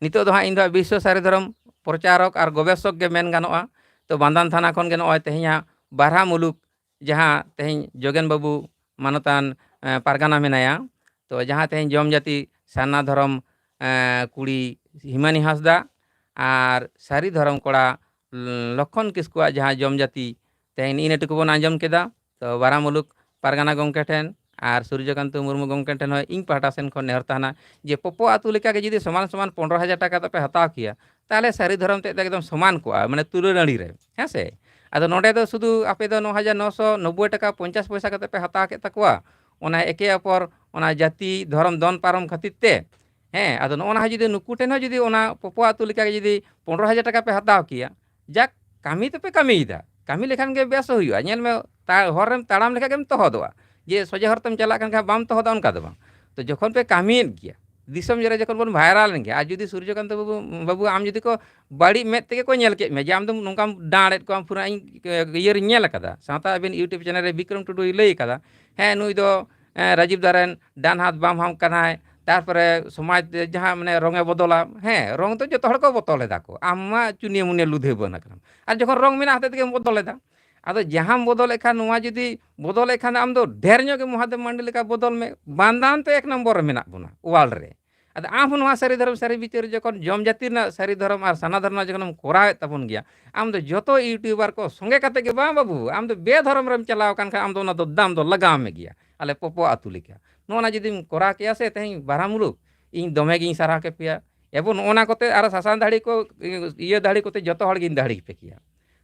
ᱱᱤᱛᱚᱜ ᱫᱚ ᱦᱟᱸᱜ ᱤᱧ ᱫᱚ ᱵᱤᱥᱥᱚ ᱥᱟᱹᱨᱤ ᱫᱷᱚᱨᱚᱢ ᱯᱨᱚᱪᱟᱨᱚᱠ ᱟᱨ ᱜᱚᱵᱮᱥᱚᱠ ᱜᱮ ᱢᱮᱱ ᱜᱟᱱᱚᱜᱼᱟ᱾ ᱛᱚ ᱵᱟᱱᱫᱟᱱ ᱛᱷᱟᱱᱟ ᱠᱷᱚᱱ ᱜᱮ ᱱᱚᱜᱼᱚᱭ ᱛᱮᱦᱮᱧᱟᱜ ᱵᱟᱨᱦᱟ ᱢᱩᱞᱩᱠ, ᱡᱟᱦᱟᱸ ᱛᱮᱦᱮᱧ ᱡᱳᱜᱮᱱ ᱵᱟᱹᱵᱩ ᱢᱟᱱᱚᱛᱟᱱ, ᱮᱸ, ᱯᱟᱨᱜᱟᱱᱟ ᱢᱮᱱᱟᱭᱟ, ᱛᱚ ᱡᱟᱦᱟᱸ ᱛᱮᱦᱮᱧ ᱡᱚᱢ ᱡᱟᱹᱛᱤ ᱥᱟᱨᱱᱟ ᱫᱷᱚᱨᱚᱢ, ᱮᱸ, ᱠᱩᱲᱤ ᱦᱤᱢᱟᱱᱤ ᱦᱟᱸᱥᱫᱟ ᱟᱨ ᱥᱟᱹᱨᱤ ᱫᱷᱚᱨᱚᱢ ᱠᱚᱲᱟ ᱞᱚᱠᱠᱷᱚᱱ ᱠᱤᱥᱠᱩᱣᱟᱜ ᱡᱟᱦᱟᱸ ᱡᱚᱢ ᱡᱟᱹᱛᱤ, ᱛᱮᱦᱮᱧ ᱱᱤᱭᱟᱹ ᱴᱩᱠᱩ ᱵᱚᱱ ᱟᱸᱡᱚᱢ ᱠᱮᱫᱟ᱾ ᱛᱚ ᱵᱟᱨᱦᱟ ᱢᱩᱞᱩᱠ ᱯᱟᱨᱜᱟᱱᱟ ᱜᱚᱢᱠᱮ ᱴᱷᱮᱱ ᱟᱨ ᱥᱩᱨᱡᱚᱠᱟᱱᱛᱚ ᱢᱩᱨᱢᱩ ᱜᱚᱢᱠᱮ ᱴᱷᱮᱱ ᱦᱚᱸ ᱤᱧ ᱯᱟᱦᱴᱟ ᱥᱮᱱ ᱠᱷᱚᱱ ᱱᱮᱦᱚᱨ ᱛᱟᱦᱮᱱᱟ ᱡᱮ ᱯᱚᱯᱚ ᱟᱹᱛᱩ ᱞᱮᱠᱟᱜᱮ ᱡᱩᱫᱤ ᱥᱚᱢᱟᱱ ᱥᱚᱢᱟᱱ ᱯᱚᱱᱨᱚ ᱦᱟᱡᱟᱨ ᱴᱟᱠᱟ ᱛᱮᱯᱮ ᱦᱟᱛᱟᱣ ᱠᱮᱭᱟ, ᱛᱟᱦᱚᱞᱮ ᱥᱟᱹᱨᱤ ᱫᱷᱚᱨᱚᱢ ᱛᱮᱫ ᱫᱚ ᱮᱠᱫᱚᱢ ᱥᱚᱢᱟᱱ ᱠᱚᱜᱼᱟ, ᱢᱟᱱᱮ ᱛᱩᱞᱟᱹ ᱱᱟᱹᱲᱤ ᱨᱮ, ᱦᱮᱸ ᱥᱮ? ᱟᱫᱚ ᱱᱚᱰᱮ ᱫᱚ ᱥᱩᱫᱷᱩ ᱟᱯᱮ ᱫᱚ ᱱᱚ ᱦᱟᱡᱟᱨ ᱱᱚᱥᱚ ᱱᱚᱵᱵᱳᱭ ᱴᱟᱠᱟ ᱯᱚᱧᱪᱟᱥ ᱯᱚᱭᱥᱟ ᱠᱟᱛᱮ ᱯᱮ ᱦᱟᱛᱟᱣ ᱠᱮᱫ ᱛᱟᱠᱚᱣᱟ, ᱚᱱᱟ ᱮᱠᱮ ᱚᱯᱚᱨ ᱚᱱᱟ ᱡᱟᱹᱛᱤ ᱫᱷᱚᱨᱚᱢ ᱫᱚᱱ ᱯᱟᱨᱚᱢ ᱠᱷᱟᱹᱛᱤᱨ ᱛᱮ᱾ ᱦᱮᱸ, ᱟᱫᱚ ᱱᱚᱜᱼᱚ ᱱᱟ ᱦᱚᱸ ᱡᱩᱫᱤ ᱱᱩᱠᱩ ᱴᱷᱮᱱ ᱦᱚᱸ ᱡᱩᱫᱤ ᱚᱱᱟ ᱯᱚᱯᱚ ᱟᱹᱛᱩ ᱞᱮᱠᱟᱜᱮ ᱡᱩᱫᱤ ᱯᱚᱱᱨᱚ ᱦᱟᱡᱟᱨ ᱴᱟᱠᱟ ᱯᱮ ᱦᱟᱛᱟᱣ ᱠᱮᱭᱟ, ᱡᱟᱠ, ᱠᱟᱹᱢᱤ ᱛᱚᱯᱮ ᱠᱟᱹᱢᱤᱭᱮᱫᱟ, ᱠᱟᱹᱢᱤ ᱞᱮᱠᱷᱟᱱ ᱜᱮ ᱵᱮᱥ ᱦᱩᱭᱩᱜᱼᱟ᱾ ᱧᱮᱞ ᱢᱮ, ᱛᱟ-, ᱦᱚᱨ ᱨᱮᱢ ᱛᱟᱲᱟᱢ ᱞᱮᱠᱷᱟᱱ ᱜᱮᱢ ᱛᱚᱦᱚᱫᱚᱜᱼᱟ, ᱡᱮ ᱥᱚᱡᱷᱮ ᱦᱚᱨ ᱛᱮᱢ ᱪᱟᱞᱟᱜ ᱠᱟᱱ ᱠᱷᱟᱱ ᱵᱟᱢ ᱛᱚᱦᱚᱫᱟ, ᱚᱱᱠᱟ ᱫᱚ ᱵᱟᱝ᱾ ᱛᱚ ᱡᱚᱠᱷᱚᱱ ᱯᱮ ᱠᱟᱹᱢᱤᱭᱮᱫ ᱜᱮᱭᱟ, ᱫᱤᱥᱚᱢ ᱡᱟᱹᱨᱮ ᱡᱚᱠᱷᱚᱱ ᱵᱚᱱ ᱵᱷᱟᱭᱨᱟᱞ ᱮᱱ ᱜᱮᱭᱟ, ᱟᱨ ᱡᱩᱫᱤ ᱥᱩᱨᱡᱚᱠᱟᱱᱛᱚ ᱵᱟᱹᱵᱩ, ᱵᱟᱹᱵᱩ, ᱟᱢ ᱡᱩᱫᱤ ᱠᱚ ᱵᱟᱹᱲᱤᱡ ᱢᱮᱫ ᱛᱮᱜᱮ ᱠᱚ ᱧᱮᱞ ᱠᱮᱫ ᱢᱮᱭᱟ ᱡᱮ ᱟᱢ ᱫᱚ ᱱᱚᱝᱠᱟᱢ ᱰᱟᱸᱲᱮᱫ ᱠᱚᱣᱟ, ᱯᱩᱨᱟᱹ ᱤᱧ, ᱮ, ᱤᱭᱟᱹ ᱨᱤᱧ ᱧᱮᱞ ᱟᱠᱟᱫᱟ, ᱥᱟᱶᱛᱟ ᱟᱹᱵᱤᱱ YouTube ᱪᱮᱱᱮᱞ ᱨᱮ ᱵᱤᱠᱨᱚᱢ ᱴᱩᱰᱩᱭ ᱞᱟᱹᱭ ᱟᱠᱟᱫᱟ, ᱦᱮᱸ, ᱱᱩᱭ ᱫᱚ, ᱮ, ᱨᱟᱡᱤᱵ ᱫᱟ ᱨᱮᱱ ᱰᱟᱱ ᱦᱟᱛ ᱵᱟᱢ ᱦᱟᱛ ᱠᱟᱱᱟᱭ, ᱛᱟᱨᱯᱚᱨᱮ ᱥᱚᱢᱟᱡᱽ ᱡᱟᱦᱟᱸ ᱢᱟᱱᱮ ᱨᱚᱝ ᱮ ᱵᱚᱫᱚᱞᱟ, ᱦᱮᱸ, ᱨᱚᱝ ᱫᱚ ᱡᱚᱛᱚ ᱦᱚᱲ ᱠᱚ ᱵᱚᱫᱚᱞ ᱮᱫᱟ ᱠᱚ, ᱟᱢ ᱢᱟ ᱪᱩᱱᱤᱭᱟᱹ ᱢᱩᱱᱤᱭᱟᱹ ᱞᱩᱫᱷᱟᱹ ᱵᱟᱹᱱ ᱟᱠᱟᱱᱟᱢ, ᱟᱨ ᱡᱚᱠᱷᱚᱱ ᱨᱚᱝ ᱢᱮᱱᱟᱜ ᱦᱚᱛᱮ ᱛᱮᱜᱮᱢ ᱵᱚᱫᱚᱞ ᱮᱫᱟ᱾ ᱟᱫᱚ ᱡᱟᱦᱟᱸᱢ ᱵᱚᱫᱚᱞᱮᱫ ᱠᱷᱟᱱ, ᱱᱚᱣᱟ ᱡᱩᱫᱤ ᱵᱚᱫᱚᱞᱮᱫ ᱠᱷᱟᱱ ᱟᱢ ᱫᱚ ᱰᱷᱮᱨ ᱧᱚᱜ ᱜᱮ ᱢᱚᱦᱟᱫᱮᱵ ᱢᱟᱱᱰᱤ ᱞᱮᱠᱟ ᱵᱚᱫᱚᱞ ᱢᱮ, ᱵᱟᱱᱫᱟᱱ ᱛᱮ ᱮᱠ ᱱᱚᱢᱵᱚᱨ ᱨᱮ ᱢᱮᱱᱟᱜ ᱵᱚᱱᱟ ᱚᱣᱟᱨᱞᱰ ᱨᱮ᱾ ᱟᱫᱚ ᱟᱢ ᱦᱚᱸ ᱱᱚᱣᱟ ᱥᱟᱹᱨᱤ ᱫᱷᱚᱨᱚᱢ ᱥᱟᱹᱨᱤ ᱵᱤᱪᱟᱹᱨ ᱡᱚᱠᱷᱚᱱ ᱡᱚᱢ ᱡᱟᱹᱛᱤ ᱨᱮᱱᱟᱜ ᱥᱟᱹᱨᱤ ᱫᱷᱚᱨᱚᱢ ᱟᱨ ᱥᱟᱨᱱᱟ ᱫᱷᱚᱨᱚᱢ ᱨᱮᱱᱟᱜ ᱡᱚᱠᱷᱚᱱᱮᱢ ᱠᱚᱨᱟᱣᱮᱫ ᱛᱟᱵᱚᱱ ᱜᱮᱭᱟ, ᱟᱢ ᱫᱚ ᱡᱚᱛᱚ YouTuber ᱠᱚ ᱥᱚᱸᱜᱮ ᱠᱟᱛᱮ ᱜᱮ, ᱵᱟᱝ ᱵᱟᱹᱵᱩ, ᱟᱢ ᱫᱚ ᱵᱮᱫᱷᱚᱨᱚᱢ ᱨᱮᱢ ᱪᱟᱞᱟᱣ ᱟᱠᱟᱱ ᱠᱷᱟᱱ ᱟᱢ ᱫᱚ ᱚᱱᱟ ᱫᱚ ᱫᱟᱢ ᱫᱚ ᱞᱟᱜᱟᱣ ᱢᱮ ᱜᱮᱭᱟ, ᱟᱞᱮ ᱯᱚᱯᱚ ᱟᱹᱛᱩ ᱞᱮᱠᱟ᱾ ᱱᱚᱜᱼᱚ ᱱᱟ ᱡᱩᱫᱤᱢ ᱠᱚᱨᱟᱣ ᱠᱮᱭᱟ ᱥᱮ ᱛᱮᱦᱮᱧ ᱵᱟᱨᱦᱟ ᱢᱩᱞᱩᱠ, ᱤᱧ ᱫᱚᱢᱮ ᱜᱤᱧ ᱥᱟᱨᱦᱟᱣ ᱠᱮᱯᱮᱭᱟ᱾ ᱮᱵᱚᱝ ᱱᱚᱜᱼᱚ ᱱᱟ ᱠᱚᱛᱮ ᱟᱨᱚ ᱥᱟᱥᱟᱝ ᱫᱟᱲᱦᱤ ᱠᱚ, ᱤᱭᱟᱹ ᱫᱟᱲᱦᱤ ᱠᱚᱛᱮ ᱡᱚᱛᱚ ᱦᱚᱲ ᱜᱤᱧ ᱫᱟᱲᱦᱤ ᱠᱮᱯᱮ ᱠᱮᱭᱟ᱾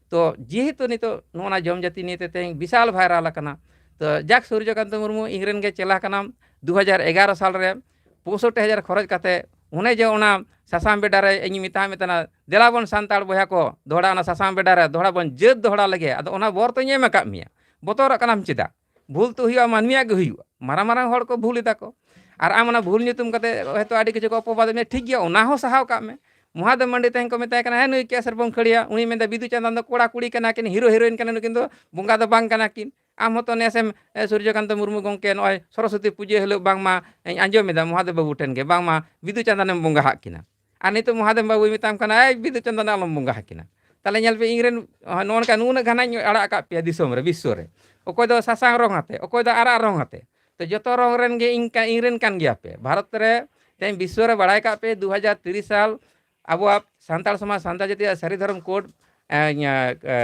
ᱛᱚ ᱡᱮᱦᱮᱛᱩ ᱱᱤᱛᱚᱜ ᱱᱚᱜᱼᱚ ᱱᱟ ᱡᱚᱢ ᱡᱟᱹᱛᱤ ᱱᱤᱭᱮ ᱛᱮ ᱛᱮᱦᱮᱧ ᱵᱤᱥᱟᱞ ᱵᱷᱟᱭᱨᱟᱞ ᱟᱠᱟᱱᱟ, ᱛᱚ ᱡᱟᱠ, ᱥᱩᱨᱡᱚᱠᱟᱱᱛᱚ ᱢᱩᱨᱢᱩ ᱤᱧ ᱨᱮᱱ ᱜᱮ ᱪᱮᱞᱟ ᱠᱟᱱᱟᱢ, ᱫᱩ ᱦᱟᱡᱟᱨ ᱮᱜᱟᱨᱚ ᱥᱟᱞ ᱨᱮ ᱯᱚᱸᱭᱥᱚᱴᱴᱤ ᱦᱟᱡᱟᱨ ᱠᱷᱚᱨᱚᱪ ᱠᱟᱛᱮ ᱚᱱᱮ ᱡᱮ ᱚᱱᱟ ᱥᱟᱥᱟᱝ ᱵᱮᱰᱟ ᱨᱮ ᱤᱧ ᱢᱮᱛᱟᱜ ᱢᱮ ᱛᱟᱦᱮᱱᱟ, "ᱫᱮᱞᱟ ᱵᱚᱱ ᱥᱟᱱᱛᱟᱲ ᱵᱚᱭᱦᱟ ᱠᱚ, ᱫᱚᱦᱲᱟ ᱚᱱᱟ ᱥᱟᱥᱟᱝ ᱵᱮᱰᱟ ᱨᱮ ᱫᱚᱦᱲᱟ ᱵᱚᱱ ᱡᱟᱹᱛ ᱫᱚᱦᱲᱟ ᱞᱮᱜᱮ", ᱟᱫᱚ ᱚᱱᱟ ᱵᱚᱨ ᱛᱚᱧ ᱮᱢ ᱟᱠᱟᱫ ᱢᱮᱭᱟ, ᱵᱚᱛᱚᱨᱚᱜ ᱠᱟᱱᱟᱢ ᱪᱮᱫᱟᱜ? ᱵᱷᱩᱞ ᱛᱚ ᱦᱩᱭᱩᱜᱼᱟ, ᱢᱟᱹᱱᱢᱤᱭᱟᱜ ᱜᱮ ᱦᱩᱭᱩᱜᱼᱟ, ᱢᱟᱨᱟᱝ ᱢᱟᱨᱟᱝ ᱦᱚᱲ ᱠᱚ ᱵᱷᱩᱞ ᱮᱫᱟ ᱠᱚ᱾ ᱟᱨ ᱟᱢ ᱚᱱᱟ ᱵᱷᱩᱞ ᱧᱩᱛᱩᱢ ᱠᱟᱛᱮ ᱦᱚᱭᱛᱳ ᱟᱹᱰᱤ ᱠᱤᱪᱷᱩ ᱠᱚ ᱚᱯᱚᱵᱟᱫ ᱢᱮᱭᱟ, ᱴᱷᱤᱠ ᱜᱮᱭᱟ, ᱚᱱᱟ ᱦᱚᱸ ᱥᱟᱦᱟᱣ ᱠᱟᱜ ᱢᱮ᱾ ᱢᱚᱦᱟᱫᱮᱵ ᱢᱟᱱᱰᱤ ᱛᱮᱦᱮᱧ ᱠᱚ ᱢᱮᱛᱟᱭ ᱠᱟᱱᱟ, "ᱦᱮᱸ, ᱱᱩᱭ ᱠᱮᱥ ᱨᱮᱵᱚᱱ ᱠᱷᱟᱹᱲᱮᱭᱟ", ᱩᱱᱤ ᱢᱮᱱᱫᱟ, "ᱵᱤᱫᱩ ᱪᱟᱸᱫᱟᱱ ᱫᱚ ᱠᱚᱲᱟ ᱠᱩᱲᱤ ᱠᱟᱱᱟ ᱠᱤᱱ, ᱦᱤᱨᱳ ᱦᱤᱨᱳᱭᱤᱱ ᱠᱟᱱᱟ ᱱᱩᱠᱤᱱ ᱫᱚ, ᱵᱚᱸᱜᱟ ᱫᱚ ᱵᱟᱝ ᱠᱟᱱᱟ ᱠᱤᱱ᱾ ᱟᱢ ᱦᱚᱸᱛᱚ ᱱᱮᱥᱮᱢ, ᱮ, ᱥᱩᱨᱡᱚᱠᱟᱱᱛᱚ ᱢᱩᱨᱢᱩ ᱜᱚᱢᱠᱮ ᱱᱚᱜᱼᱚᱭ ᱥᱚᱨᱚᱥᱚᱛᱤ ᱯᱩᱡᱟᱹ ᱦᱤᱞᱳᱜ ᱵᱟᱝᱢᱟ ᱤᱧ ᱟᱸᱡᱚᱢ ᱮᱫᱟ ᱢᱚᱦᱟᱫᱮᱵ ᱵᱟᱹᱵᱩ ᱴᱷᱮᱱ ᱜᱮ ᱵᱟᱝᱢᱟ ᱵᱤᱫᱩ ᱪᱟᱸᱫᱟᱱᱮᱢ ᱵᱚᱸᱜᱟ ᱦᱟᱜ ᱠᱤᱱᱟ᱾ ᱟᱨ ᱱᱤᱛᱚᱜ ᱢᱚᱦᱟᱫᱮᱵ ᱵᱟᱹᱵᱩᱭ ᱢᱮᱛᱟᱢ ᱠᱟᱱᱟ, "ᱮᱭ ᱵᱤᱫᱩ ᱪᱟᱸᱫᱟᱱ ᱟᱞᱚᱢ ᱵᱚᱸᱜᱟ ᱟᱹᱠᱤᱱᱟ᱾ ᱛᱟᱦᱞᱮ ᱧᱮᱞ ᱯᱮ, ᱤᱧ ᱨᱮᱱ ᱱᱚᱜᱼᱚ ᱱᱚᱝᱠᱟ ᱱᱩᱱᱟᱹᱜ ᱜᱷᱟᱱᱟᱧ ᱟᱲᱟᱜ ᱟᱠᱟᱫ ᱯᱮᱭᱟ ᱫᱤᱥᱚᱢ ᱨᱮ, ᱵᱤᱥᱥᱚ ᱨᱮ, ᱚᱠᱚᱭ ᱫᱚ ᱥᱟᱥᱟᱝ ᱨᱚᱝ ᱟᱛᱮ, ᱚᱠᱚᱭ ᱫᱚ ᱟᱨᱟᱜ ᱨᱚᱝ ᱟᱛᱮ, ᱛᱚ ᱡᱚᱛᱚ ᱨᱚᱝ ᱨᱮᱱ ᱜᱮ ᱤᱧ ᱠᱟ-, ᱤᱧ ᱨᱮᱱ ᱠᱟᱱ ᱜᱮᱭᱟ ᱯᱮ᱾ ᱵᱷᱟᱨᱚᱛ ᱨᱮ ᱛᱮᱦᱮᱧ ᱵᱤᱥᱥᱚ ᱨᱮ ᱵᱟᱲᱟᱭ ᱠᱟᱜ ᱯᱮ, ᱫᱩ ᱦᱟᱡᱟᱨ ᱛᱤᱨᱤᱥ ᱥᱟᱞ ᱟᱵᱚᱣᱟᱜ ᱥᱟᱱᱛᱟᱲ ᱥᱚᱢᱟᱡᱽ, ᱥᱟᱱᱛᱟᱲ ᱡᱟᱹᱛᱤᱭᱟᱜ ᱥᱟᱹᱨᱤ ᱫᱷᱚᱨᱚᱢ ᱠᱳᱰ, ᱮ, ᱤᱭᱟᱹ, ᱮ,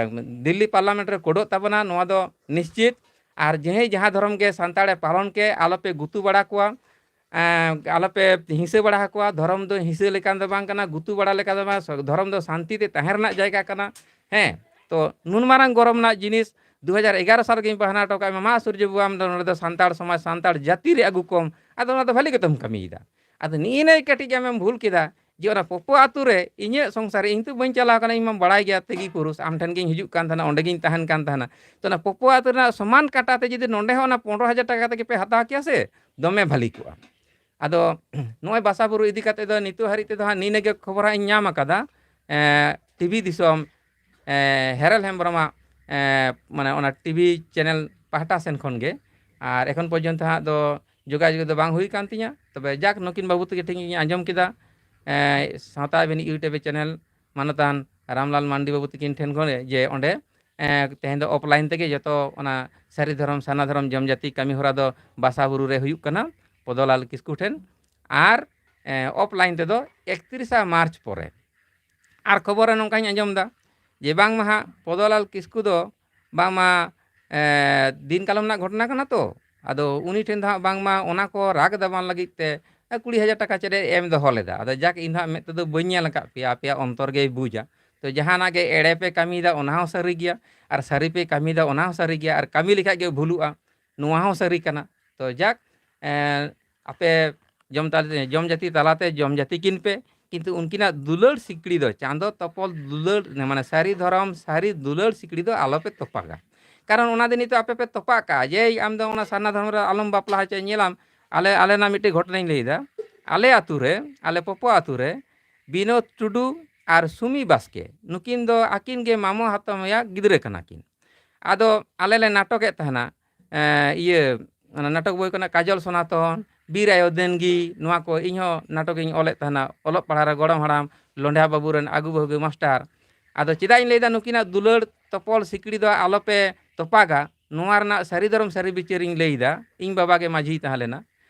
ᱫᱤᱞᱞᱤ ᱯᱟᱨᱞᱟᱢᱮᱱᱴ ᱨᱮ ᱠᱳᱰᱚᱜ ᱛᱟᱵᱚᱱᱟ, ᱱᱚᱣᱟ ᱫᱚ ᱱᱤᱥᱪᱤᱛ᱾ ᱟᱨ ᱡᱟᱦᱟᱸᱭ ᱡᱟᱦᱟᱸ ᱫᱷᱚᱨᱚᱢ ᱜᱮ ᱥᱟᱱᱛᱟᱲᱮ ᱯᱟᱞᱚᱱ ᱠᱮ, ᱟᱞᱚᱯᱮ ᱜᱩᱛᱩ ᱵᱟᱲᱟ ᱠᱚᱣᱟ, ᱮ, ᱟᱞᱚᱯᱮ ᱦᱤᱸᱥᱟᱹ ᱵᱟᱲᱟ ᱟᱠᱚᱣᱟ᱾ ᱫᱷᱚᱨᱚᱢ ᱫᱚ ᱦᱤᱸᱥᱟᱹ ᱞᱮᱠᱟᱱ ᱫᱚ ᱵᱟᱝ ᱠᱟᱱᱟ, ᱜᱩᱛᱩ ᱵᱟᱲᱟ ᱞᱮᱠᱟ ᱫᱚ ᱵᱟᱝ, ᱥᱚ-, ᱫᱷᱚᱨᱚᱢ ᱫᱚ ᱥᱟᱱᱛᱤ ᱛᱮ ᱛᱟᱦᱮᱸ ᱨᱮᱱᱟᱜ ᱡᱟᱭᱜᱟ ᱠᱟᱱᱟ᱾ ᱦᱮᱸ, ᱛᱚ ᱱᱩᱱ ᱢᱟᱨᱟᱝ ᱜᱚᱨᱚᱵᱽ ᱨᱮᱱᱟᱜ ᱡᱤᱱᱤᱥ ᱫᱩ ᱦᱟᱡᱟᱨ ᱮᱜᱟᱨᱚ ᱥᱟᱞ ᱨᱮᱜᱮᱧ ᱵᱟᱦᱱᱟ ᱦᱚᱴᱚ ᱠᱟᱜ ᱢᱟ, ᱢᱟ ᱥᱩᱨᱡᱚ ᱵᱟᱵᱩ, ᱟᱢ ᱫᱚ ᱱᱚᱰᱮ ᱫᱚ ᱥᱟᱱᱛᱟᱲ ᱥᱚᱢᱟᱡᱽ, ᱥᱟᱱᱛᱟᱲ ᱡᱟᱹᱛᱤ ᱨᱮ ᱟᱹᱜᱩ ᱠᱚᱢ, ᱟᱫᱚ ᱚᱱᱟ ᱫᱚ ᱵᱷᱟᱹᱞᱤ ᱜᱮᱛᱚᱢ ᱠᱟᱹᱢᱤᱭᱮᱫᱟ᱾ ᱟᱫᱚ ᱱᱤᱜᱼᱤ ᱱᱤᱭᱟᱹ ᱠᱟᱹᱴᱤᱡ ᱟᱢᱮᱢ ᱵᱷᱩᱞ ᱠᱮᱫᱟ ᱡᱮ ᱚᱱᱟ ᱯᱚᱯᱚ ᱟᱹᱛᱩ ᱨᱮ ᱤᱧᱟᱹᱜ ᱥᱚᱝᱥᱟᱨ ᱨᱮ, ᱤᱧ ᱛᱚ ᱵᱟᱹᱧ ᱪᱟᱞᱟᱣ ᱠᱟᱱᱟ, ᱤᱧ ᱢᱟ ᱵᱟᱲᱟᱭ ᱜᱮᱭᱟ, ᱛᱮᱜᱤ ᱯᱩᱨᱩᱥ ᱟᱢ ᱴᱷᱮᱱ ᱜᱤᱧ ᱦᱤᱡᱩᱜ ᱠᱟᱱ ᱛᱟᱦᱮᱱᱟ, ᱚᱸᱰᱮ ᱜᱤᱧ ᱛᱟᱦᱮᱱ ᱠᱟᱱ ᱛᱟᱦᱮᱱᱟ᱾ ᱛᱚ ᱚᱱᱟ ᱯᱚᱯᱚ ᱟᱹᱛᱩ ᱨᱮᱱᱟᱜ ᱥᱚᱢᱟᱱ ᱠᱟᱴᱟ ᱛᱮ ᱡᱩᱫᱤ ᱱᱚᱰᱮ ᱦᱚᱸ ᱚᱱᱟ ᱯᱚᱱᱨᱚ ᱦᱟᱡᱟᱨ ᱴᱟᱠᱟ ᱛᱮᱜᱮ ᱯᱮ ᱦᱟᱛᱟᱣ ᱠᱮᱭᱟ ᱥᱮ, ᱫᱚᱢᱮ ᱵᱷᱟᱹᱞᱤ ᱠᱚᱜᱼᱟ᱾ ᱟᱫᱚ ᱱᱚᱜᱼᱚᱭ ᱵᱟᱥᱟ ᱵᱩᱨᱩ ᱤᱫᱤ ᱠᱟᱛᱮ ᱫᱚ ᱱᱤᱛᱚᱜ ᱦᱟᱹᱨᱤᱡ ᱛᱮᱫᱚ ᱦᱟᱸᱜ ᱱᱤᱱᱟᱹᱜ ᱜᱮ ᱠᱷᱚᱵᱚᱨ ᱦᱟᱸᱜ ᱤᱧ ᱧᱟᱢ ᱟᱠᱟᱫᱟ, ᱮᱸ, ᱴᱤᱵᱷᱤ ᱫᱤᱥᱚᱢ, ᱮᱸ, ᱦᱮᱨᱮᱞ ᱦᱮᱢᱵᱨᱚᱢᱟᱜ, ᱮᱸ, ᱢᱟᱱᱮ ᱚᱱᱟ ᱴᱤᱵᱷᱤ ᱪᱮᱱᱮᱞ ᱯᱟᱦᱴᱟ ᱥᱮᱱ ᱠᱷᱚᱱ ᱜᱮ᱾ ᱟᱨ ᱮᱠᱷᱚᱱ ᱯᱚᱨᱡᱚᱱᱛᱚ ᱦᱟᱸᱜ ᱫᱚ ᱡᱳᱜᱟᱡᱳᱜᱽ ᱫᱚ ᱵᱟᱝ ᱦᱩᱭ ᱠᱟᱱ ᱛᱤᱧᱟᱹ, ᱛᱚᱵᱮ ᱡᱟᱠ ᱱᱩᱠᱤᱱ ᱵᱟᱹᱵᱩ ᱛᱟᱹᱠᱤᱱ ᱴᱷᱮᱱ ᱤᱧ ᱟᱸᱡᱚᱢ ᱠᱮᱫᱟ, ᱮᱸ, ᱥᱟᱶᱛᱟ ᱟᱹᱵᱤᱱ YouTube ᱪᱮᱱᱮᱞ ᱢᱟᱱᱚᱛᱟᱱ ᱨᱟᱢᱞᱟᱞ ᱢᱟᱱᱰᱤ ᱵᱟᱹᱵᱩ ᱛᱟᱹᱠᱤᱱ ᱴᱷᱮᱱ ᱠᱷᱚᱱ ᱡᱮ ᱚᱸᱰᱮ, ᱮᱸ, ᱛᱮᱦᱮᱧ ᱫᱚ ᱚᱯᱷᱞᱟᱭᱤᱱ ᱛᱮᱜᱮ ᱡᱚᱛᱚ ᱚᱱᱟ ᱥᱟᱹᱨᱤ ᱫᱷᱚᱨᱚᱢ ᱥᱟᱨᱱᱟ ᱫᱷᱚᱨᱚᱢ ᱡᱚᱢ ᱡᱟᱹᱛᱤ ᱠᱟᱹᱢᱤ ᱦᱚᱨᱟ ᱫᱚ ᱵᱟᱥᱟ ᱵᱩᱨᱩ ᱨᱮ ᱦᱩᱭᱩᱜ ᱠᱟᱱᱟ ᱯᱚᱫᱚᱞᱟᱞ ᱠᱤᱥᱠᱩ ᱴᱷᱮᱱ, ᱟᱨ, ᱮᱸ, ᱚᱯᱷᱞᱟᱭᱤᱱ ᱛᱮᱫᱚ ᱮᱠᱛᱨᱤᱥᱟ ᱢᱟᱨᱪ ᱯᱚᱨᱮ᱾ ᱟᱨ ᱠᱷᱚᱵᱚᱨ ᱨᱮ ᱱᱚᱝᱠᱟᱧ ᱟᱸᱡᱚᱢ ᱮᱫᱟ ᱡᱮ ᱵᱟᱝᱢᱟ ᱦᱟᱸᱜ ᱯᱚᱫᱚᱞᱟᱞ ᱠᱤᱥᱠᱩ ᱫᱚ ᱵᱟᱝᱢᱟ, ᱮᱸ, ᱫᱤᱱ ᱠᱟᱞᱚᱢ ᱨᱮᱱᱟᱜ ᱜᱷᱚᱴᱚᱱᱟ ᱠᱟᱱᱟ ᱛᱚ, ᱟᱫᱚ ᱩᱱᱤ ᱴᱷᱮᱱ ᱫᱚ ᱦᱟᱸᱜ ᱵᱟᱝᱢᱟ ᱚᱱᱟ ᱠᱚ ᱨᱟᱜ ᱫᱟᱵᱟᱱ ᱞᱟᱹᱜᱤᱫ ᱛᱮ ᱠᱩᱲᱤ ᱦᱟᱡᱟᱨ ᱴᱟᱠᱟ ᱪᱮᱫ ᱮ ᱮᱢ ᱫᱚᱦᱚ ᱞᱮᱫᱟ᱾ ᱟᱫᱚ ᱡᱟᱠ, ᱤᱧ ᱫᱚ ᱦᱟᱸᱜ ᱢᱮᱫ ᱛᱮᱫᱚ ᱵᱟᱹᱧ ᱧᱮᱞ ᱟᱠᱟᱫ ᱯᱮᱭᱟ, ᱟᱯᱮᱭᱟᱜ ᱚᱱᱛᱚᱨ ᱜᱮᱭ ᱵᱩᱡᱟ᱾ ᱛᱚ ᱡᱟᱦᱟᱱᱟᱜ ᱜᱮ ᱮᱲᱮ ᱯᱮ ᱠᱟᱹᱢᱤᱭᱮᱫᱟ, ᱚᱱᱟ ᱦᱚᱸ ᱥᱟᱹᱨᱤ ᱜᱮᱭᱟ, ᱟᱨ ᱥᱟᱹᱨᱤ ᱯᱮ ᱠᱟᱹᱢᱤᱭᱮᱫᱟ, ᱚᱱᱟ ᱦᱚᱸ ᱥᱟᱹᱨᱤ ᱜᱮᱭᱟ, ᱟᱨ ᱠᱟᱹᱢᱤ ᱞᱮᱠᱷᱟᱡ ᱜᱮ ᱵᱷᱩᱞᱩᱜᱼᱟ, ᱱᱚᱣᱟ ᱦᱚᱸ ᱥᱟᱹᱨᱤ ᱠᱟᱱᱟ᱾ ᱛᱚ ᱡᱟᱠ, ᱮᱸ, ᱟᱯᱮ ᱡᱚᱢ ᱛᱟᱞ-, ᱡᱚᱢ ᱡᱟᱹᱛᱤ ᱛᱟᱞᱟᱛᱮ ᱡᱚᱢ ᱡᱟᱹᱛᱤ ᱠᱤᱱ ᱯᱮ, ᱠᱤᱱᱛᱩ ᱩᱱᱠᱤᱱᱟᱜ ᱫᱩᱞᱟᱹᱲ ᱥᱤᱠᱲᱤ ᱫᱚ, ᱪᱟᱸᱫᱚ ᱛᱚᱯᱚᱞ ᱫᱩᱞᱟᱹᱲ, ᱢᱟᱱᱮ ᱥᱟᱹᱨᱤ ᱫᱷᱚᱨᱚᱢ, ᱥᱟᱹᱨᱤ ᱫᱩᱞᱟᱹᱲ ᱥᱤᱠᱲᱤ ᱫᱚ ᱟᱞᱚᱯᱮ ᱛᱚᱯᱟᱜᱟ᱾ ᱠᱟᱨᱚᱱ ᱚᱱᱟ ᱫᱚ ᱱᱤᱛᱚᱜ ᱟᱯᱮ ᱯᱮ ᱛᱚᱯᱟᱜ ᱠᱟᱜᱼᱟ, ᱡᱮ ᱟᱢ ᱫᱚ ᱚᱱᱟ ᱥᱟᱨᱱᱟ ᱫᱷᱚᱨᱚᱢ ᱨᱮ ᱟᱞᱚᱢ ᱵᱟᱯᱞᱟ ᱦᱚᱪᱚᱭᱟ᱾ ᱧᱮᱞᱟᱢ, ᱟᱞᱮ, ᱟᱞᱮ ᱨᱮᱱᱟᱜ ᱢᱤᱫᱴᱮᱡ ᱜᱷᱚᱴᱚᱱᱟᱧ ᱞᱟᱹᱭᱫᱟ᱾ ᱟᱞᱮ ᱟᱹᱛᱩ ᱨᱮ, ᱟᱞᱮ ᱯᱚᱯᱚ ᱟᱹᱛᱩ ᱨᱮ ᱵᱤᱱᱳᱫ ᱴᱩᱰᱩ ᱟᱨ ᱥᱩᱢᱤ ᱵᱟᱥᱠᱮ, ᱱᱩᱠᱤᱱ ᱫᱚ ᱟᱹᱠᱤᱱ ᱜᱮ ᱢᱟᱢᱚ ᱦᱟᱛᱚᱢ ᱟᱭᱟᱜ ᱜᱤᱫᱽᱨᱟᱹ ᱠᱟᱱᱟ ᱠᱤᱱ᱾ ᱟᱫᱚ ᱟᱞᱮ ᱞᱮ ᱱᱟᱴᱚᱠᱮᱫ ᱛᱟᱦᱮᱱᱟ, ᱮᱸ, ᱤᱭᱟᱹ, ᱚᱱᱟ ᱱᱟᱴᱚᱠ ᱵᱳᱭ ᱠᱟᱱᱟ ᱠᱟᱡᱚᱞ ᱥᱚᱱᱟᱛᱚᱱ, ᱵᱤᱨ ᱟᱭᱳ ᱫᱮᱱᱜᱤ, ᱱᱚᱣᱟ ᱠᱚ ᱤᱧᱦᱚᱸ ᱱᱟᱴᱚᱠ ᱤᱧ ᱚᱞᱮᱫ ᱛᱟᱦᱮᱱᱟ᱾ ᱚᱞᱚᱜ ᱯᱟᱲᱦᱟᱣ ᱨᱮ ᱜᱚᱲᱚᱢ ᱦᱟᱲᱟᱢ, ᱞᱚᱸᱰᱷᱟ ᱵᱟᱹᱵᱩ ᱨᱮᱱ ᱟᱹᱜᱩ ᱵᱟᱹᱦᱩ ᱜᱮ ᱢᱟᱥᱴᱟᱨ᱾ ᱟᱫᱚ ᱪᱮᱫᱟᱜ ᱤᱧ ᱞᱟᱹᱭᱫᱟ, ᱱᱩᱠᱤᱱᱟᱜ ᱫᱩᱞᱟᱹᱲ ᱛᱚᱯᱚᱞ ᱥᱤᱠᱲᱤ ᱫᱚ ᱟᱞᱚᱯᱮ ᱛᱚᱯᱟᱜᱟ, ᱱᱚᱣᱟ ᱨᱮᱱᱟᱜ ᱥᱟᱹᱨᱤ ᱫᱷᱚᱨᱚᱢ ᱥᱟᱹᱨᱤ ᱵᱤᱪᱟᱹᱨᱤᱧ ᱞᱟᱹᱭᱫᱟ᱾ ᱤᱧ ᱵᱟᱵᱟ ᱜᱮ ᱢᱟᱹᱡᱷᱤᱭ ᱛᱟᱦᱮᱸ ᱞᱮᱱᱟ᱾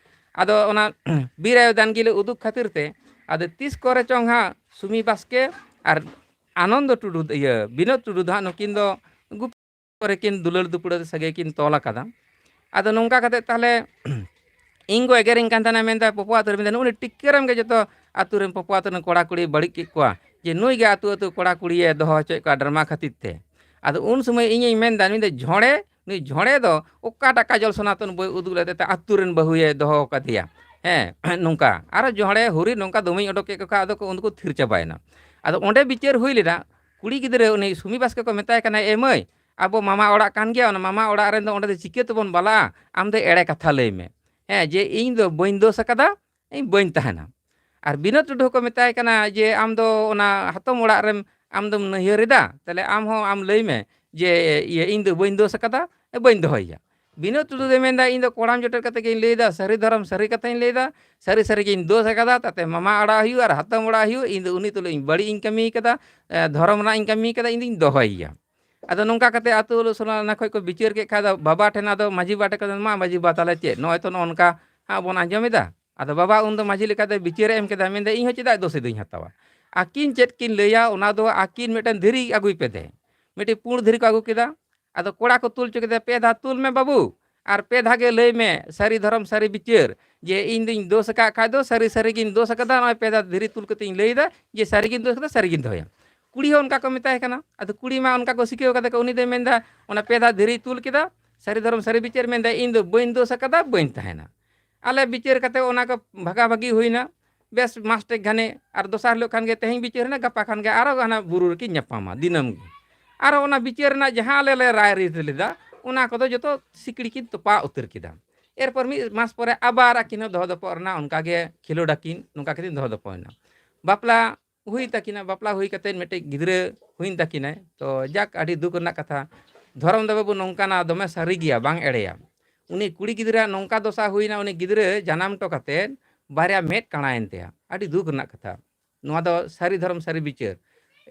ᱟᱫᱚ ᱚᱱᱟ ᱵᱤᱨ ᱟᱭᱳ ᱫᱟᱱᱜᱤᱞᱮ ᱩᱫᱩᱜ ᱠᱷᱟᱹᱛᱤᱨ ᱛᱮ, ᱟᱫᱚ ᱛᱤᱥ ᱠᱚᱨᱮ ᱪᱚᱝ ᱦᱟᱸᱜ ᱥᱩᱢᱤ ᱵᱟᱥᱠᱮ ᱟᱨ ᱟᱱᱚᱱᱫᱚ ᱴᱩᱰᱩ, ᱤᱭᱟᱹ, ᱵᱤᱱᱳᱫ ᱴᱩᱰᱩ ᱫᱚ ᱦᱟᱸᱜ ᱱᱩᱠᱤᱱ ᱫᱚ ᱜᱩᱯᱤ ᱠᱚᱨᱮ ᱠᱤᱱ ᱫᱩᱞᱟᱹᱲ ᱫᱩᱯᱲᱟᱹ ᱥᱟᱹᱜᱟᱹᱭ ᱠᱤᱱ ᱛᱚᱞ ᱟᱠᱟᱫᱟ᱾ ᱟᱫᱚ ᱱᱚᱝᱠᱟ ᱠᱟᱛᱮ ᱛᱟᱦᱞᱮ ᱤᱧ ᱠᱚ ᱮᱜᱮᱨᱤᱧ ᱠᱟᱱ ᱛᱟᱦᱮᱱᱟ, ᱢᱮᱱᱫᱟ, "ᱯᱚᱯᱚ ᱟᱹᱛᱩ ᱨᱮ", ᱢᱮᱱᱫᱟ, "ᱱᱩᱜᱼᱩ ᱱᱩᱭ ᱴᱤᱠᱟᱹᱨᱟᱢ ᱜᱮ ᱡᱚᱛᱚ ᱟᱹᱛᱩ ᱨᱮᱱ ᱯᱚᱯᱚ ᱟᱹᱛᱩ ᱨᱮᱱ ᱠᱚᱲᱟ ᱠᱩᱲᱤ ᱵᱟᱹᱲᱤᱡ ᱠᱮᱫ ᱠᱚᱣᱟ, ᱡᱮ ᱱᱩᱭ ᱜᱮ ᱟᱹᱛᱩ ᱟᱹᱛᱩ ᱠᱚᱲᱟ ᱠᱩᱲᱤᱭᱮ ᱫᱚᱦᱚ ᱦᱚᱪᱚᱭᱮᱫ ᱠᱚᱣᱟ ᱰᱨᱟᱢᱟ ᱠᱷᱟᱹᱛᱤᱨ ᱛᱮ᱾" ᱟᱫᱚ ᱩᱱ ᱥᱚᱢᱚᱭ ᱤᱧᱤᱧ ᱢᱮᱱᱫᱟ, ᱱᱩᱭ ᱫᱚ ᱡᱷᱚᱲᱮ, ᱱᱩᱭ ᱡᱷᱚᱲᱮ ᱫᱚ ᱚᱠᱟᱴᱟᱜ ᱠᱟᱡᱚᱞ ᱥᱚᱱᱟᱛᱚᱱ ᱵᱳᱭ ᱩᱫᱩᱜ ᱞᱮᱫ ᱛᱮ ᱟᱹᱛᱩ ᱨᱮᱱ ᱵᱟᱹᱦᱩᱭᱮ ᱫᱚᱦᱚ ᱠᱟᱫᱮᱭᱟ? ᱦᱮᱸ, ᱱᱚᱝᱠᱟ᱾ ᱟᱨᱚ ᱡᱷᱚᱲᱮ ᱦᱩᱨᱤ ᱱᱚᱝᱠᱟ ᱫᱚᱢᱮᱧ ᱚᱰᱚᱠ ᱠᱮᱫ ᱠᱚ ᱠᱷᱟᱱ ᱟᱫᱚ ᱠᱚ, ᱩᱱᱠᱩ ᱛᱷᱤᱨ ᱪᱟᱵᱟᱭᱮᱱᱟ᱾ ᱟᱫᱚ ᱚᱸᱰᱮ ᱵᱤᱪᱟᱹᱨ ᱦᱩᱭ ᱞᱮᱱᱟ, ᱠᱩᱲᱤ ᱜᱤᱫᱽᱨᱟᱹ ᱩᱱᱤ ᱥᱩᱢᱤ ᱵᱟᱥᱠᱮ ᱠᱚ ᱢᱮᱛᱟᱭ ᱠᱟᱱᱟ, "ᱮ ᱢᱟᱹᱭ, ᱟᱵᱚ ᱢᱟᱢᱟ ᱚᱲᱟᱜ ᱠᱟᱱ ᱜᱮᱭᱟ, ᱚᱱᱟ ᱢᱟᱢᱟ ᱚᱲᱟᱜ ᱨᱮᱱ ᱫᱚ ᱚᱸᱰᱮ ᱫᱚ ᱪᱤᱠᱟᱹ ᱛᱮᱵᱚᱱ ᱵᱟᱞᱟᱜᱼᱟ? ᱟᱢ ᱫᱚ ᱮᱲᱮ ᱠᱟᱛᱷᱟ ᱞᱟᱹᱭ ᱢᱮ, ᱦᱮᱸ, ᱡᱮ ᱤᱧ ᱫᱚ ᱵᱟᱹᱧ ᱫᱳᱥ ᱟᱠᱟᱫᱟ, ᱤᱧ ᱵᱟᱹᱧ ᱛᱟᱦᱮᱱᱟ᱾" ᱟᱨ ᱵᱤᱱᱳᱫ ᱴᱩᱰᱩ ᱦᱚᱸᱠᱚ ᱢᱮᱛᱟᱭ ᱠᱟᱱᱟ ᱡᱮ, "ᱟᱢ ᱫᱚ ᱚᱱᱟ ᱦᱟᱛᱚᱢ ᱚᱲᱟᱜ ᱨᱮᱢ, ᱟᱢ ᱫᱚᱢ ᱱᱟᱹᱭᱦᱟᱹᱨ ᱮᱫᱟ, ᱛᱟᱦᱞᱮ ᱟᱢ ᱦᱚᱸ ᱟᱢ ᱞᱟᱹᱭ ᱢᱮ ᱡᱮ, ᱤᱭᱟᱹ, ᱤᱧ ᱫᱚ ᱵᱟᱹᱧ ᱫᱳᱥ ᱟᱠᱟᱫᱟ, ᱵᱟᱹᱧ ᱫᱚᱦᱚᱭᱮᱭᱟ᱾" ᱵᱤᱱᱳᱫ ᱴᱩᱰᱩ ᱫᱚᱭ ᱢᱮᱱᱫᱟ, "ᱤᱧ ᱫᱚ ᱠᱚᱲᱟᱢ ᱡᱚᱴᱮᱫ ᱠᱟᱛᱮ ᱜᱤᱧ ᱞᱟᱹᱭᱫᱟ, ᱥᱟᱹᱨᱤ ᱫᱷᱚᱨᱚᱢ ᱥᱟᱹᱨᱤ ᱠᱟᱛᱷᱟᱧ ᱞᱟᱹᱭᱫᱟ, ᱥᱟᱹᱨᱤ ᱥᱟᱹᱨᱤ ᱜᱤᱧ ᱫᱳᱥ ᱟᱠᱟᱫᱟ, ᱛᱟᱛᱮ ᱢᱟᱢᱟ ᱚᱲᱟᱜ ᱦᱩᱭᱩᱜ ᱟᱨ ᱦᱟᱛᱚᱢ ᱚᱲᱟᱜ ᱦᱩᱭᱩᱜ, ᱤᱧ ᱫᱚ ᱩᱱᱤ ᱛᱩᱞᱩᱡ ᱤᱧ ᱵᱟᱹᱲᱤᱡ ᱤᱧ ᱠᱟᱹᱢᱤ ᱠᱟᱫᱟ, ᱮ, ᱫᱷᱚᱨᱚᱢ ᱨᱮᱱᱟᱜ ᱤᱧ ᱠᱟᱹᱢᱤ ᱠᱟᱫᱟ, ᱤᱧ ᱫᱩᱧ ᱫᱚᱦᱚᱭᱮᱭᱟ᱾" ᱟᱫᱚ ᱱᱚᱝᱠᱟ ᱠᱟᱛᱮ ᱟᱹᱛᱩ ᱥᱳᱞᱳ ᱟᱱᱟ ᱠᱷᱚᱡ ᱠᱚ ᱵᱤᱪᱟᱹᱨ ᱠᱮᱫ ᱠᱷᱟᱡ ᱫᱚ ᱵᱟᱵᱟ ᱴᱷᱮᱱ, ᱟᱫᱚ ᱢᱟᱹᱡᱷᱤ ᱵᱟᱵᱟ ᱴᱷᱮᱱ ᱠᱚ, "ᱢᱟ ᱢᱟᱹᱡᱷᱤ ᱵᱟᱵᱟ, ᱛᱟᱦᱞᱮ ᱪᱮᱫ ᱱᱚᱜᱼᱚᱭ ᱛᱚ ᱱᱚᱜᱼᱚ ᱱᱚᱝᱠᱟ ᱦᱟᱸᱜ ᱵᱚᱱ ᱟᱸᱡᱚᱢ ᱮᱫᱟ?" ᱟᱫᱚ ᱵᱟᱵᱟ ᱩᱱᱫᱚ ᱢᱟᱹᱡᱷᱤ ᱞᱮᱠᱟᱛᱮ ᱵᱤᱪᱟᱹᱨᱮ ᱮᱢ ᱠᱮᱫᱟ, ᱢᱮᱱᱫᱟ, "ᱤᱧ ᱦᱚᱸ ᱪᱮᱫᱟᱜ ᱫᱳᱥ ᱫᱚᱧ ᱦᱟᱛᱟᱣᱟ? ᱟᱹᱠᱤᱱ ᱪᱮᱫ ᱠᱤᱱ ᱞᱟᱹᱭᱟ, ᱚᱱᱟ ᱫᱚ ᱟᱹᱠᱤᱱ ᱢᱤᱫᱴᱮᱱ ᱫᱷᱤᱨᱤ ᱟᱹᱜᱩᱭ ᱯᱮ ᱫᱮ᱾" ᱢᱤᱫᱴᱤᱡ ᱯᱩᱸᱰ ᱫᱷᱤᱨᱤ ᱠᱚ ᱟᱹᱜᱩ ᱠᱮᱫᱟ᱾ ᱟᱫᱚ ᱠᱚᱲᱟ ᱠᱚ ᱛᱩᱞ ᱦᱚᱪᱚ ᱠᱮᱫᱟ, "ᱯᱮ ᱫᱷᱟᱣ ᱛᱩᱞ ᱢᱮ ᱵᱟᱹᱵᱩ, ᱟᱨ ᱯᱮ ᱫᱷᱟᱣ ᱜᱮ ᱞᱟᱹᱭ ᱢᱮ ᱥᱟᱹᱨᱤ ᱫᱷᱚᱨᱚᱢ ᱥᱟᱹᱨᱤ ᱵᱤᱪᱟᱹᱨ, ᱡᱮ ᱤᱧ ᱫᱩᱧ ᱫᱳᱥ ᱟᱠᱟᱫ ᱠᱷᱟᱡ ᱫᱚ ᱥᱟᱹᱨᱤ ᱥᱟᱹᱨᱤ ᱜᱤᱧ ᱫᱳᱥ ᱟᱠᱟᱫᱟ, ᱱᱚᱜᱼᱚᱭ ᱯᱮ ᱫᱷᱟᱣ ᱫᱷᱤᱨᱤ ᱛᱩᱞ ᱠᱟᱛᱮ ᱤᱧ ᱞᱟᱹᱭᱫᱟ ᱡᱮ ᱥᱟᱹᱨᱤ ᱜᱤᱧ ᱫᱳᱥ ᱟᱠᱟᱫᱟ, ᱥᱟᱹᱨᱤ ᱜᱤᱧ ᱫᱚᱦᱚᱭᱟ᱾" ᱠᱩᱲᱤ ᱦᱚᱸ ᱚᱱᱠᱟ ᱠᱚ ᱢᱮᱛᱟᱭ ᱠᱟᱱᱟ᱾ ᱟᱫᱚ ᱠᱩᱲᱤ ᱢᱟ ᱚᱱᱠᱟ ᱠᱚ ᱥᱤᱠᱷᱟᱹᱣ ᱠᱟᱫᱮ ᱠᱚ, ᱩᱱᱤ ᱫᱚᱭ ᱢᱮᱱᱫᱟ, ᱚᱱᱟ ᱯᱮ ᱫᱷᱟᱣ ᱫᱷᱤᱨᱤᱭ ᱛᱩᱞ ᱠᱮᱫᱟ, ᱥᱟᱹᱨᱤ ᱫᱷᱚᱨᱚᱢ ᱥᱟᱹᱨᱤ ᱵᱤᱪᱟᱹᱨ, ᱢᱮᱱᱫᱟ, "ᱤᱧ ᱫᱚ ᱵᱟᱹᱧ ᱫᱳᱥ ᱟᱠᱟᱫᱟ, ᱵᱟᱹᱧ ᱛᱟᱦᱮᱱᱟ᱾" ᱟᱞᱮ ᱵᱤᱪᱟᱹᱨ ᱠᱟᱛᱮ ᱚᱱᱟ ᱠᱚ ᱵᱷᱟᱜᱟ ᱵᱷᱟᱜᱤ ᱦᱩᱭᱱᱟ᱾ ᱵᱮᱥ ᱢᱟᱥᱴᱮᱠ ᱜᱷᱟᱱᱮ, ᱟᱨ ᱫᱚᱥᱟᱨ ᱦᱤᱞᱳᱜ ᱠᱷᱟᱱ ᱜᱮ ᱛᱮᱦᱮᱧ ᱵᱤᱪᱟᱹᱨ ᱦᱮᱱᱟᱜ, ᱜᱟᱯᱟ ᱠᱷᱟᱱ ᱜᱮ ᱟᱨᱚ ᱦᱟᱱᱟ ᱵᱩᱨᱩ ᱨᱮᱠᱤᱱ ᱧᱟᱯᱟᱢᱟ ᱫᱤᱱᱟᱹᱢ ᱜᱮ᱾ ᱟᱨᱚ ᱚᱱᱟ ᱵᱤᱪᱟᱹᱨ ᱨᱮᱱᱟᱜ ᱡᱟᱦᱟᱸ ᱟᱞᱮ ᱞᱮ ᱨᱟᱭ ᱨᱤᱛ ᱞᱮᱫᱟ, ᱚᱱᱟ ᱠᱚᱫᱚ ᱡᱚᱛᱚ ᱥᱤᱠᱲᱤ ᱠᱤᱱ ᱛᱚᱯᱟ ᱩᱛᱟᱹᱨ ᱠᱮᱫᱟ᱾ ᱮᱨᱯᱚᱨ ᱢᱤᱫ ᱢᱟᱥ ᱯᱚᱨᱮ ᱟᱵᱟᱨ ᱟᱹᱠᱤᱱ ᱦᱚᱸ ᱫᱚᱦᱚ ᱫᱚᱯᱚᱜ ᱨᱮᱱᱟᱜ ᱚᱱᱠᱟ ᱜᱮ ᱠᱷᱮᱞᱳᱰ ᱟᱹᱠᱤᱱ, ᱱᱚᱝᱠᱟ ᱠᱟᱛᱮ ᱫᱚᱦᱚ ᱫᱚᱯᱚᱜ ᱮᱱᱟ᱾ ᱵᱟᱯᱞᱟ ᱦᱩᱭ ᱛᱟᱹᱠᱤᱱᱟ, ᱵᱟᱯᱞᱟ ᱦᱩᱭ ᱠᱟᱛᱮ ᱢᱤᱫᱴᱮᱡ ᱜᱤᱫᱽᱨᱟᱹ ᱦᱩᱭᱮᱱ ᱛᱟᱹᱠᱤᱱᱟᱭ᱾ ᱛᱚ ᱡᱟᱠ, ᱟᱹᱰᱤ ᱫᱩᱠ ᱨᱮᱱᱟᱜ ᱠᱟᱛᱷᱟ᱾ ᱫᱷᱚᱨᱚᱢ ᱫᱚ ᱵᱟᱹᱵᱩ ᱱᱚᱝᱠᱟᱱᱟ, ᱫᱚᱢᱮ ᱥᱟᱹᱨᱤ ᱜᱮᱭᱟ, ᱵᱟᱝ ᱮᱲᱮᱭᱟ᱾ ᱩᱱᱤ ᱠᱩᱲᱤ ᱜᱤᱫᱽᱨᱟᱹ ᱱᱚᱝᱠᱟ ᱫᱚᱥᱟ ᱦᱩᱭᱱᱟ, ᱩᱱᱤ ᱜᱤᱫᱽᱨᱟᱹ ᱡᱟᱱᱟᱢ ᱦᱚᱴᱚ ᱠᱟᱛᱮᱫ ᱵᱟᱨᱭᱟ ᱢᱮᱫ ᱠᱟᱬᱟᱭᱮᱱ ᱛᱟᱭᱟ᱾ ᱟᱹᱰᱤ ᱫᱩᱠ ᱨᱮᱱᱟᱜ ᱠᱟᱛᱷᱟ᱾ ᱱᱚᱣᱟ ᱫᱚ ᱥᱟᱹᱨᱤ ᱫᱷᱚᱨᱚᱢ ᱥᱟᱹᱨᱤ ᱵᱤᱪᱟᱹᱨ᱾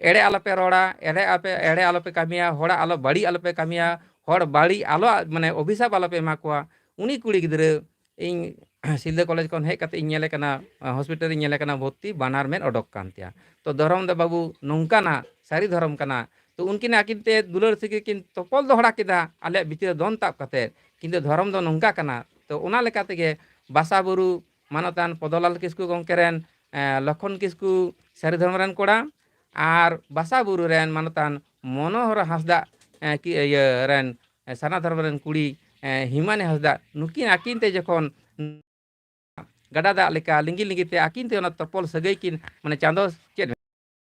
ᱮᱲᱮ ᱟᱞᱚᱯᱮ ᱨᱚᱲᱟ, ᱮᱲᱮ ᱟᱯᱮ, ᱮᱲᱮ ᱟᱞᱚᱯᱮ ᱠᱟᱹᱢᱤᱭᱟ, ᱦᱚᱲᱟᱜ ᱟᱞᱚ ᱵᱟᱹᱲᱤᱡ ᱟᱞᱚᱯᱮ ᱠᱟᱹᱢᱤᱭᱟ, ᱦᱚᱲ ᱵᱟᱹᱲᱤᱡ ᱟᱞᱚ, ᱢᱟᱱᱮ, ᱚᱵᱷᱤᱥᱟᱯ ᱟᱞᱚᱯᱮ ᱮᱢᱟ ᱠᱚᱣᱟ᱾ ᱩᱱᱤ ᱠᱩᱲᱤ ᱜᱤᱫᱽᱨᱟᱹ ᱤᱧ ᱥᱤᱞᱫᱟᱹ ᱠᱚᱞᱮᱡᱽ ᱠᱷᱚᱱ ᱦᱮᱡ ᱠᱟᱛᱮ ᱤᱧ ᱧᱮᱞᱮ ᱠᱟᱱᱟ, ᱦᱚᱥᱯᱤᱴᱟᱞ ᱨᱤᱧ ᱧᱮᱞᱮ ᱠᱟᱱᱟ ᱵᱷᱚᱨᱛᱤ, ᱵᱟᱱᱟᱨ ᱢᱮᱫ ᱚᱰᱚᱠ ᱠᱟᱱ ᱛᱟᱭᱟ᱾ ᱛᱚ ᱫᱷᱚᱨᱚᱢ ᱫᱚ ᱵᱟᱹᱵᱩ ᱱᱚᱝᱠᱟᱱᱟ, ᱥᱟᱹᱨᱤ ᱫᱷᱚᱨᱚᱢ ᱠᱟᱱᱟ᱾ ᱛᱚ ᱩᱱᱠᱤᱱ ᱟᱹᱠᱤᱱ ᱛᱮ ᱫᱩᱞᱟᱹᱲ ᱥᱟᱹᱜᱟᱹᱭ ᱠᱤᱱ ᱛᱚᱯᱚᱞ ᱫᱚᱦᱲᱟ ᱠᱮᱫᱟ ᱟᱞᱮᱭᱟᱜ ᱵᱷᱤᱛᱤᱨ ᱨᱮ ᱫᱚᱱ ᱛᱟᱵ ᱠᱟᱛᱮ, ᱠᱤᱱᱛᱩ ᱫᱷᱚᱨᱚᱢ ᱫᱚ ᱱᱚᱝᱠᱟ ᱠᱟᱱᱟ᱾ ᱛᱚ ᱚᱱᱟ ᱞᱮᱠᱟ ᱛᱮᱜᱮ ᱵᱟᱥᱟ ᱵᱩᱨᱩ ᱢᱟᱱᱚᱛᱟᱱ ᱯᱚᱫᱚᱞᱟᱞ ᱠᱤᱥᱠᱩ ᱜᱚᱢᱠᱮ ᱨᱮᱱ, ᱮ, ᱞᱚᱠᱷᱚᱱ ᱠᱤᱥᱠᱩ ᱥᱟᱹᱨᱤ ᱫᱷᱚᱨᱚᱢ ᱨᱮᱱ ᱠᱚᱲᱟ, ᱟᱨ ᱵᱟᱥᱟ ᱵᱩᱨᱩ ᱨᱮᱱ ᱢᱟᱱᱚᱛᱟᱱ ᱢᱚᱱᱳᱦᱚᱨ ᱦᱟᱸᱥᱫᱟ, ᱮ, ᱠᱤ-, ᱤᱭᱟᱹ ᱨᱮᱱ, ᱮ, ᱥᱟᱨᱱᱟ ᱫᱷᱚᱨᱚᱢ ᱨᱮᱱ ᱠᱩᱲᱤ, ᱮ, ᱦᱤᱢᱟᱱᱤ ᱦᱟᱸᱥᱫᱟ, ᱱᱩᱠᱤᱱ ᱟᱹᱠᱤᱱ ᱛᱮ ᱡᱚᱠᱷᱚᱱ ᱜᱟᱰᱟ ᱫᱟᱜ ᱞᱮᱠᱟ ᱞᱤᱸᱜᱤ ᱞᱤᱸᱜᱤ ᱛᱮ ᱟᱹᱠᱤᱱ ᱛᱮ ᱚᱱᱟ ᱛᱚᱯᱚᱞ ᱥᱟᱹᱜᱟᱹᱭ ᱠᱤᱱ, ᱢᱟᱱᱮ, ᱪᱟᱸᱫᱚ ᱪᱮᱫ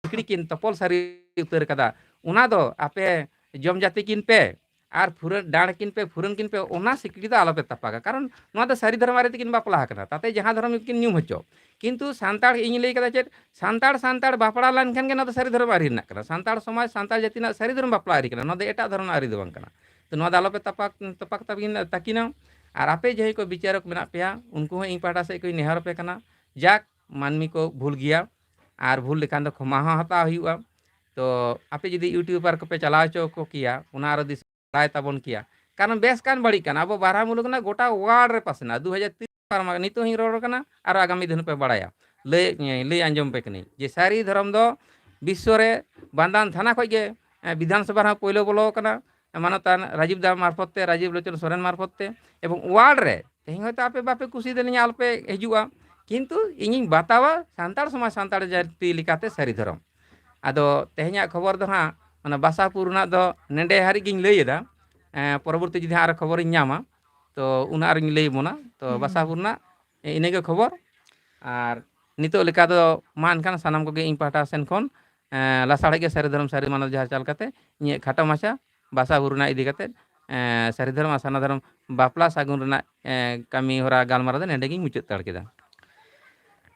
ᱥᱤᱠᱲᱤ ᱠᱤᱱ ᱛᱚᱯᱚᱞ ᱥᱟᱹᱨᱤ ᱩᱛᱟᱹᱨ ᱠᱟᱫᱟ, ᱚᱱᱟ ᱫᱚ ᱟᱯᱮ ᱡᱚᱢ ᱡᱟᱹᱛᱤ ᱠᱤᱱ ᱯᱮ ᱟᱨ ᱯᱷᱩᱨᱟᱹᱱ ᱰᱟᱸᱰ ᱠᱤᱱ ᱯᱮ, ᱯᱷᱩᱨᱟᱹᱱ ᱠᱤᱱ ᱯᱮ, ᱚᱱᱟ ᱥᱤᱠᱲᱤ ᱫᱚ ᱟᱞᱚᱯᱮ ᱛᱟᱯᱟᱠᱟ᱾ ᱠᱟᱨᱚᱱ ᱱᱚᱣᱟ ᱫᱚ ᱥᱟᱹᱨᱤ ᱫᱷᱚᱨᱚᱢ ᱟᱹᱨᱤ ᱛᱮᱠᱤᱱ ᱵᱟᱯᱞᱟ ᱟᱠᱟᱱᱟ, ᱛᱟᱛᱮ ᱡᱟᱦᱟᱸ ᱫᱷᱚᱨᱚᱢ ᱜᱮᱠᱤᱱ ᱧᱩᱢ ᱦᱚᱪᱚ᱾ ᱠᱤᱱᱛᱩ ᱥᱟᱱᱛᱟᱲ, ᱤᱧ ᱞᱟᱹᱭ ᱠᱟᱫᱟ ᱪᱮᱫ, ᱥᱟᱱᱛᱟᱲ ᱥᱟᱱᱛᱟᱲ ᱵᱟᱯᱞᱟ ᱞᱮᱱᱠᱷᱟᱱ ᱜᱮ ᱱᱚᱣᱟ ᱫᱚ ᱥᱟᱹᱨᱤ ᱫᱷᱚᱨᱚᱢ ᱟᱹᱨᱤ ᱨᱮᱱᱟᱜ ᱠᱟᱱᱟ᱾ ᱥᱟᱱᱛᱟᱲ ᱥᱚᱢᱟᱡᱽ, ᱥᱟᱱᱛᱟᱲ ᱡᱟᱹᱛᱤ ᱨᱮᱱᱟᱜ ᱥᱟᱹᱨᱤ ᱫᱷᱚᱨᱚᱢ ᱵᱟᱯᱞᱟ ᱟᱹᱨᱤ ᱠᱟᱱᱟ, ᱱᱚᱣᱟ ᱫᱚ ᱮᱴᱟᱜ ᱫᱷᱚᱨᱚᱢ ᱟᱹᱨᱤ ᱫᱚ ᱵᱟᱝ ᱠᱟᱱᱟ᱾ ᱛᱚ ᱱᱚᱣᱟ ᱫᱚ ᱟᱞᱚᱯᱮ ᱛᱟᱯᱟᱠ, ᱛᱚᱯᱟᱠ ᱛᱟᱹᱠᱤᱱ, ᱛᱟᱹᱠᱤᱱᱟ᱾ ᱟᱨ ᱟᱯᱮ ᱡᱟᱦᱟᱸᱭ ᱠᱚ ᱵᱤᱪᱟᱨᱚᱠ ᱢᱮᱱᱟᱜ ᱯᱮᱭᱟ, ᱩᱱᱠᱩ ᱦᱚᱸ ᱤᱧ ᱯᱟᱦᱴᱟ ᱥᱮᱫ ᱠᱷᱚᱱ ᱱᱮᱦᱚᱨ ᱟᱯᱮ ᱠᱟᱱᱟ, ᱡᱟᱠ ᱢᱟᱹᱱᱢᱤ ᱠᱚ ᱵᱷᱩᱞ ᱜᱮᱭᱟ, ᱟᱨ ᱵᱷᱩᱞ ᱞᱮᱠᱷᱟᱱ ᱫᱚ ᱠᱷᱚᱢᱟ ᱦᱚᱸ ᱦᱟᱛᱟᱣ ᱦᱩᱭᱩᱜᱼᱟ᱾ ᱛᱚ ᱟᱯᱮ ᱡᱩᱫᱤ ᱤᱭᱩᱴᱩᱵᱟᱨ ᱠᱚᱯᱮ ᱪᱟᱞᱟᱣ ᱦᱚᱪᱚ ᱠᱚ ᱠᱮᱭᱟ, ᱚᱱᱟ ᱟᱨᱚ ᱫᱤᱥᱚᱢ ᱵᱟᱲᱟᱭ ᱛᱟᱵᱚᱱ ᱠᱮᱭᱟ᱾ ᱠᱟᱨᱚᱱ ᱵᱮᱥ ᱠᱟᱱ ᱵᱟᱹᱲᱤᱡ ᱠᱟᱱ, ᱟᱵᱚ ᱵᱟᱨᱦᱟ ᱢᱩᱞᱩᱠ ᱨᱮᱱᱟᱜ ᱜᱚᱴᱟ ᱣᱟᱨᱞᱰ ᱨᱮ ᱯᱟᱥᱱᱟᱜᱼᱟ᱾ ᱫᱩ ᱦᱟᱡᱟᱨ ᱛᱤᱨᱤᱥ ᱯᱟᱨᱚᱢ ᱟᱠᱟᱱᱟ, ᱱᱤᱛᱚᱜ ᱦᱚᱸᱧ ᱨᱚᱲ ᱠᱟᱱᱟ, ᱟᱨᱚ ᱟᱜᱟᱢᱤ ᱫᱤᱱ ᱯᱮ ᱵᱟᱲᱟᱭᱟ᱾ ᱞᱟᱹᱭ, ᱞᱟᱹᱭ ᱟᱸᱡᱚᱢ ᱯᱮ ᱠᱟᱹᱱᱟᱹᱧ ᱡᱮ ᱥᱟᱹᱨᱤ ᱫᱷᱚᱨᱚᱢ ᱫᱚ ᱵᱤᱥᱥᱚ ᱨᱮ ᱵᱟᱱᱫᱟᱱ ᱛᱷᱟᱱᱟ ᱠᱷᱚᱡ ᱜᱮ, ᱮ, ᱵᱤᱫᱷᱟᱱ ᱥᱚᱵᱷᱟ ᱨᱮᱦᱚᱸ ᱯᱳᱭᱞᱳ ᱵᱚᱞᱚ ᱟᱠᱟᱱᱟ, ᱮ, ᱢᱟᱱᱚᱛᱟᱱ ᱨᱟᱡᱤᱵ ᱫᱟ ᱢᱟᱨᱯᱷᱚᱛ ᱛᱮ, ᱨᱟᱡᱤᱵ ᱞᱳᱪᱚᱱ ᱥᱚᱨᱮᱱ ᱢᱟᱨᱯᱷᱚᱛ ᱛᱮ, ᱮᱵᱚᱝ ᱣᱟᱨᱞᱰ ᱨᱮ ᱛᱮᱦᱮᱧ ᱦᱚᱭᱛᱳ ᱟᱯᱮ ᱵᱟᱯᱮ ᱠᱩᱥᱤ ᱫᱟᱲᱮᱧᱟ, ᱟᱞᱚᱯᱮ ᱦᱤᱡᱩᱜᱼᱟ, ᱠᱤᱱᱛᱩ ᱤᱧᱤᱧ ᱵᱟᱛᱟᱣᱟ ᱥᱟᱱᱛᱟᱲ ᱥᱚᱢᱟᱡᱽ, ᱥᱟᱱᱛᱟᱲ ᱡᱟᱹᱛᱤ ᱞᱮᱠᱟᱛᱮ ᱥᱟᱹᱨᱤ ᱫᱷᱚᱨᱚᱢ᱾ ᱟᱫᱚ ᱛᱮᱦᱮᱧᱟᱜ ᱠᱷᱚᱵᱚᱨ ᱫᱚ ᱦᱟᱸᱜ ᱚᱱᱟ ᱵᱟᱥᱟᱯᱩᱨ ᱨᱮᱱᱟᱜ ᱫᱚ ᱱᱮᱰᱮ ᱦᱟᱹᱨᱤᱡ ᱜᱤᱧ ᱞᱟᱹᱭ ᱮᱫᱟ᱾ ᱮᱸ, ᱯᱚᱨᱚᱵᱚᱨᱛᱤ ᱡᱩᱫᱤ ᱦᱟᱸᱜ ᱟᱨᱚ ᱠᱷᱚᱵᱚᱨᱤᱧ ᱧᱟᱢᱟ, ᱛᱚ ᱩᱱ ᱟᱨᱤᱧ ᱞᱟᱹᱭ ᱟᱵᱚᱱᱟ᱾ ᱛᱚ ᱦᱩᱸ᱾ ᱵᱟᱥᱟᱯᱩᱨ ᱨᱮᱱᱟᱜ ᱤᱱᱟᱹᱜᱮ ᱠᱷᱚᱵᱚᱨ᱾ ᱟᱨ ᱱᱤᱛᱚᱜ ᱞᱮᱠᱟ ᱫᱚ ᱢᱟ ᱮᱱᱠᱷᱟᱱ ᱥᱟᱱᱟᱢ ᱠᱚᱜᱮ ᱤᱧ ᱯᱟᱦᱴᱟ ᱥᱮᱱ ᱠᱷᱚᱱ, ᱮᱸ, ᱞᱟᱥᱟᱲᱦᱮᱫ ᱜᱮ ᱥᱟᱹᱨᱤ ᱫᱷᱚᱨᱚᱢ ᱥᱟᱹᱨᱤ ᱢᱟᱱᱚᱛ ᱡᱟᱦᱟᱸ ᱪᱟᱞ ᱠᱟᱛᱮ ᱤᱧᱟᱹᱜ ᱠᱷᱟᱴᱚ ᱢᱟᱪᱷᱟ ᱵᱟᱥᱟ ᱵᱩᱨᱩ ᱨᱮᱱᱟᱜ ᱤᱫᱤ ᱠᱟᱛᱮ, ᱮᱸ, ᱥᱟᱹᱨᱤ ᱫᱷᱚᱨᱚᱢ ᱟᱨ ᱥᱟᱨᱱᱟ ᱫᱷᱚᱨᱚᱢ ᱵᱟᱯᱞᱟ ᱥᱟᱹᱜᱩᱱ ᱨᱮᱱᱟᱜ, ᱮᱸ, ᱠᱟᱹᱢᱤ ᱦᱚᱨᱟ ᱜᱟᱞᱢᱟᱨᱟᱣ ᱫᱚ ᱱᱮᱰᱮ ᱜᱤᱧ ᱢᱩᱪᱟᱹᱫ ᱦᱟᱛᱟᱲ ᱠᱮᱫᱟ᱾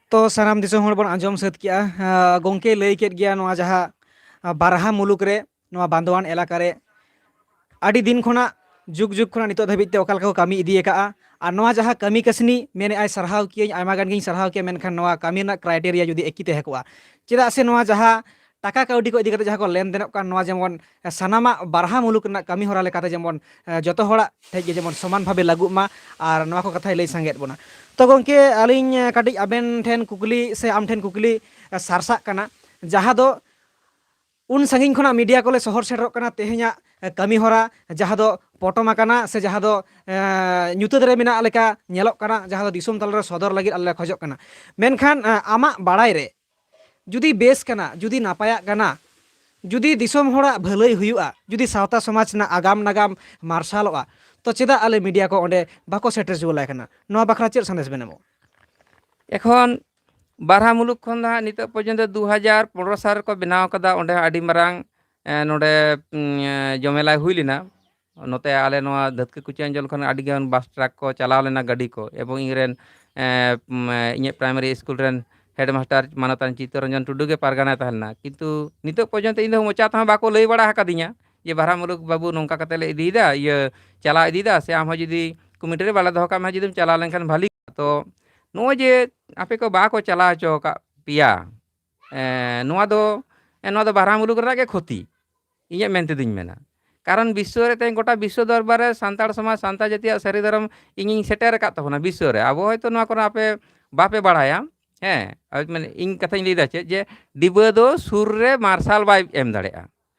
ᱛᱚ ᱥᱟᱱᱟᱢ ᱫᱤᱥᱚᱢ ᱦᱚᱲ ᱵᱚᱱ ᱟᱸᱡᱚᱢ ᱥᱟᱹᱛ ᱠᱮᱜᱼᱟ, ᱟᱸ, ᱜᱚᱢᱠᱮ ᱞᱟᱹᱭ ᱠᱮᱫ ᱜᱮᱭᱟ ᱱᱚᱣᱟ ᱡᱟᱦᱟᱸ, ᱟᱸ, ᱵᱟᱨᱦᱟ ᱢᱩᱞᱩᱠ ᱨᱮ, ᱱᱚᱣᱟ ᱵᱟᱸᱫᱳᱣᱟᱱ ᱮᱞᱟᱠᱟ ᱨᱮ ᱟᱹᱰᱤ ᱫᱤᱱ ᱠᱷᱚᱱᱟᱜ ᱡᱩᱜᱽ ᱡᱩᱜᱽ ᱠᱷᱚᱱᱟᱜ ᱱᱤᱛᱚᱜ ᱫᱷᱟᱹᱵᱤᱡ ᱛᱮ ᱚᱠᱟ ᱞᱮᱠᱟ ᱠᱚ ᱠᱟᱹᱢᱤ ᱤᱫᱤ ᱟᱠᱟᱫᱼᱟ, ᱟᱨ ᱱᱚᱣᱟ ᱡᱟᱦᱟᱸ ᱠᱟᱹᱢᱤ ᱠᱟᱹᱥᱱᱤ ᱢᱮᱱᱮᱫᱼᱟᱭ, ᱥᱟᱨᱦᱟᱣ ᱠᱤᱭᱟᱹᱧ, ᱟᱭᱢᱟ ᱜᱟᱱ ᱜᱤᱧ ᱥᱟᱨᱦᱟᱣ ᱠᱮᱭᱟ, ᱢᱮᱱᱠᱷᱟᱱ ᱱᱚᱣᱟ ᱠᱟᱹᱢᱤ ᱨᱮᱱᱟᱜ criteria ᱡᱩᱫᱤ ᱮᱠᱤ ᱛᱟᱦᱮᱸ ᱠᱚᱜᱼᱟ, ᱪᱮᱫᱟᱜ ᱥᱮ ᱱᱚᱣᱟ ᱡᱟᱦᱟᱸ ᱴᱟᱠᱟ ᱠᱟᱹᱣᱰᱤ ᱠᱚ ᱤᱫᱤ ᱠᱟᱛᱮ ᱡᱟᱦᱟᱸ ᱠᱚ ᱞᱮᱱᱫᱮᱱᱚᱜ ᱠᱟᱱ, ᱱᱚᱣᱟ ᱡᱮᱢᱚᱱ ᱥᱟᱱᱟᱢᱟᱜ ᱵᱟᱨᱦᱟ ᱢᱩᱞᱩᱠ ᱨᱮᱱᱟᱜ ᱠᱟᱹᱢᱤ ᱦᱚᱨᱟ ᱞᱮᱠᱟᱛᱮ ᱡᱮᱢᱚᱱ ᱡᱚᱛᱚ ᱦᱚᱲᱟᱜ ᱴᱷᱮᱡ ᱜᱮ ᱡᱮᱢᱚᱱ ᱥᱚᱢᱟᱱ ᱵᱷᱟᱵᱮ ᱞᱟᱹᱜᱩᱜ ᱢᱟ, ᱟᱨ ᱱᱚᱣᱟ ᱠᱚ ᱠᱟᱛᱷᱟᱭ ᱞᱟᱹᱭ ᱥᱟᱸᱜᱮᱭᱮᱫ ᱵᱚᱱᱟ᱾ ᱛᱚ ᱜᱚᱢᱠᱮ, ᱟᱹᱞᱤᱧ ᱠᱟᱹᱴᱤᱡ ᱟᱵᱮᱱ ᱴᱷᱮᱱ ᱠᱩᱠᱞᱤ ᱥᱮ ᱟᱢ ᱴᱷᱮᱱ ᱠᱩᱠᱞᱤ ᱥᱟᱨᱥᱟᱜ ᱠᱟᱱᱟ, ᱡᱟᱦᱟᱸ ᱫᱚ ᱩᱱ ᱥᱟᱺᱜᱤᱧ ᱠᱷᱚᱱᱟᱜ ᱢᱤᱰᱤᱭᱟ ᱠᱚᱞᱮ ᱥᱚᱦᱚᱨ ᱥᱮᱴᱮᱨᱚᱜ ᱠᱟᱱᱟ ᱛᱮᱦᱮᱧᱟᱜ ᱠᱟᱹᱢᱤ ᱦᱚᱨᱟ, ᱡᱟᱦᱟᱸ ᱫᱚ ᱯᱚᱴᱚᱢ ᱟᱠᱟᱱᱟ ᱥᱮ ᱡᱟᱦᱟᱸ ᱫᱚ, ᱮ, ᱧᱩᱛᱟᱹᱛ ᱨᱮ ᱢᱮᱱᱟᱜ ᱞᱮᱠᱟ ᱧᱮᱞᱚᱜ ᱠᱟᱱᱟ, ᱡᱟᱦᱟᱸ ᱫᱚ ᱫᱤᱥᱚᱢ ᱛᱟᱞᱟᱨᱮ ᱥᱚᱫᱚᱨ ᱞᱟᱹᱜᱤᱫ ᱟᱞᱮ ᱞᱮ ᱠᱷᱚᱡᱚᱜ ᱠᱟᱱᱟ᱾ ᱢᱮᱱᱠᱷᱟᱱ, ᱮ, ᱟᱢᱟᱜ ᱵᱟᱲᱟᱭ ᱨᱮ ᱡᱩᱫᱤ ᱵᱮᱥ ᱠᱟᱱᱟ, ᱡᱩᱫᱤ ᱱᱟᱯᱟᱭᱟᱜ ᱠᱟᱱᱟ, ᱡᱩᱫᱤ ᱫᱤᱥᱚᱢ ᱦᱚᱲᱟᱜ ᱵᱷᱟᱹᱞᱟᱹᱭ ᱦᱩᱭᱩᱜᱼᱟ, ᱡᱩᱫᱤ ᱥᱟᱶᱛᱟ ᱥᱚᱢᱟᱡᱽ ᱨᱮᱱᱟᱜ ᱟᱜᱟᱢ ᱱᱟᱜᱟᱢ ᱢᱟᱨᱥᱟᱞᱚᱜᱼᱟ, ᱛᱚ ᱪᱮᱫᱟᱜ ᱟᱞᱮ ᱢᱤᱰᱤᱭᱟ ᱠᱚ ᱚᱸᱰᱮ ᱵᱟᱠᱚ ᱥᱮᱴᱮᱨ ᱦᱚᱪᱚ ᱟᱞᱮ ᱠᱟᱱᱟ? ᱱᱚᱣᱟ ᱵᱟᱠᱷᱨᱟ ᱪᱮᱫ ᱥᱟᱸᱫᱮᱥ ᱵᱮᱱ ᱮᱢᱚᱜ? ᱮᱠᱷᱚᱱ ᱵᱟᱨᱦᱟ ᱢᱩᱞᱩᱠ ᱠᱷᱚᱱ ᱫᱚ ᱦᱟᱸᱜ ᱱᱤᱛᱚᱜ ᱯᱚᱨᱡᱚᱱᱛᱚ ᱫᱩ ᱦᱟᱡᱟᱨ ᱯᱚᱱᱨᱚ ᱥᱟᱞ ᱨᱮᱠᱚ ᱵᱮᱱᱟᱣ ᱠᱟᱫᱟ᱾ ᱚᱸᱰᱮ ᱦᱚᱸ ᱟᱹᱰᱤ ᱢᱟᱨᱟᱝ, ᱮ, ᱱᱚᱰᱮ, ᱩᱸ, ᱮ, ᱡᱚᱢᱮᱞᱟᱭ ᱦᱩᱭ ᱞᱮᱱᱟ᱾ ᱱᱚᱛᱮ ᱟᱞᱮ ᱱᱚᱣᱟ ᱫᱷᱟᱹᱛᱠᱟᱹ ᱠᱩᱪᱤ ᱚᱧᱪᱚᱞ ᱠᱷᱚᱱ ᱟᱹᱰᱤ ᱜᱟᱱ ᱵᱟᱥ ᱴᱨᱟᱠ ᱠᱚ ᱪᱟᱞᱟᱣ ᱞᱮᱱᱟ, ᱜᱟᱹᱰᱤ ᱠᱚ, ᱮᱵᱚᱝ ᱤᱧᱨᱮᱱ, ᱮ, ᱩᱢ, ᱮ, ᱤᱧᱟᱹᱜ ᱯᱨᱟᱭᱢᱟᱨᱤ ᱥᱠᱩᱞ ᱨᱮᱱ ᱦᱮᱰᱢᱟᱥᱴᱟᱨ ᱢᱟᱱᱚᱛᱟᱱ ᱪᱤᱛᱛᱚᱨᱚᱧᱡᱚᱱ ᱴᱩᱰᱩ ᱜᱮ ᱯᱟᱨᱜᱟᱱᱟᱭ ᱛᱟᱦᱮᱸ ᱞᱮᱱᱟ᱾ ᱠᱤᱱᱛᱩ ᱱᱤᱛᱚᱜ ᱯᱚᱨᱡᱚᱱᱛᱚ ᱤᱧ ᱫᱚ ᱢᱚᱪᱟ ᱛᱮᱦᱚᱸ ᱵᱟᱠᱚ ᱞᱟᱹᱭ ᱵᱟᱲᱟ ᱟᱠᱟᱫᱤᱧᱟ ᱡᱮ ᱵᱟᱨᱦᱟ ᱢᱩᱞᱩᱠ ᱵᱟᱹᱵᱩ ᱱᱚᱝᱠᱟ ᱠᱟᱛᱮ ᱞᱮ ᱤᱫᱤᱭᱮᱫᱟ, ᱤᱭᱟᱹ ᱪᱟᱞᱟᱣ ᱤᱫᱤᱭᱮᱫᱟ, ᱥᱮ ᱟᱢ ᱦᱚᱸ ᱡᱩᱫᱤ ᱠᱚᱢᱤᱴᱤ ᱨᱮ ᱵᱟᱞᱮ ᱫᱚᱦᱚ ᱠᱟᱜ ᱢᱮ, ᱡᱩᱫᱤᱢ ᱪᱟᱞᱟᱣ ᱞᱮᱱᱠᱷᱟᱱ ᱵᱷᱟᱞᱤ᱾ ᱛᱚ ᱱᱚᱜᱼᱚᱭ ᱡᱮ ᱟᱯᱮ ᱠᱚ ᱵᱟᱠᱚ ᱪᱟᱞᱟᱣ ᱦᱚᱪᱚ ᱟᱠᱟᱫ ᱯᱮᱭᱟ, ᱮ, ᱱᱚᱣᱟ ᱫᱚ, ᱮ, ᱱᱚᱣᱟ ᱫᱚ ᱵᱟᱨᱦᱟ ᱢᱩᱞᱩᱠ ᱨᱮᱱᱟᱜ ᱜᱮ ᱠᱷᱚᱛᱤ, ᱤᱧᱟᱹᱜ ᱢᱮᱱ ᱛᱮᱫᱚᱧ ᱢᱮᱱᱟ᱾ ᱠᱟᱨᱚᱱ ᱵᱤᱥᱥᱚ ᱨᱮ ᱛᱮᱦᱮᱧ ᱜᱚᱴᱟ ᱵᱤᱥᱥᱚ ᱫᱚᱨᱵᱟᱨ ᱨᱮ ᱥᱟᱱᱛᱟᱲ ᱥᱚᱢᱟᱡᱽ, ᱥᱟᱱᱛᱟᱲ ᱡᱟᱹᱛᱤᱭᱟᱜ ᱥᱟᱹᱨᱤ ᱫᱷᱚᱨᱚᱢ ᱤᱧᱤᱧ ᱥᱮᱴᱮᱨ ᱟᱠᱟᱫ ᱛᱟᱵᱚᱱᱟ ᱵᱤᱥᱥᱚ ᱨᱮ᱾ ᱟᱵᱚ ᱦᱚᱭᱛᱳ ᱱᱚᱣᱟ ᱠᱚᱨᱮ ᱟᱯᱮ ᱵᱟᱯᱮ ᱵᱟᱲᱟᱭᱟ, ᱦᱮᱸ, ᱟᱨ ᱢᱟᱱᱮ ᱤᱧ ᱠᱟᱛᱷᱟᱧ ᱞᱟᱹᱭᱫᱟ ᱪᱮᱫ, ᱡᱮ ᱰᱤᱵᱟᱹ ᱫᱚ ᱥᱩᱨ ᱨᱮ ᱢᱟᱨᱥᱟᱞ ᱵᱟᱭ ᱮᱢ ᱫᱟᱲᱮᱭᱟᱜᱼᱟ᱾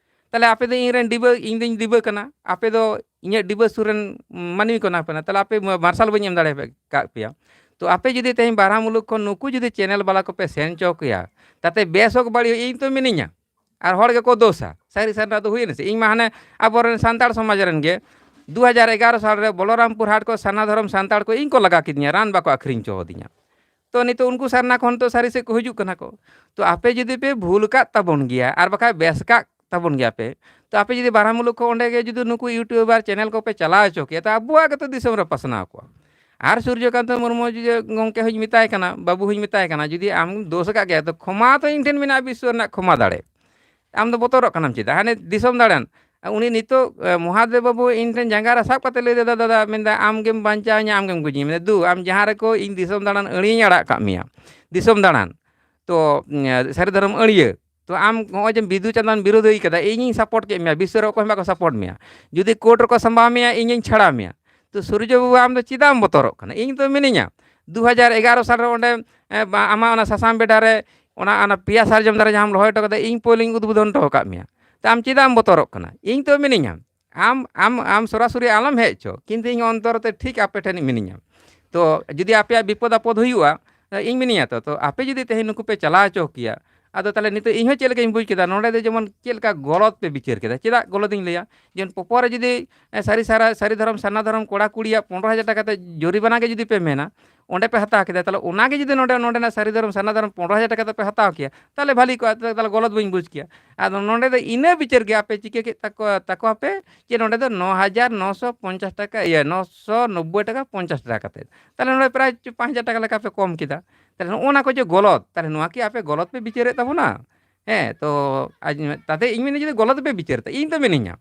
ᱛᱟᱦᱞᱮ ᱟᱯᱮ ᱫᱚ ᱤᱧ ᱨᱮᱱ ᱰᱤᱵᱟᱹ, ᱤᱧ ᱫᱚᱧ ᱰᱤᱵᱟᱹ ᱠᱟᱱᱟ, ᱟᱯᱮ ᱫᱚ ᱤᱧᱟᱹᱜ ᱰᱤᱵᱟᱹ ᱥᱩᱨ ᱨᱮᱱ ᱢᱟᱹᱱᱢᱤ ᱠᱟᱱᱟ ᱯᱮ ᱱᱟ, ᱛᱟᱦᱞᱮ ᱟᱯᱮ ᱢᱟ-, ᱢᱟᱨᱥᱟᱞ ᱵᱟᱹᱧ ᱮᱢ ᱫᱟᱲᱮ ᱟᱠᱟᱫ ᱯᱮᱭᱟ᱾ ᱛᱚ ᱟᱯᱮ ᱡᱩᱫᱤ ᱛᱮᱦᱮᱧ ᱵᱟᱨᱦᱟ ᱢᱩᱞᱩᱠ ᱠᱷᱚᱱ ᱱᱩᱠᱩ ᱡᱩᱫᱤ ᱪᱮᱱᱮᱞ ᱵᱟᱞᱟ ᱠᱚᱯᱮ ᱥᱮᱱ ᱦᱚᱪᱚ ᱠᱮᱭᱟ, ᱛᱟᱛᱮ ᱵᱮᱥ ᱦᱳᱠ ᱵᱟᱹᱲᱤᱡ ᱦᱳᱠ, ᱤᱧ ᱛᱚ ᱢᱤᱱᱟᱹᱧᱟ᱾ ᱟᱨ ᱦᱚᱲ ᱜᱮᱠᱚ ᱫᱳᱥᱟ, ᱥᱟᱹᱨᱤ ᱥᱟᱨᱱᱟ ᱫᱚ ᱦᱩᱭᱮᱱᱟ ᱥᱮ? ᱤᱧ ᱢᱟ ᱦᱟᱱᱮ ᱟᱵᱚᱨᱮᱱ ᱥᱟᱱᱛᱟᱲ ᱥᱚᱢᱟᱡᱽ ᱨᱮᱱ ᱜᱮ ᱫᱩ ᱦᱟᱡᱟᱨ ᱮᱜᱟᱨᱚ ᱥᱟᱞ ᱨᱮ ᱵᱚᱞᱚᱨᱟᱢᱯᱩᱨ ᱦᱟᱴ ᱠᱚ ᱥᱟᱨᱱᱟ ᱫᱷᱚᱨᱚᱢ ᱥᱟᱱᱛᱟᱲ ᱠᱚ ᱤᱧ ᱠᱚ ᱞᱟᱜᱟ ᱠᱤᱫᱤᱧᱟ, ᱨᱟᱱ ᱵᱟᱠᱚ ᱟᱹᱠᱷᱨᱤᱧ ᱦᱚᱪᱚ ᱟᱹᱫᱤᱧᱟ᱾ ᱛᱚ ᱱᱤᱛᱚᱜ ᱩᱱᱠᱩ ᱥᱟᱨᱱᱟ ᱠᱷᱚᱱ ᱛᱚ ᱥᱟᱹᱨᱤ ᱥᱮᱫ ᱠᱚ ᱦᱤᱡᱩᱜ ᱠᱟᱱᱟ ᱠᱚ᱾ ᱛᱚ ᱟᱯᱮ ᱡᱩᱫᱤ ᱯᱮ ᱵᱷᱩᱞ ᱟᱠᱟᱫ ᱛᱟᱵᱚᱱ ᱜᱮᱭᱟ, ᱟᱨ ᱵᱟᱠᱷᱟᱡ ᱵᱮᱥ ᱠᱟᱜ ᱛᱟᱵᱚᱱ ᱜᱮᱭᱟ ᱯᱮ, ᱛᱚ ᱟᱯᱮ ᱡᱩᱫᱤ ᱵᱟᱨᱦᱟ ᱢᱩᱞᱩᱠ ᱠᱚ ᱚᱸᱰᱮ ᱜᱮ ᱡᱩᱫᱤ ᱱᱩᱠᱩ ᱭᱩᱴᱩᱵᱟᱨ ᱪᱮᱱᱮᱞ ᱠᱚᱯᱮ ᱪᱟᱞᱟᱣ ᱦᱚᱪᱚ ᱠᱮᱭᱟ, ᱛᱚ ᱟᱵᱚᱣᱟᱜ ᱜᱮᱛᱚ ᱫᱤᱥᱚᱢ ᱨᱮ ᱯᱟᱥᱱᱟᱣ ᱠᱚᱜᱼᱟ᱾ ᱟᱨ ᱥᱩᱨᱡᱚᱠᱟᱱᱛ ᱢᱩᱨᱢᱩ ᱡᱩᱫᱤ ᱜᱚᱢᱠᱮ ᱦᱚᱸᱧ ᱢᱮᱛᱟᱭ ᱠᱟᱱᱟ, ᱵᱟᱹᱵᱩ ᱦᱚᱸᱧ ᱢᱮᱛᱟᱭ ᱠᱟᱱᱟ, ᱡᱩᱫᱤ ᱟᱢ ᱫᱳᱥ ᱟᱠᱟᱫ ᱜᱮᱭᱟ, ᱛᱚ ᱠᱷᱚᱢᱟ ᱛᱚ ᱤᱧ ᱴᱷᱮᱱ ᱢᱮᱱᱟᱜᱼᱟ ᱵᱤᱥᱥᱚ ᱨᱮᱱᱟᱜ ᱠᱷᱚᱢᱟ ᱫᱟᱲᱮ᱾ ᱟᱢ ᱫᱚ ᱵᱚᱛᱚᱨᱚᱜ ᱠᱟᱱᱟᱢ ᱪᱮᱫᱟᱜ? ᱦᱟᱱᱮ ᱫᱤᱥᱚᱢ ᱫᱟᱬᱟᱱ, ᱩᱱᱤ ᱱᱤᱛᱚᱜ ᱢᱚᱦᱟᱫᱮᱵ ᱵᱟᱹᱵᱩ ᱤᱧ ᱴᱷᱮᱱ ᱡᱟᱸᱜᱟ ᱨᱮ ᱥᱟᱵ ᱠᱟᱛᱮ ᱞᱟᱹᱭ ᱫᱟᱫᱟ, ᱫᱟᱫᱟ, ᱢᱮᱱᱫᱟ, ᱟᱢ ᱜᱮᱢ ᱵᱟᱧᱪᱟᱣᱤᱧᱟ, ᱟᱢ ᱜᱮᱢ ᱜᱩᱡᱤᱧᱟ᱾ ᱢᱮᱱᱫᱟ, ᱫᱩ, ᱟᱢ ᱡᱟᱦᱟᱸ ᱨᱮᱠᱚ ᱤᱧ ᱫᱤᱥᱚᱢ ᱫᱟᱬᱟᱱ ᱟᱹᱲᱤᱭᱟᱹᱧ ᱟᱲᱟᱜ ᱠᱟᱜ ᱢᱮᱭᱟ, ᱫᱤᱥᱚᱢ ᱫᱟᱬᱟᱱ, ᱛᱚ ᱥᱟᱹᱨᱤ ᱫᱷᱚᱨᱚᱢ ᱟᱹᱲᱤᱭᱟᱹ, ᱛᱚ ᱟᱢ ᱱᱚᱜᱼᱚᱭ ᱡᱮ ᱵᱤᱫᱩ ᱪᱟᱸᱫᱟᱱ ᱵᱤᱨᱳᱫᱷ ᱦᱩᱭ ᱠᱟᱫᱟ, ᱤᱧᱤᱧ ᱥᱟᱯᱳᱨᱴ ᱠᱮᱫ ᱢᱮᱭᱟ, ᱵᱤᱥᱥᱚ ᱨᱮ ᱚᱠᱚᱭ ᱦᱚᱸ ᱵᱟᱠᱚ ᱥᱟᱯᱳᱨᱴ ᱢᱮᱭᱟ, ᱡᱩᱫᱤ ᱠᱳᱨᱴ ᱨᱮᱠᱚ ᱥᱟᱢᱵᱟᱣ ᱢᱮᱭᱟ, ᱤᱧᱤᱧ ᱪᱷᱟᱲᱟᱣ ᱢᱮᱭᱟ᱾ ᱛᱚ ᱥᱩᱨᱡᱚ ᱵᱟᱹᱵᱩ, ᱟᱢ ᱫᱚ ᱪᱮᱫᱟᱜ ᱮᱢ ᱵᱚᱛᱚᱨᱚᱜ ᱠᱟᱱᱟ? ᱤᱧ ᱫᱚ ᱢᱤᱱᱟᱹᱧᱟ᱾ ᱫᱩ ᱦᱟᱡᱟᱨ ᱮᱜᱟᱨᱚ ᱥᱟᱞ ᱨᱮ ᱚᱸᱰᱮ ᱟᱢᱟᱜ ᱚᱱᱟ ᱥᱟᱥᱟᱝ ᱵᱮᱰᱟ ᱨᱮ ᱚᱱᱟ ᱚᱱᱟ ᱯᱮᱭᱟ ᱥᱟᱨᱡᱚᱢ ᱫᱟᱨᱮ ᱡᱟᱦᱟᱸᱢ ᱨᱚᱦᱚᱭ ᱦᱚᱴᱚ ᱠᱟᱫᱟ, ᱤᱧ ᱯᱳᱭᱞᱳᱧ ᱩᱫᱵᱳᱫᱷᱚᱱ ᱦᱚᱴᱚ ᱟᱠᱟᱫ ᱢᱮᱭᱟ᱾ ᱛᱚ ᱟᱢ ᱪᱮᱫᱟᱜ ᱮᱢ ᱵᱚᱛᱚᱨᱚᱜ ᱠᱟᱱᱟ? ᱤᱧ ᱛᱚ ᱢᱤᱱᱟᱹᱧᱟ᱾ ᱟᱢ ᱟᱢ ᱟᱢ ᱥᱚᱨᱟᱥᱚᱨᱤ ᱟᱞᱚᱢ ᱦᱮᱡ ᱦᱚᱪᱚ, ᱠᱤᱱᱛᱩ ᱤᱧ ᱚᱱᱛᱚᱨ ᱛᱮ ᱴᱷᱤᱠ ᱟᱯᱮ ᱴᱷᱮᱱ ᱢᱤᱱᱟᱹᱧᱟ᱾ ᱛᱚ ᱡᱩᱫᱤ ᱟᱯᱮᱭᱟᱜ ᱵᱤᱯᱚᱫ ᱟᱯᱚᱫ ᱦᱩᱭᱩᱜᱼᱟ, ᱤᱧ ᱢᱤᱱᱟᱹᱧᱟ᱾ ᱛᱚ ᱛᱚ ᱟᱯᱮ ᱡᱩᱫᱤ ᱛᱮᱦᱮᱧ ᱱᱩᱠᱩ ᱯᱮ ᱪᱟᱞᱟᱣ ᱦᱚᱪᱚ ᱠᱮᱭᱟ, ᱟᱫᱚ ᱛᱟᱦᱚᱞᱮ ᱱᱤᱛᱚᱜ ᱤᱧ ᱦᱚᱸ ᱪᱮᱫ ᱞᱮᱠᱟᱧ ᱵᱩᱡᱽ ᱠᱮᱫᱟ, ᱱᱚᱰᱮ ᱫᱚ ᱡᱮᱢᱚᱱ ᱪᱮᱫ ᱞᱮᱠᱟ ᱜᱚᱞᱚᱛ ᱯᱮ ᱵᱤᱪᱟᱹᱨ ᱠᱮᱫᱟ᱾ ᱪᱮᱫᱟᱜ ᱜᱚᱞᱚᱛ ᱤᱧ ᱞᱟᱹᱭᱟ? ᱡᱮᱢᱚᱱ ᱯᱚᱯᱚᱨ ᱨᱮ ᱡᱩᱫᱤ ᱥᱟᱹᱨᱤ ᱥᱟᱨᱟ ᱥᱟᱹᱨᱤ ᱫᱷᱚᱨᱚᱢ ᱥᱟᱨᱱᱟ ᱫᱷᱚᱨᱚᱢ ᱠᱚᱲᱟ ᱠᱩᱲᱤᱭᱟᱜ ᱯᱚᱱᱨᱚ ᱦᱟᱡᱟᱨ ᱴᱟᱠᱟ ᱠᱟᱛᱮ ᱡᱩᱨᱤᱢᱟᱱᱟ ᱜᱮ ᱡᱩᱫᱤ ᱯᱮ ᱢᱮᱱᱟ, ᱚᱸᱰᱮ ᱯᱮ ᱦᱟᱛᱟᱣ ᱠᱮᱫᱟ, ᱛᱟᱦᱚᱞᱮ ᱚᱱᱟᱜᱮ ᱡᱩᱫᱤ ᱱᱚᱰᱮ ᱱᱚᱰᱮᱱᱟᱜ ᱥᱟᱹᱨᱤ ᱫᱷᱚᱨᱚᱢ ᱥᱟᱨᱱᱟ ᱫᱷᱚᱨᱚᱢ ᱯᱚᱱᱨᱚ ᱦᱟᱡᱟᱨ ᱴᱟᱠᱟ ᱛᱮᱯᱮ ᱦᱟᱛᱟᱣ ᱠᱮᱭᱟ, ᱛᱟᱦᱚᱞᱮ ᱵᱷᱟᱹᱞᱤ ᱠᱚᱜᱼᱟ, ᱛᱟᱦᱚᱞᱮ ᱜᱚᱞᱚᱛ ᱵᱟᱹᱧ ᱵᱩᱡᱽ ᱠᱮᱭᱟ᱾ ᱟᱫᱚ ᱱᱚᱰᱮ ᱫᱚ ᱤᱱᱟᱹ ᱵᱤᱪᱟᱹᱨ ᱜᱮ ᱟᱯᱮ ᱪᱤᱠᱟᱹ ᱠᱮᱫ ᱛᱟᱠᱚ ᱛᱟᱠᱚᱣᱟᱯᱮ ᱡᱮ ᱱᱚᱰᱮ ᱫᱚ ᱱᱚ ᱦᱟᱡᱟᱨ ᱱᱚᱥᱚ ᱯᱚᱧᱪᱟᱥ ᱴᱟᱠᱟ, ᱤᱭᱟᱹ, ᱱᱚᱥᱚ ᱱᱚᱵᱵᱳᱭ ᱴᱟᱠᱟ ᱯᱚᱧᱪᱟᱥ ᱴᱟᱠᱟ ᱠᱟᱛᱮ, ᱛᱟᱦᱚᱞᱮ ᱱᱚᱰᱮ ᱯᱨᱟᱭ ᱯᱟᱸᱪ ᱦᱟᱡᱟᱨ ᱴᱟᱠᱟ ᱞᱮᱠᱟ ᱯᱮ ᱠᱚᱢ ᱠᱮᱫᱟ᱾ ᱛᱟᱦᱚᱞᱮ ᱱᱚᱜᱼᱚ ᱱᱟ ᱠᱚ ᱡᱮ ᱜᱚᱞᱚᱛ, ᱛᱟᱦᱚᱞᱮ ᱱᱚᱣᱟ ᱠᱤ ᱟᱯᱮ ᱜᱚᱞᱚᱛ ᱯᱮ ᱵᱤᱪᱟᱹᱨᱮᱫ ᱛᱟᱵᱚᱱᱟ? ᱦᱮᱸ, ᱛᱚ ᱟᱡ ᱢᱮ-, ᱛᱟᱛᱮ ᱤᱧ ᱢᱮᱱᱟ ᱡᱩᱫᱤ ᱜᱚᱞᱚᱛ ᱯᱮ ᱵᱤᱪᱟᱹᱨ ᱛᱟ, ᱤᱧ ᱛᱚ ᱢᱤᱱᱟᱹᱧᱟ᱾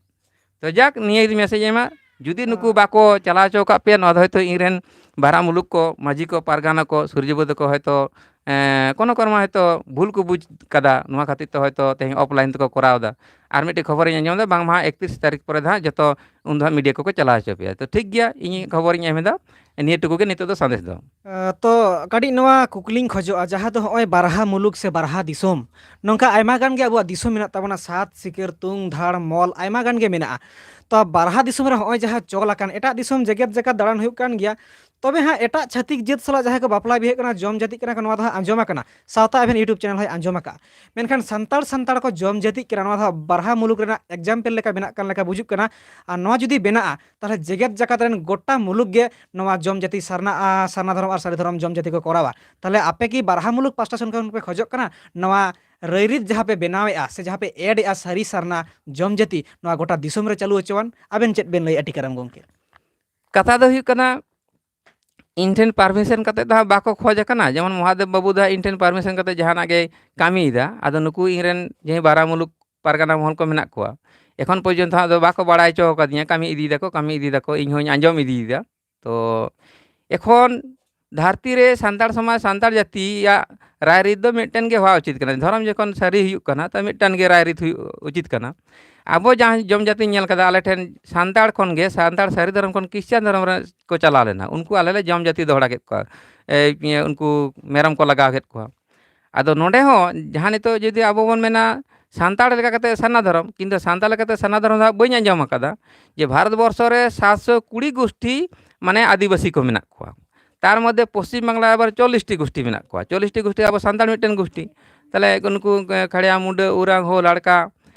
ᱛᱚ ᱡᱟᱠ, ᱱᱤᱭᱟᱹ ᱜᱮ ᱢᱮᱥᱮᱡᱽ ᱮᱢᱟ᱾ ᱡᱩᱫᱤ ᱱᱩᱠᱩ ᱦᱮᱸ᱾ ᱵᱟᱠᱚ ᱪᱟᱞᱟᱣ ᱦᱚᱪᱚ ᱟᱠᱟᱫ ᱯᱮᱭᱟ, ᱱᱚᱣᱟ ᱫᱚ ᱦᱚᱭᱛᱳ ᱤᱧ ᱨᱮᱱ ᱵᱟᱨᱟ ᱢᱩᱞᱩᱠ ᱠᱚ, ᱢᱟᱹᱡᱷᱤ ᱠᱚ, ᱯᱟᱨᱜᱟᱱᱟ ᱠᱚ, ᱥᱩᱨᱡᱚ ᱵᱟᱹᱵᱩ ᱛᱟᱠᱚ ᱦᱚᱭᱛᱳ, ᱮᱸ, ᱠᱳᱱᱳ ᱠᱟᱨᱚᱱ ᱦᱚᱭᱛᱳ ᱵᱷᱩᱞ ᱠᱚ ᱵᱩᱡᱽ ᱠᱟᱫᱟ, ᱱᱚᱣᱟ ᱠᱷᱟᱹᱛᱤᱨ ᱛᱮ ᱦᱚᱭᱛᱳ ᱛᱮᱦᱮᱧ ᱚᱯᱷᱞᱟᱭᱤᱱ ᱛᱮᱠᱚ ᱠᱚᱨᱟᱣ ᱮᱫᱟ᱾ ᱟᱨ ᱢᱤᱫᱴᱮᱡ ᱠᱷᱚᱵᱚᱨᱤᱧ ᱟᱸᱡᱚᱢ ᱮᱫᱟ, ᱵᱟᱝᱢᱟ ᱮᱠᱛᱨᱤᱥ ᱛᱟᱹᱨᱤᱠᱷ ᱯᱚᱨᱮ ᱫᱚ ᱦᱟᱸᱜ ᱡᱚᱛᱚ ᱩᱱ ᱫᱚ ᱦᱟᱸᱜ ᱢᱤᱰᱤᱭᱟ ᱠᱚᱠᱚ ᱪᱟᱞᱟᱣ ᱦᱚᱪᱚ ᱯᱮᱭᱟ᱾ ᱛᱚ ᱴᱷᱤᱠ ᱜᱮᱭᱟ, ᱤᱧ ᱠᱷᱚᱵᱚᱨᱤᱧ ᱮᱢ ᱮᱫᱟ, ᱱᱤᱭᱟᱹ ᱴᱩᱠᱩ ᱜᱮ ᱱᱤᱛᱚᱜ ᱫᱚ ᱥᱟᱸᱫᱮᱥ ᱫᱚ᱾ ᱟᱸ, ᱛᱚ ᱠᱟᱹᱴᱤᱡ ᱱᱚᱣᱟ ᱠᱩᱠᱞᱤᱧ ᱠᱷᱚᱡᱚᱜᱼᱟ, ᱡᱟᱦᱟᱸ ᱫᱚ ᱦᱚᱸᱜᱼᱚᱭ ᱵᱟᱨᱦᱟ ᱢᱩᱞᱩᱠ ᱥᱮ ᱵᱟᱨᱦᱟ ᱫᱤᱥᱚᱢ, ᱱᱚᱝᱠᱟ ᱟᱭᱢᱟ ᱜᱟᱱ ᱜᱮ ᱟᱵᱚᱣᱟᱜ ᱫᱤᱥᱚᱢ ᱢᱮᱱᱟᱜ ᱛᱟᱵᱚᱱᱟ, ᱥᱟᱛ ᱥᱤᱠᱟᱹᱨ, ᱛᱩᱝ, ᱫᱷᱟᱲ, ᱢᱚᱞ, ᱟᱭᱢᱟ ᱜᱟᱱ ᱜᱮ ᱢᱮᱱᱟᱜᱼᱟ᱾ ᱛᱚ ᱵᱟᱨᱦᱟ ᱫᱤᱥᱚᱢ ᱨᱮ ᱦᱚᱸᱜᱼᱚᱭ ᱡᱟᱦᱟᱸ ᱪᱚᱞ ᱟᱠᱟᱱ, ᱮᱴᱟᱜ ᱫᱤᱥᱚᱢ ᱡᱮᱜᱮᱛ ᱡᱟᱠᱟᱛ ᱫᱟᱬᱟᱱ ᱦᱩᱭᱩᱜ ᱠᱟᱱ ᱜᱮᱭᱟ, ᱛᱚᱵᱮ ᱦᱟᱸᱜ ᱮᱴᱟᱜ ᱪᱷᱟᱹᱛᱤᱠ ᱡᱟᱹᱛ ᱥᱟᱞᱟᱜ ᱡᱟᱦᱟᱸᱭ ᱠᱚ ᱵᱟᱯᱞᱟ ᱵᱤᱦᱟᱹᱜ ᱠᱟᱱᱟ, ᱡᱚᱢ ᱡᱟᱹᱛᱤᱜ ᱠᱟᱱᱟ ᱠᱚ, ᱱᱚᱣᱟ ᱫᱚ ᱦᱟᱸᱜ ᱟᱸᱡᱚᱢ ᱟᱠᱟᱱᱟ, ᱥᱟᱶᱛᱟ ᱮᱵᱷᱮᱱ YouTube ᱪᱮᱱᱮᱞ ᱦᱚᱸᱭ ᱟᱸᱡᱚᱢ ᱟᱠᱟᱫᱼᱟ᱾ ᱢᱮᱱᱠᱷᱟᱱ ᱥᱟᱱᱛᱟᱲ ᱥᱟᱱᱛᱟᱲ ᱠᱚ ᱡᱚᱢ ᱡᱟᱹᱛᱤᱜ ᱠᱟᱱᱟ, ᱱᱚᱣᱟ ᱫᱚ ᱦᱟᱸᱜ ᱵᱟᱨᱦᱟ ᱢᱩᱞᱩᱠ ᱨᱮᱱᱟᱜ ᱮᱠᱡᱟᱢᱯᱮᱞ ᱞᱮᱠᱟ ᱵᱮᱱᱟᱜ ᱠᱟᱱ ᱞᱮᱠᱟ ᱵᱩᱡᱩᱜ ᱠᱟᱱᱟ᱾ ᱟᱨ ᱱᱚᱣᱟ ᱡᱩᱫᱤ ᱵᱮᱱᱟᱜᱼᱟ, ᱛᱟᱦᱚᱞᱮ ᱡᱮᱜᱮᱛ ᱡᱟᱠᱟᱛ ᱨᱮᱱ ᱜᱚᱴᱟ ᱢᱩᱞᱩᱠ ᱜᱮ ᱱᱚᱣᱟ ᱡᱚᱢ ᱡᱟᱹᱛᱤ ᱥᱟᱨᱱᱟ, ᱟᱸ, ᱥᱟᱨᱱᱟ ᱫᱷᱚᱨᱚᱢ ᱟᱨ ᱥᱟᱹᱨᱤ ᱫᱷᱚᱨᱚᱢ ᱡᱚᱢ ᱡᱟᱹᱛᱤ ᱠᱚ ᱠᱚᱨᱟᱣᱟ᱾ ᱛᱟᱦᱚᱞᱮ ᱟᱯᱮ ᱠᱤ ᱵᱟᱨᱦᱟ ᱢᱩᱞᱩᱠ ᱯᱟᱥᱴᱟ ᱥᱮᱱ ᱠᱷᱚᱱ ᱯᱮ ᱠᱷᱚᱡᱚᱜ ᱠᱟᱱᱟ ᱱᱚᱣᱟ ᱨᱟᱹᱭᱨᱤᱛ ᱡᱟᱦᱟᱸ ᱯᱮ ᱵᱮᱱᱟᱣᱮᱫᱼᱟ ᱥᱮ ᱡᱟᱦᱟᱸ ᱯᱮ ᱮᱰ ᱮᱫᱼᱟ ᱥᱟᱹᱨᱤ ᱥᱟᱨᱱᱟ ᱡᱚᱢ ᱡᱟᱹᱛᱤ, ᱱᱚᱣᱟ ᱜᱚᱴᱟ ᱫᱤᱥᱚᱢ ᱨᱮ ᱪᱟᱹᱞᱩ ᱦᱚᱪᱚᱣᱟᱱ? ᱟᱵᱮᱱ ᱪᱮᱫ ᱵᱮᱱ ᱞᱟᱹᱭᱮᱫᱼᱟ ᱴᱤᱠᱟᱨᱟᱢ ᱜᱚᱢᱠᱮ? ᱠᱟᱛᱷᱟ ᱫᱚ ᱦᱩᱭᱩᱜ ᱠᱟᱱᱟ, ᱤᱧ ᱴᱷᱮᱱ ᱯᱟᱨᱢᱤᱥᱚᱱ ᱠᱟᱛᱮ ᱫᱚ ᱦᱟᱸᱜ ᱵᱟᱠᱚ ᱠᱷᱚᱡᱽ ᱟᱠᱟᱱᱟ᱾ ᱡᱮᱢᱚᱱ ᱢᱚᱦᱟᱫᱮᱵ ᱵᱟᱹᱵᱩ ᱫᱚ ᱦᱟᱸᱜ ᱤᱧ ᱴᱷᱮᱱ ᱯᱟᱨᱢᱤᱥᱚᱱ ᱠᱟᱛᱮ ᱡᱟᱦᱟᱱᱟᱜ ᱜᱮᱭ ᱠᱟᱹᱢᱤᱭᱮᱫᱟ᱾ ᱟᱫᱚ ᱱᱩᱠᱩ ᱤᱧ ᱨᱮᱱ ᱡᱟᱦᱟᱸᱭ ᱵᱟᱨᱟ ᱢᱩᱞᱩᱠ ᱯᱟᱨᱜᱟᱱᱟ ᱢᱚᱦᱚᱞ ᱠᱚ ᱢᱮᱱᱟᱜ ᱠᱚᱣᱟ, ᱮᱠᱷᱚᱱ ᱯᱚᱨᱡᱚᱱᱛᱚ ᱦᱟᱸᱜ ᱫᱚ ᱵᱟᱠᱚ ᱵᱟᱲᱟᱭ ᱦᱚᱪᱚ ᱟᱠᱟᱫᱤᱧᱟ᱾ ᱠᱟᱹᱢᱤ ᱤᱫᱤᱭᱮᱫᱟ ᱠᱚ, ᱠᱟᱹᱢᱤ ᱤᱫᱤᱭᱮᱫᱟ ᱠᱚ, ᱤᱧ ᱦᱚᱸᱧ ᱟᱸᱡᱚᱢ ᱤᱫᱤᱭᱮᱫᱟ᱾ ᱛᱚ ᱮᱠᱷᱚᱱ ᱫᱷᱟᱹᱨᱛᱤ ᱨᱮ ᱥᱟᱱᱛᱟᱲ ᱥᱚᱢᱟᱡᱽ, ᱥᱟᱱᱛᱟᱲ ᱡᱟᱹᱛᱤᱭᱟᱜ ᱨᱟᱭᱨᱤᱛ ᱫᱚ ᱢᱤᱫᱴᱮᱱ ᱜᱮ ᱦᱚᱣᱟ ᱩᱪᱤᱛ ᱠᱟᱱᱟ᱾ ᱫᱷᱚᱨᱚᱢ ᱡᱚᱠᱷᱚᱱ ᱥᱟᱹᱨᱤ ᱦᱩᱭᱩᱜ ᱠᱟᱱᱟ, ᱛᱚ ᱢᱤᱫᱴᱮᱱ ᱜᱮ ᱨᱟᱭᱨᱤᱛ ᱦᱩᱭᱩᱜ ᱩᱪᱤᱛ ᱠᱟᱱᱟ᱾ ᱟᱵᱚ ᱡᱟᱦᱟᱸ ᱡᱚᱢ ᱡᱟᱹᱛᱤᱧ ᱧᱮᱞ ᱠᱟᱫᱟ, ᱟᱞᱮ ᱴᱷᱮᱱ ᱥᱟᱱᱛᱟᱲ ᱠᱷᱚᱱ ᱜᱮ, ᱥᱟᱱᱛᱟᱲ ᱥᱟᱹᱨᱤ ᱫᱷᱚᱨᱚᱢ ᱠᱷᱚᱱ ᱠᱷᱨᱤᱥᱪᱟᱱ ᱫᱷᱚᱨᱚᱢ ᱨᱮ ᱠᱚ ᱪᱟᱞᱟᱣ ᱞᱮᱱᱟ᱾ ᱩᱱᱠᱩ ᱟᱞᱮ ᱞᱮ ᱡᱚᱢ ᱡᱟᱹᱛᱤ ᱫᱚᱦᱲᱟ ᱠᱮᱫ ᱠᱚᱣᱟ, ᱮ, ᱤᱭᱟᱹ, ᱩᱱᱠᱩ ᱢᱮᱨᱚᱢ ᱠᱚ ᱞᱟᱜᱟᱣ ᱠᱮᱫ ᱠᱚᱣᱟ᱾ ᱟᱫᱚ ᱱᱚᱰᱮ ᱦᱚᱸ ᱡᱟᱦᱟᱸ ᱱᱤᱛᱚᱜ ᱡᱩᱫᱤ ᱟᱵᱚ ᱵᱚᱱ ᱢᱮᱱᱟ ᱥᱟᱱᱛᱟᱲ ᱞᱮᱠᱟ ᱠᱟᱛᱮ ᱥᱟᱨᱱᱟ ᱫᱷᱚᱨᱚᱢ, ᱠᱤᱱᱛᱩ ᱥᱟᱱᱛᱟᱲ ᱞᱮᱠᱟᱛᱮ ᱥᱟᱨᱱᱟ ᱫᱷᱚᱨᱚᱢ ᱫᱚ ᱦᱟᱸᱜ ᱵᱟᱹᱧ ᱟᱸᱡᱚᱢ ᱟᱠᱟᱫᱟ ᱡᱮ ᱵᱷᱟᱨᱚᱛ ᱵᱚᱨᱥᱚ ᱨᱮ ᱥᱟᱛᱥᱚ ᱠᱩᱲᱤ ᱜᱩᱥᱴᱤ ᱢᱟᱱᱮ ᱟᱹᱫᱤᱵᱟᱹᱥᱤ ᱠᱚ ᱢᱮᱱᱟᱜ ᱠᱚᱣᱟ᱾ ᱛᱟᱨ ᱢᱚᱫᱽᱫᱷᱮ ᱯᱚᱥᱪᱤᱢ ᱵᱟᱝᱞᱟ ᱟᱵᱟᱨ ᱪᱚᱞᱞᱤᱥ ᱴᱤ ᱜᱩᱥᱴᱤ ᱢᱮᱱᱟᱜ ᱠᱚᱣᱟ᱾ ᱪᱚᱞᱞᱤᱥ ᱴᱤ ᱜᱩᱥᱴᱤ ᱟᱵᱚ ᱥᱟᱱᱛᱟᱲ ᱢᱤᱫᱴᱮᱱ ᱜᱩᱥᱴᱤ᱾ ᱛᱟᱦᱞᱮ ᱱᱩᱠᱩ ᱠᱷᱟᱲᱭᱟ, ᱢᱩᱰᱟᱹ, ᱳᱨᱟᱝ, ᱦᱳ, ᱞᱟᱲᱠᱟ᱾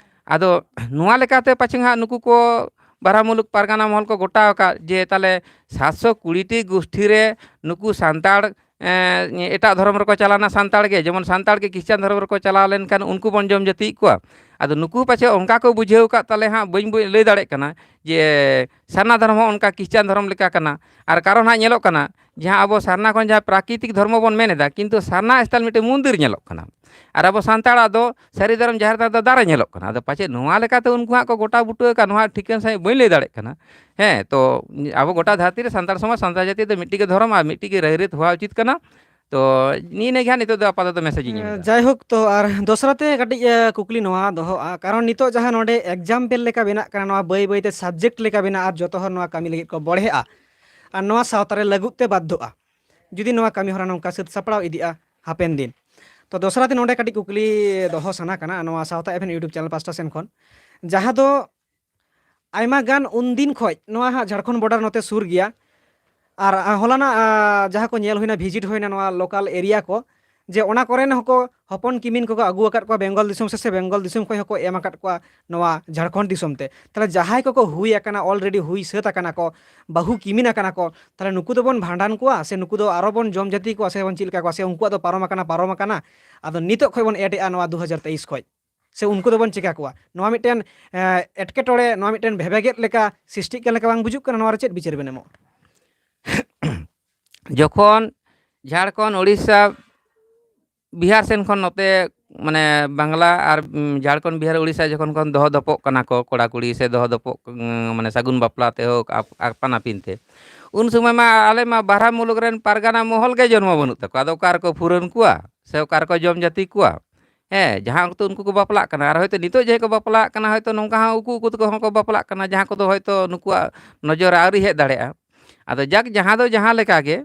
ᱟᱫᱚ ᱱᱚᱣᱟ ᱞᱮᱠᱟᱛᱮ ᱯᱟᱪᱷᱮ ᱦᱟᱸᱜ ᱱᱩᱠᱩ ᱠᱚ ᱵᱟᱨᱦᱟ ᱢᱩᱞᱩᱠ ᱯᱟᱨᱜᱟᱱᱟ ᱢᱚᱦᱚᱞ ᱠᱚ ᱜᱚᱴᱟ ᱟᱠᱟᱫ ᱡᱮ ᱛᱟᱦᱞᱮ ᱥᱟᱛᱥᱚ ᱠᱩᱲᱤ ᱴᱤ ᱜᱩᱥᱴᱤ ᱨᱮ ᱱᱩᱠᱩ ᱥᱟᱱᱛᱟᱲ, ᱮᱸ, ᱮᱴᱟᱜ ᱫᱷᱚᱨᱚᱢ ᱨᱮᱠᱚ ᱪᱟᱞᱟᱣᱱᱟ ᱥᱟᱱᱛᱟᱲ ᱜᱮ, ᱡᱮᱢᱚᱱ ᱥᱟᱱᱛᱟᱲ ᱜᱮ ᱠᱷᱨᱤᱥᱪᱟᱱ ᱫᱷᱚᱨᱚᱢ ᱨᱮᱠᱚ ᱪᱟᱞᱟᱣ ᱞᱮᱱᱠᱷᱟᱱ ᱩᱱᱠᱩ ᱵᱚᱱ ᱡᱚᱢ ᱡᱟᱹᱛᱤᱭᱮᱫ ᱠᱚᱣᱟ᱾ ᱟᱫᱚ ᱱᱩᱠᱩ ᱯᱟᱪᱷᱮ ᱚᱱᱠᱟ ᱠᱚ ᱵᱩᱡᱷᱟᱹᱣ ᱟᱠᱟᱫ ᱛᱟᱞᱮ ᱦᱟᱸᱜ, ᱵᱟᱹᱧ ᱵᱩ-, ᱞᱟᱹᱭ ᱫᱟᱲᱮᱭᱟᱜ ᱠᱟᱱᱟ ᱡᱮ ᱥᱟᱨᱱᱟ ᱫᱷᱚᱨᱚᱢ ᱦᱚᱸ ᱚᱱᱠᱟ ᱠᱷᱨᱤᱥᱪᱟᱱ ᱫᱷᱚᱨᱚᱢ ᱞᱮᱠᱟ ᱠᱟᱱᱟ᱾ ᱟᱨ ᱠᱟᱨᱚᱱ ᱦᱟᱸᱜ ᱧᱮᱞᱚᱜ ᱠᱟᱱᱟ, ᱡᱟᱦᱟᱸ ᱟᱵᱚ ᱥᱟᱨᱱᱟ ᱠᱷᱚᱱ ᱡᱟᱦᱟᱸ ᱯᱨᱟᱠᱨᱤᱛᱤᱠ ᱫᱷᱚᱨᱢᱚ ᱵᱚᱱ ᱢᱮᱱ ᱮᱫᱟ, ᱠᱤᱱᱛᱩ ᱥᱟᱨᱱᱟ style ᱢᱤᱫᱴᱮᱱ ᱢᱚᱱᱫᱤᱨ ᱧᱮᱞᱚᱜ ᱠᱟᱱᱟ᱾ ᱟᱨ ᱟᱵᱚ ᱥᱟᱱᱛᱟᱲᱟᱜ ᱫᱚ ᱥᱟᱹᱨᱤ ᱫᱷᱚᱨᱚᱢ ᱡᱟᱦᱮᱨ ᱛᱷᱟᱱ ᱫᱚ ᱫᱟᱨᱮ ᱧᱮᱞᱚᱜ ᱠᱟᱱᱟ᱾ ᱟᱫᱚ ᱯᱟᱪᱮᱫ ᱱᱚᱣᱟ ᱞᱮᱠᱟᱛᱮ ᱩᱱᱠᱩ ᱦᱟᱸᱜ ᱠᱚ ᱜᱚᱴᱟ ᱵᱩᱴᱟᱹ ᱟᱠᱟᱫ, ᱱᱚᱣᱟ ᱴᱷᱤᱠᱟᱹᱱ ᱥᱟᱺᱦᱤᱡ ᱵᱟᱹᱧ ᱞᱟᱹᱭ ᱫᱟᱲᱮᱭᱟᱜ ᱠᱟᱱᱟ᱾ ᱦᱮᱸ, ᱛᱚ ᱟᱵᱚ ᱜᱚᱴᱟ ᱫᱷᱟᱹᱨᱛᱤ ᱨᱮ ᱥᱟᱱᱛᱟᱲ ᱥᱚᱢᱟᱡᱽ, ᱥᱟᱱᱛᱟᱲ ᱡᱟᱹᱛᱤ ᱫᱚ ᱢᱤᱫᱴᱤᱡ ᱜᱮ ᱫᱷᱚᱨᱚᱢ ᱟᱨ ᱢᱤᱫᱴᱤᱡ ᱜᱮ ᱨᱟᱭᱨᱤᱛ ᱦᱚᱣᱟ ᱩᱪᱤᱛ ᱠᱟᱱᱟ᱾ ᱛᱚ ᱱᱤᱭᱟᱹ ᱜᱮ ᱦᱟᱸᱜ ᱱᱤᱛᱚᱜ ᱫᱚ ᱟᱯᱟᱛᱚᱛᱚ message ᱤᱧ ᱮᱢ ᱮᱫᱟ᱾ ᱡᱟᱭᱦᱳᱠ, ᱛᱚ ᱟᱨ ᱫᱚᱥᱨᱟ ᱛᱮ ᱠᱟᱹᱴᱤᱡ, ᱮ, ᱠᱩᱠᱞᱤ ᱱᱚᱣᱟ ᱫᱚᱦᱚᱜᱼᱟ, ᱠᱟᱨᱚᱱ ᱱᱤᱛᱚᱜ ᱡᱟᱦᱟᱸ ᱱᱚᱰᱮ example ᱞᱮᱠᱟ ᱵᱮᱱᱟᱜ ᱠᱟᱱᱟ, ᱱᱚᱣᱟ ᱵᱟᱹᱭ ᱵᱟᱹᱭᱛᱮ subject ᱞᱮᱠᱟ ᱵᱮᱱᱟᱜᱼᱟ ᱟᱨ ᱡᱚᱛᱚ ᱦᱚᱲ ᱱᱚᱣᱟ ᱠᱟᱹᱢᱤ ᱞᱟᱹᱜᱤᱫ ᱠᱚ ᱵᱚᱲᱦᱮᱜᱼᱟ ᱟᱨ ᱱᱚᱣᱟ ᱥᱟᱶᱛᱟ ᱨᱮ ᱞᱟᱹᱜᱩᱜ ᱛᱮ ᱵᱟᱫᱽᱫᱷᱚᱜᱼᱟ, ᱡᱩᱫᱤ ᱱᱚᱣᱟ ᱠᱟᱹᱢᱤ ᱦᱚᱨᱟ ᱱᱚᱝᱠᱟ ᱥᱟᱹᱛ ᱥᱟᱯᱲᱟᱣ ᱤᱫᱤᱜᱼᱟ ᱦᱟᱯᱮᱱ ᱫᱤᱱ᱾ ᱛᱚ ᱫᱚᱥᱨᱟ ᱛᱮ ᱱᱚᱰᱮ ᱠᱟᱹᱴᱤᱡ ᱠᱩᱠᱞᱤ ᱫᱚᱦᱚ ᱥᱟᱱᱟ ᱠᱟᱱᱟ ᱱᱚᱣᱟ ᱥᱟᱶᱛᱟ ᱮᱯᱷ ᱮᱢ YouTube channel ᱯᱟᱥᱴᱟ ᱥᱮᱱ ᱠᱷᱚᱱ, ᱡᱟᱦᱟᱸ ᱫᱚ ᱟᱭᱢᱟ ᱜᱟᱱ ᱩᱱᱫᱤᱱ ᱠᱷᱚᱡ ᱱᱚᱣᱟ ᱦᱟᱸᱜ ᱡᱷᱟᱲᱠᱷᱚᱸᱰ border ᱱᱚᱛᱮ ᱥᱩᱨ ᱜᱮᱭᱟ, ᱟᱨ, ᱟ, ᱦᱚᱞᱟᱱᱟᱜ, ᱟ, ᱡᱟᱦᱟᱸ ᱠᱚ ᱧᱮᱞ ᱦᱩᱭᱱᱟ, visit ᱦᱩᱭᱱᱟ ᱱᱚᱣᱟ local area ᱠᱚ, ᱡᱮ ᱚᱱᱟ ᱠᱚᱨᱮᱱ ᱦᱚᱸᱠᱚ ᱦᱚᱯᱚᱱ ᱠᱤᱢᱤᱱ ᱠᱚᱠᱚ ᱟᱹᱜᱩ ᱟᱠᱟᱫ ᱠᱚᱣᱟ ᱵᱮᱝᱜᱚᱞ ᱫᱤᱥᱚᱢ ᱥᱮ, ᱥᱮ ᱵᱮᱝᱜᱚᱞ ᱫᱤᱥᱚᱢ ᱠᱷᱚᱱ ᱦᱚᱸᱠᱚ ᱮᱢ ᱟᱠᱟᱫ ᱠᱚᱣᱟ ᱱᱚᱣᱟ ᱡᱷᱟᱲᱠᱷᱚᱸᱰ ᱫᱤᱥᱚᱢ ᱛᱮ᱾ ᱛᱟᱦᱞᱮ ᱡᱟᱦᱟᱸᱭ ᱠᱚᱠᱚ ᱦᱩᱭ ᱟᱠᱟᱱᱟ, already ᱦᱩᱭ ᱥᱟᱹᱛ ᱟᱠᱟᱱᱟ ᱠᱚ, ᱵᱟᱹᱦᱩ ᱠᱤᱢᱤᱱ ᱟᱠᱟᱱᱟ ᱠᱚ, ᱛᱟᱦᱞᱮ ᱱᱩᱠᱩ ᱫᱚᱵᱚᱱ ᱵᱷᱟᱸᱰᱟᱱ ᱠᱚᱣᱟ ᱥᱮ ᱱᱩᱠᱩ ᱫᱚ ᱟᱨᱚ ᱵᱚᱱ ᱡᱚᱢ ᱡᱟᱹᱛᱤ ᱠᱚᱣᱟ ᱥᱮ ᱵᱚᱱ ᱪᱮᱫ ᱞᱮᱠᱟ ᱠᱚᱣᱟ, ᱥᱮ ᱩᱱᱠᱩᱣᱟᱜ ᱫᱚ ᱯᱟᱨᱚᱢ ᱟᱠᱟᱱᱟ, ᱯᱟᱨᱚᱢ ᱟᱠᱟᱱᱟ, ᱟᱫᱚ ᱱᱤᱛᱚᱜ ᱠᱷᱚᱱ ᱵᱚᱱ add ᱮᱫᱼᱟ ᱱᱚᱣᱟ ᱫᱩ ᱦᱟᱡᱟᱨ ᱛᱮᱭᱤᱥ ᱠᱷᱚᱱ, ᱥᱮ ᱩᱱᱠᱩ ᱫᱚᱵᱚᱱ ᱪᱮᱠᱟ ᱠᱚᱣᱟ? ᱱᱚᱣᱟ ᱢᱤᱫᱴᱮᱱ, ᱮ, ᱮᱴᱠᱮᱴᱚᱬᱮ, ᱱᱚᱣᱟ ᱢᱤᱫᱴᱮᱱ ᱵᱷᱮᱵᱮᱜᱮᱫ ᱞᱮᱠᱟ ᱥᱨᱤᱥᱴᱤᱜ ᱠᱟᱱ ᱞᱮᱠᱟ ᱵᱟᱝ ᱵᱩᱡᱩᱜ ᱠᱟᱱᱟ? ᱱᱚᱣᱟ ᱨᱮ ᱪᱮᱫ ᱵᱤᱪᱟᱹᱨ ᱵᱮᱱ ᱮᱢᱚᱜᱼᱟ? ᱡᱚᱠᱷᱚᱱ ᱡᱷᱟᱲᱠᱷᱚᱸᱰ, ᱳᱰᱤᱥᱟ, ᱵᱤᱦᱟᱨ ᱥᱮᱱ ᱠᱷᱚᱱ ᱱᱚᱛᱮ ᱢᱟᱱᱮ ᱵᱟᱝᱞᱟ ᱟᱨ, ᱩᱸ, ᱡᱷᱟᱲᱠᱷᱚᱸᱰ, ᱵᱤᱦᱟᱨ, ᱩᱲᱤᱥᱥᱟ ᱡᱚᱠᱷᱚᱱ ᱠᱷᱚᱱ ᱫᱚᱦᱚ ᱫᱚᱯᱚᱜ ᱠᱟᱱᱟ ᱠᱚ, ᱠᱚᱲᱟ ᱠᱩᱲᱤ ᱥᱮ ᱫᱚᱦᱚ ᱫᱚᱯᱚᱜ, ᱩᱸ, ᱢᱟᱱᱮ ᱥᱟᱹᱜᱩᱱ ᱵᱟᱯᱞᱟ ᱛᱮ ᱦᱳᱠ, ᱟᱯ-, ᱟᱯᱟᱱ ᱟᱹᱯᱤᱱ ᱛᱮ, ᱩᱱ ᱥᱚᱢᱚᱭ ᱢᱟ ᱟᱞᱮ ᱢᱟ ᱵᱟᱨᱦᱟ ᱢᱩᱞᱩᱠ ᱨᱮᱱ ᱯᱟᱨᱜᱟᱱᱟ ᱢᱚᱦᱚᱞ ᱜᱮ ᱡᱚᱱᱢᱚ ᱵᱟᱹᱱᱩᱜ ᱛᱟᱠᱚᱣᱟ᱾ ᱟᱫᱚ ᱚᱠᱟ ᱨᱮᱠᱚ ᱯᱷᱩᱨᱟᱹᱱ ᱠᱚᱣᱟ ᱥᱮ ᱚᱠᱟ ᱨᱮᱠᱚ ᱡᱚᱢ ᱡᱟᱹᱛᱤ ᱠᱚᱣᱟ? ᱦᱮᱸ, ᱡᱟᱦᱟᱸ ᱚᱠᱛᱚ ᱩᱱᱠᱩ ᱠᱚ ᱵᱟᱯᱞᱟᱜ ᱠᱟᱱᱟ, ᱟᱨ ᱦᱚᱭᱛᱳ ᱱᱤᱛᱚᱜ ᱡᱟᱦᱟᱸᱭ ᱠᱚ ᱵᱟᱯᱞᱟᱜ ᱠᱟᱱᱟ, ᱦᱚᱭᱛᱳ ᱱᱚᱝᱠᱟ ᱦᱚᱸ ᱩᱠᱩ ᱩᱠᱩ ᱛᱮᱠᱚ ᱦᱚᱸ ᱠᱚ ᱵᱟᱯᱞᱟᱜ ᱠᱟᱱᱟ, ᱡᱟᱦᱟᱸ ᱠᱚᱫᱚ ᱦᱚᱭᱛᱳ ᱱᱩᱠᱩᱣᱟᱜ ᱱᱚᱡᱚᱨ ᱨᱮ ᱟᱹᱣᱨᱤ ᱦᱮᱡ ᱫᱟᱲᱮᱭᱟᱜᱼᱟ᱾ ᱟᱫᱚ ᱡᱟᱠ, ᱡᱟᱦᱟᱸ ᱫᱚ ᱡᱟᱦᱟᱸ ᱞᱮᱠᱟ ᱜᱮ,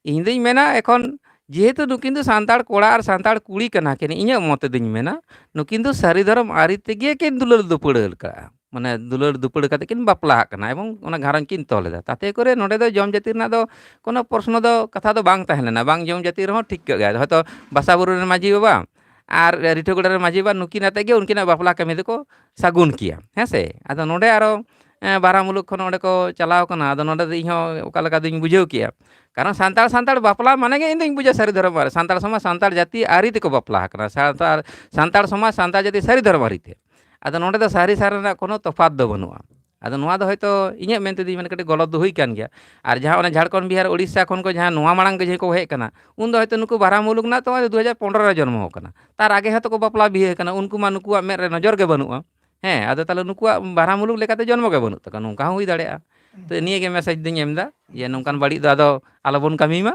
ᱤᱧ ᱫᱩᱧ ᱢᱮᱱᱟ, ᱮᱠᱷᱚᱱ ᱡᱮᱦᱮᱛᱩ ᱱᱩᱠᱤᱱ ᱫᱚ ᱥᱟᱱᱛᱟᱲ ᱠᱚᱲᱟ ᱟᱨ ᱥᱟᱱᱛᱟᱲ ᱠᱩᱲᱤ ᱠᱟᱱᱟ ᱠᱤᱱ, ᱤᱧᱟᱹᱜ ᱢᱚᱛ ᱛᱮᱫᱚᱧ ᱢᱮᱱᱟ, ᱱᱩᱠᱤᱱ ᱫᱚ ᱥᱟᱹᱨᱤ ᱫᱷᱚᱨᱚᱢ ᱟᱹᱨᱤ ᱛᱮᱜᱮ ᱠᱤᱱ ᱫᱩᱞᱟᱹᱲ ᱫᱩᱯᱲᱟᱹ ᱠᱟᱜᱼᱟ, ᱢᱟᱱᱮ ᱫᱩᱞᱟᱹᱲ ᱫᱩᱯᱲᱟᱹ ᱠᱟᱛᱮ ᱠᱤᱱ ᱵᱟᱯᱞᱟ ᱟᱠᱟᱱᱟ ᱮᱵᱚᱝ ᱚᱱᱟ ᱜᱷᱟᱨᱚᱸᱡᱽ ᱠᱤᱱ ᱛᱚᱞ ᱮᱫᱟ᱾ ᱛᱟᱛᱮ ᱠᱚᱨᱮ ᱱᱚᱰᱮ ᱫᱚ ᱡᱚᱢ ᱡᱟᱹᱛᱤ ᱨᱮᱱᱟᱜ ᱫᱚ ᱠᱳᱱᱳ ᱯᱨᱚᱥᱱᱚ ᱫᱚ, ᱠᱟᱛᱷᱟ ᱫᱚ ᱵᱟᱝ ᱛᱟᱦᱮᱸ ᱞᱮᱱᱟ, ᱵᱟᱝ ᱡᱚᱢ ᱡᱟᱹᱛᱤ ᱨᱮᱦᱚᱸ ᱴᱷᱤᱠ ᱠᱟᱜ ᱜᱮᱭᱟ᱾ ᱦᱚᱭᱛᱳ ᱵᱟᱥᱟ ᱵᱩᱨᱩ ᱨᱮᱱ ᱢᱟᱹᱡᱷᱤ ᱵᱟᱵᱟ ᱟᱨ ᱨᱤᱴᱷᱟᱹ ᱜᱚᱰᱟ ᱨᱮᱱ ᱢᱟᱹᱡᱷᱤ ᱵᱟᱵᱟ, ᱱᱩᱠᱤᱱ ᱟᱛᱮ ᱜᱮ ᱩᱱᱠᱤᱱᱟᱜ ᱵᱟᱯᱞᱟ ᱠᱟᱹᱢᱤ ᱫᱚᱠᱚ ᱥᱟᱹᱜᱩᱱ ᱠᱮᱭᱟ, ᱦᱮᱸ ᱥᱮ? ᱟᱫᱚ ᱱᱚᱰᱮ ᱟᱨᱚ, ᱮᱸ, ᱵᱟᱨᱦᱟ ᱢᱩᱞᱩᱠ ᱠᱷᱚᱱ ᱚᱸᱰᱮ ᱠᱚ ᱪᱟᱞᱟᱣ ᱠᱟᱱᱟ᱾ ᱟᱫᱚ ᱱᱚᱰᱮ ᱫᱚ ᱤᱧᱦᱚᱸ ᱚᱠᱟ ᱞᱮᱠᱟ ᱫᱚᱧ ᱵᱩᱡᱷᱟᱹᱣ ᱠᱮᱜᱼᱟ, ᱠᱟᱨᱚᱱ ᱥᱟᱱᱛᱟᱲ ᱥᱟᱱᱛᱟᱲ ᱵᱟᱯᱞᱟ ᱢᱟᱱᱮ ᱜᱮ ᱤᱧ ᱫᱚᱧ ᱵᱩᱡᱟ ᱥᱟᱹᱨᱤ ᱫᱷᱚᱨᱚᱢ ᱟᱨ ᱥᱟᱱᱛᱟᱲ ᱥᱚᱢᱟᱡᱽ ᱥᱟᱱᱛᱟᱲ ᱡᱟᱹᱛᱤ ᱟᱹᱨᱤ ᱛᱮᱠᱚ ᱵᱟᱯᱞᱟ ᱟᱠᱟᱱᱟ᱾ ᱥᱟᱱᱛᱟᱲ, ᱥᱟᱱᱛᱟᱲ ᱥᱚᱢᱟᱡᱽ ᱥᱟᱱᱛᱟᱲ ᱡᱟᱹᱛᱤ ᱥᱟᱹᱨᱤ ᱫᱷᱚᱨᱚᱢ ᱟᱹᱨᱤ ᱛᱮ᱾ ᱟᱫᱚ ᱱᱚᱰᱮ ᱫᱚ ᱥᱟᱹᱨᱤ ᱥᱟᱨ ᱨᱮᱱᱟᱜ ᱠᱳᱱᱳ ᱛᱚᱯᱷᱟᱛ ᱫᱚ ᱵᱟᱹᱱᱩᱜᱼᱟ᱾ ᱟᱫᱚ ᱱᱚᱣᱟ ᱫᱚ ᱦᱚᱭᱛᱳ ᱤᱧᱟᱹᱜ ᱢᱮᱱ ᱛᱮᱫᱚᱧ ᱢᱮᱱᱟ ᱠᱟᱹᱴᱤᱡ ᱜᱚᱞᱚᱛ ᱫᱚ ᱦᱩᱭ ᱠᱟᱱ ᱜᱮᱭᱟ᱾ ᱟᱨ ᱡᱟᱦᱟᱸ ᱚᱱᱟ ᱡᱷᱟᱲᱠᱷᱚᱸᱰ, ᱵᱤᱦᱟᱨ, ᱩᱲᱤᱥᱥᱟ ᱠᱷᱚᱱ ᱠᱚ ᱡᱟᱦᱟᱸ ᱱᱚᱣᱟ ᱢᱟᱲᱟᱝ ᱜᱮ ᱡᱟᱦᱟᱸ ᱠᱚ ᱦᱮᱡ ᱠᱟᱱᱟ, ᱩᱱ ᱫᱚ ᱦᱚᱭᱛᱳ ᱱᱩᱠᱩ ᱵᱟᱨᱦᱟ ᱢᱩᱞᱩᱠ ᱨᱮᱱᱟᱜ ᱛᱚ ᱫᱩ ᱦᱟᱡᱟᱨ ᱯᱚᱱᱨᱚ ᱨᱮ ᱡᱚᱱᱢᱚ ᱟᱠᱟᱱᱟ, ᱛᱟᱨ ᱟᱜᱮ ᱦᱚᱸᱛᱚ ᱠᱚ ᱵᱟᱯᱞᱟ ᱵᱤᱦᱟᱹ ᱟᱠᱟᱱᱟ, ᱩᱱᱠᱩ ᱢᱟ ᱱᱩᱠᱩᱣᱟᱜ ᱢᱮᱫ ᱨᱮ ᱱᱚᱡᱚᱨ ᱜᱮ ᱵᱟᱹᱱᱩᱜᱼᱟ᱾ ᱦᱮᱸ, ᱟᱫᱚ ᱛᱟᱦᱚᱞᱮ ᱱᱩᱠᱩᱣᱟᱜ ᱵᱟᱨᱦᱟ ᱢᱩᱞᱩᱠ ᱞᱮᱠᱟᱛᱮ ᱡᱚᱱᱢᱚ ᱜᱮ ᱵᱟᱹᱱᱩᱜ ᱛᱟᱠᱚᱣᱟ᱾ ᱱᱚᱝᱠᱟ ᱦᱚᱸ ᱦᱩᱭ ᱫᱟᱲᱮᱭᱟᱜᱼᱟ᱾ ᱛᱚ ᱱᱤᱭᱟᱹ ᱜᱮ ᱢᱮᱥᱮᱡᱽ ᱫᱚᱧ ᱮᱢ ᱮᱫᱟ ᱡᱮ ᱱᱚᱝᱠᱟᱱ ᱵᱟᱹᱲᱤᱡ ᱫᱚ ᱟᱫᱚ ᱟᱞᱚᱵᱚᱱ ᱠᱟᱹᱢᱤ ᱢᱟ᱾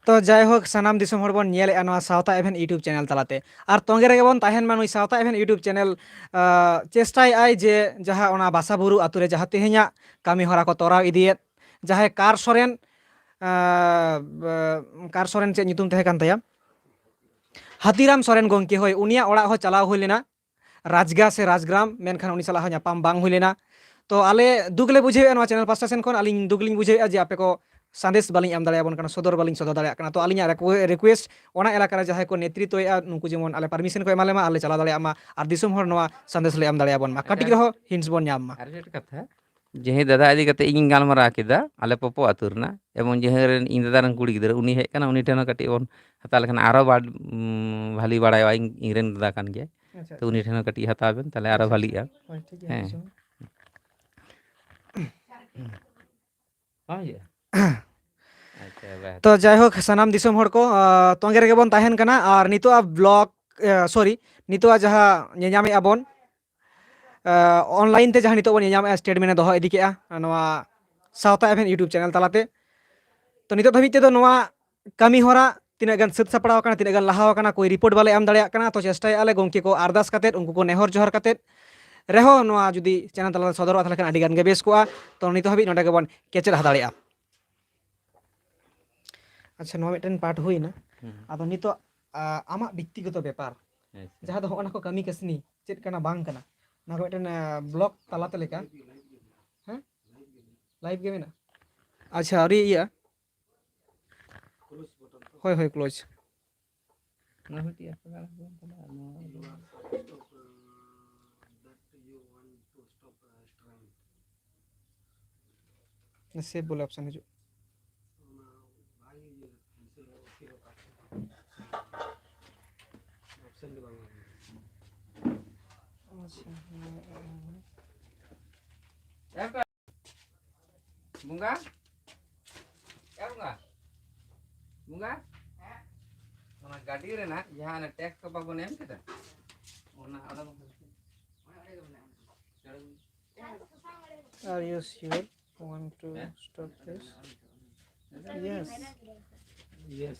ᱛᱚ ᱡᱟᱭᱦᱳᱠ, ᱥᱟᱱᱟᱢ ᱫᱤᱥᱚᱢ ᱦᱚᱲ ᱵᱚᱱ ᱧᱮᱞᱮᱫᱼᱟ ᱱᱚᱣᱟ ᱥᱟᱶᱛᱟ ᱮᱵᱷᱮᱱ YouTube ᱪᱮᱱᱮᱞ ᱛᱟᱞᱟᱛᱮ᱾ ᱟᱨ ᱛᱚᱸᱜᱮ ᱨᱮᱜᱮ ᱵᱚᱱ ᱛᱟᱦᱮᱱ ᱢᱟ ᱱᱩᱭ ᱥᱟᱶᱛᱟ ᱮᱵᱷᱮᱱ YouTube ᱪᱮᱱᱮᱞ, ᱟᱸ, ᱪᱮᱥᱴᱟᱭᱮᱫᱼᱟᱭ ᱡᱮ ᱡᱟᱦᱟᱸ ᱚᱱᱟ ᱵᱟᱥᱟ ᱵᱩᱨᱩ ᱟᱛᱳ ᱨᱮ ᱡᱟᱦᱟᱸ ᱛᱮᱦᱮᱧᱟᱜ ᱠᱟᱹᱢᱤ ᱦᱚᱨᱟ ᱠᱚ ᱛᱚᱨᱟᱣ ᱤᱫᱤᱭᱮᱫ, ᱡᱟᱦᱟᱸᱭ ᱠᱟᱨ ᱥᱚᱨᱮᱱ, ᱟᱸ, ᱠᱟᱨ ᱥᱚᱨᱮᱱ ᱪᱮᱫ ᱧᱩᱛᱩᱢ ᱛᱟᱦᱮᱸ ᱠᱟᱱ ᱛᱟᱭᱟ? ᱦᱟᱹᱛᱤᱨᱟᱢ ᱥᱚᱨᱮᱱ ᱜᱚᱢᱠᱮ, ᱦᱳᱭ, ᱩᱱᱤᱭᱟᱜ ᱚᱲᱟᱜ ᱦᱚᱸ ᱪᱟᱞᱟᱣ ᱦᱩᱭ ᱞᱮᱱᱟ᱾ ᱨᱟᱡᱽᱜᱟ ᱥᱮ ᱨᱟᱡᱽᱜᱨᱟᱢ, ᱢᱮᱱᱠᱷᱟᱱ ᱩᱱᱤ ᱥᱟᱞᱟᱜ ᱦᱚᱸ ᱧᱟᱯᱟᱢ ᱵᱟᱝ ᱦᱩᱭ ᱞᱮᱱᱟ᱾ ᱛᱚ ᱟᱞᱮ ᱫᱩᱠ ᱞᱮ ᱵᱩᱡᱷᱟᱹᱣᱮᱫᱼᱟ ᱱᱚᱣᱟ ᱪᱮᱱᱮᱞ ᱯᱟᱥᱴᱟ ᱥᱮᱱ ᱠᱷᱚᱱ, ᱟᱹᱞᱤᱧ ᱫᱩᱠ ᱞᱤᱧ ᱵᱩᱡᱷᱟᱹᱣᱮᱫᱼᱟ ᱡᱮ ᱟᱯᱮ ᱠᱚ ᱥᱟᱸᱫᱮᱥ ᱵᱟᱹᱞᱤᱧ ᱮᱢ ᱫᱟᱲᱮᱭᱟᱵᱚᱱ ᱠᱟᱱᱟ, ᱥᱚᱫᱚᱨ ᱵᱟᱹᱞᱤᱧ ᱥᱚᱫᱚᱨ ᱫᱟᱲᱮᱭᱟᱜ ᱠᱟᱱᱟ᱾ ᱛᱚ ᱟᱹᱞᱤᱧᱟᱜ ᱨᱮᱠᱩ-, ᱨᱤᱠᱩᱭᱮᱥᱴ, ᱚᱱᱟ ᱮᱞᱟᱠᱟ ᱨᱮ ᱡᱟᱦᱟᱸᱭ ᱠᱚ ᱱᱮᱛᱨᱤᱛᱣᱮᱫᱼᱟ ᱱᱩᱠᱩ ᱡᱮᱢᱚᱱ ᱟᱞᱮ ᱯᱟᱨᱢᱤᱥᱚᱱ ᱠᱚ ᱮᱢᱟ ᱞᱮ ᱢᱟ ᱟᱨ ᱞᱮ ᱪᱟᱞᱟᱣ ᱫᱟᱲᱮᱭᱟᱜ ᱢᱟ, ᱟᱨ ᱫᱤᱥᱚᱢ ᱦᱚᱲ ᱱᱚᱣᱟ ᱥᱟᱸᱫᱮᱥ ᱞᱮ ᱮᱢ ᱫᱟᱲᱮᱭᱟᱵᱚᱱ ᱢᱟ, ᱠᱟᱹᱴᱤᱡ ᱟᱪᱪᱷᱟ᱾ ᱨᱮᱦᱚᱸ ᱦᱤᱱᱴᱥ ᱵᱚᱱ ᱧᱟᱢ ᱢᱟ᱾ ᱟᱨ ᱢᱤᱫᱴᱮᱱ ᱠᱟᱛᱷᱟ, ᱡᱟᱦᱟᱸᱭ ᱫᱟᱫᱟ ᱤᱫᱤ ᱠᱟᱛᱮ ᱤᱧ ᱜᱟᱞᱢᱟᱨᱟᱣ ᱠᱮᱫᱟ, ᱟᱞᱮ ᱯᱚᱯᱚ ᱟᱹᱛᱩ ᱨᱮᱱᱟᱜ, ᱮᱵᱚᱝ ᱡᱟᱦᱟᱸᱭ ᱨᱮᱱ ᱤᱧ ᱫᱟᱫᱟ ᱨᱮᱱ ᱠᱩᱲᱤ ᱜᱤᱫᱽᱨᱟᱹ, ᱩᱱᱤ ᱦᱮᱡ ᱠᱟᱱᱟ, ᱩᱱᱤ ᱴᱷᱮᱱ ᱦᱚᱸ ᱠᱟᱹᱴᱤᱡ ᱵᱚᱱ ᱦᱟᱛᱟᱣ ᱞᱮᱠᱷᱟᱱ ᱟᱨᱚ ᱵᱟᱰ-, ᱩᱢ, ᱵᱷᱟᱞᱤ ᱵᱟᱲᱟᱭᱚᱜᱼᱟ, ᱤᱧ, ᱤᱧ ᱨᱮᱱ ᱫᱟᱫᱟ ᱠᱟᱱ ᱜᱮᱭᱟᱭ᱾ ᱟᱪᱪᱷᱟ, ᱛᱚ ᱟᱪᱪᱷᱟ᱾ ᱩᱱᱤ ᱴᱷᱮᱱ ᱦᱚᱸ ᱠᱟᱹᱴᱤᱡ ᱦᱟᱛᱟᱣ ᱵᱮᱱ, ᱛᱟᱦᱞᱮ ᱟᱨᱚ ᱟᱪᱪᱷᱟ, ᱵᱷᱟᱞᱤᱜᱼᱟ᱾ ᱦᱳᱭ, ᱴᱷᱤᱠ ᱜᱮᱭᱟ, ᱦᱮᱸ᱾ ᱦᱤᱡᱩᱜ ᱢᱮ᱾ ᱵᱟᱝ ᱦᱩᱭᱩᱜᱼᱟ? ᱟᱪᱪᱷᱟ᱾ ᱛᱚ ᱡᱟᱭᱦᱳᱠ, ᱥᱟᱱᱟᱢ ᱫᱤᱥᱚᱢ ᱦᱚᱲ ᱠᱚ, ᱟᱸ, ᱛᱚᱸᱜᱮ ᱨᱮᱜᱮ ᱵᱚᱱ ᱛᱟᱦᱮᱱ ᱠᱟᱱᱟ᱾ ᱟᱨ ᱱᱤᱛᱚᱜ ᱟᱜ vlog, ᱮ, sorry, ᱱᱤᱛᱚᱜ ᱟᱜ ᱡᱟᱦᱟᱸ ᱧᱮᱧᱟᱢᱮᱫᱼᱟ ᱵᱚᱱ, ᱟᱸ, online ᱛᱮ ᱡᱟᱦᱟᱸ ᱱᱤᱛᱚᱜ ᱵᱚᱱ ᱧᱮᱧᱟᱢᱮᱫᱼᱟ, ᱥᱴᱮᱴᱢᱮᱱ ᱮ ᱫᱚᱦᱚ ᱤᱫᱤ ᱠᱮᱫᱼᱟ ᱱᱚᱣᱟ ᱥᱟᱶᱛᱟ ᱮᱵᱷᱮᱱ YouTube ᱪᱮᱱᱮᱞ ᱛᱟᱞᱟᱛᱮ᱾ ᱛᱚ ᱱᱤᱛᱚᱜ ᱫᱷᱟᱹᱵᱤᱡ ᱛᱮᱫᱚ ᱱᱚᱣᱟ ᱠᱟᱹᱢᱤ ᱦᱚᱨᱟ ᱛᱤᱱᱟᱹᱜ ᱜᱟᱱ ᱥᱟᱹᱛ ᱥᱟᱯᱲᱟᱣ ᱟᱠᱟᱱᱟ, ᱛᱤᱱᱟᱹᱜ ᱜᱟᱱ ᱞᱟᱦᱟ ᱟᱠᱟᱱᱟ, ᱠᱳᱭ ᱨᱤᱯᱳᱨᱴ ᱵᱟᱞᱮ ᱮᱢ ᱫᱟᱲᱮᱭᱟᱜ ᱠᱟᱱᱟ᱾ ᱛᱚ ᱪᱮᱥᱴᱟᱭᱮᱫᱼᱟ ᱞᱮ ᱜᱚᱢᱠᱮ ᱠᱚ ᱟᱨᱫᱟᱥ ᱠᱟᱛᱮᱫ, ᱩᱱᱠᱩ ᱠᱚ ᱱᱮᱦᱚᱨ ᱡᱚᱦᱟᱨ ᱠᱟᱛᱮᱫ ᱨᱮᱦᱚᱸ ᱱᱚᱣᱟ ᱡᱩᱫᱤ ᱪᱮᱱᱮᱞ ᱛᱟᱞᱟᱛᱮ ᱥᱚᱫᱚᱨᱚᱜᱼᱟ, ᱛᱟᱦᱚᱞᱮ ᱠᱷᱟᱱ ᱟᱹᱰᱤ ᱜᱟᱱ ᱜᱮ ᱵᱮᱥ ᱠᱚᱜᱼᱟ᱾ ᱛᱚ ᱱᱤᱛᱚᱜ ᱦᱟᱹᱵᱤᱡ ᱱᱚᱰᱮ ᱜᱮᱵᱚᱱ ᱠᱮᱪᱮᱫ ᱦᱟᱛᱟᱲᱮᱜᱼᱟ᱾ ᱟᱪᱪᱷᱟ, ᱱᱚᱣᱟ ᱢᱤᱫᱴᱮᱱ ᱯᱟᱨᱴ ᱦᱩᱭᱱᱟ᱾ ᱦᱩᱸ᱾ ᱟᱫᱚ ᱱᱤᱛᱚᱜ, ᱟ, ᱟᱢᱟᱜ ᱵᱮᱠᱛᱤᱜᱚᱛᱚ ᱵᱮᱯᱟᱨ, ᱟᱪᱪᱷᱟ᱾ ᱡᱟᱦᱟᱸ ᱫᱚ ᱦᱚᱸᱜᱼᱚ ᱱᱟ ᱠᱚ ᱠᱟᱹᱢᱤ ᱠᱟᱹᱥᱱᱤ ᱪᱮᱫ ᱠᱟᱱᱟ ᱵᱟᱝ ᱠᱟᱱᱟ, ᱚᱱᱟ ᱠᱚ ᱢᱤᱫᱴᱮᱱ, ᱟ, ᱵᱞᱚᱜ ᱛᱟᱞᱟᱛᱮ ᱞᱮᱠᱟ᱾ ᱦᱮᱸ? ᱞᱟᱭᱤᱵᱷ ᱜᱮ ᱢᱮᱱᱟᱜᱼᱟ? ᱟᱪᱪᱷᱟ, ᱟᱹᱣᱨᱤ ᱤᱭᱟᱹᱜᱼᱟ᱾ ᱦᱳᱭ, ᱦᱳᱭ, ᱠᱞᱳᱡᱽ᱾ ᱚᱱᱟ ᱢᱤᱫᱴᱤᱡ ᱟᱯᱮ ᱠᱟᱱᱟ ᱠᱚ, ᱛᱟᱦᱞᱮ ᱟᱨ ᱱᱚᱣᱟ ᱫᱚ ᱥᱮᱵᱷ ᱵᱚᱞᱮ ᱚᱯᱥᱚᱱ ᱦᱤᱡᱩᱜ᱾ ᱟᱪᱪᱷᱟ, ᱱᱚᱣᱟ, ᱵᱚᱸᱜᱟ? ᱮ ᱵᱚᱸᱜᱟ? ᱵᱚᱸᱜᱟ? ᱚᱱᱟ ᱜᱟᱹᱰᱤ ᱨᱮᱱᱟᱜ ᱡᱟᱦᱟᱸ ᱚᱱᱟ ᱴᱮᱠᱥ ᱠᱚ ᱵᱟᱵᱚᱱ ᱮᱢ ᱠᱮᱫᱟ? ᱚᱱᱟ ᱚᱰᱚᱠ ᱢᱮ᱾ Are you sure? Want to stop this? Yes. Yes.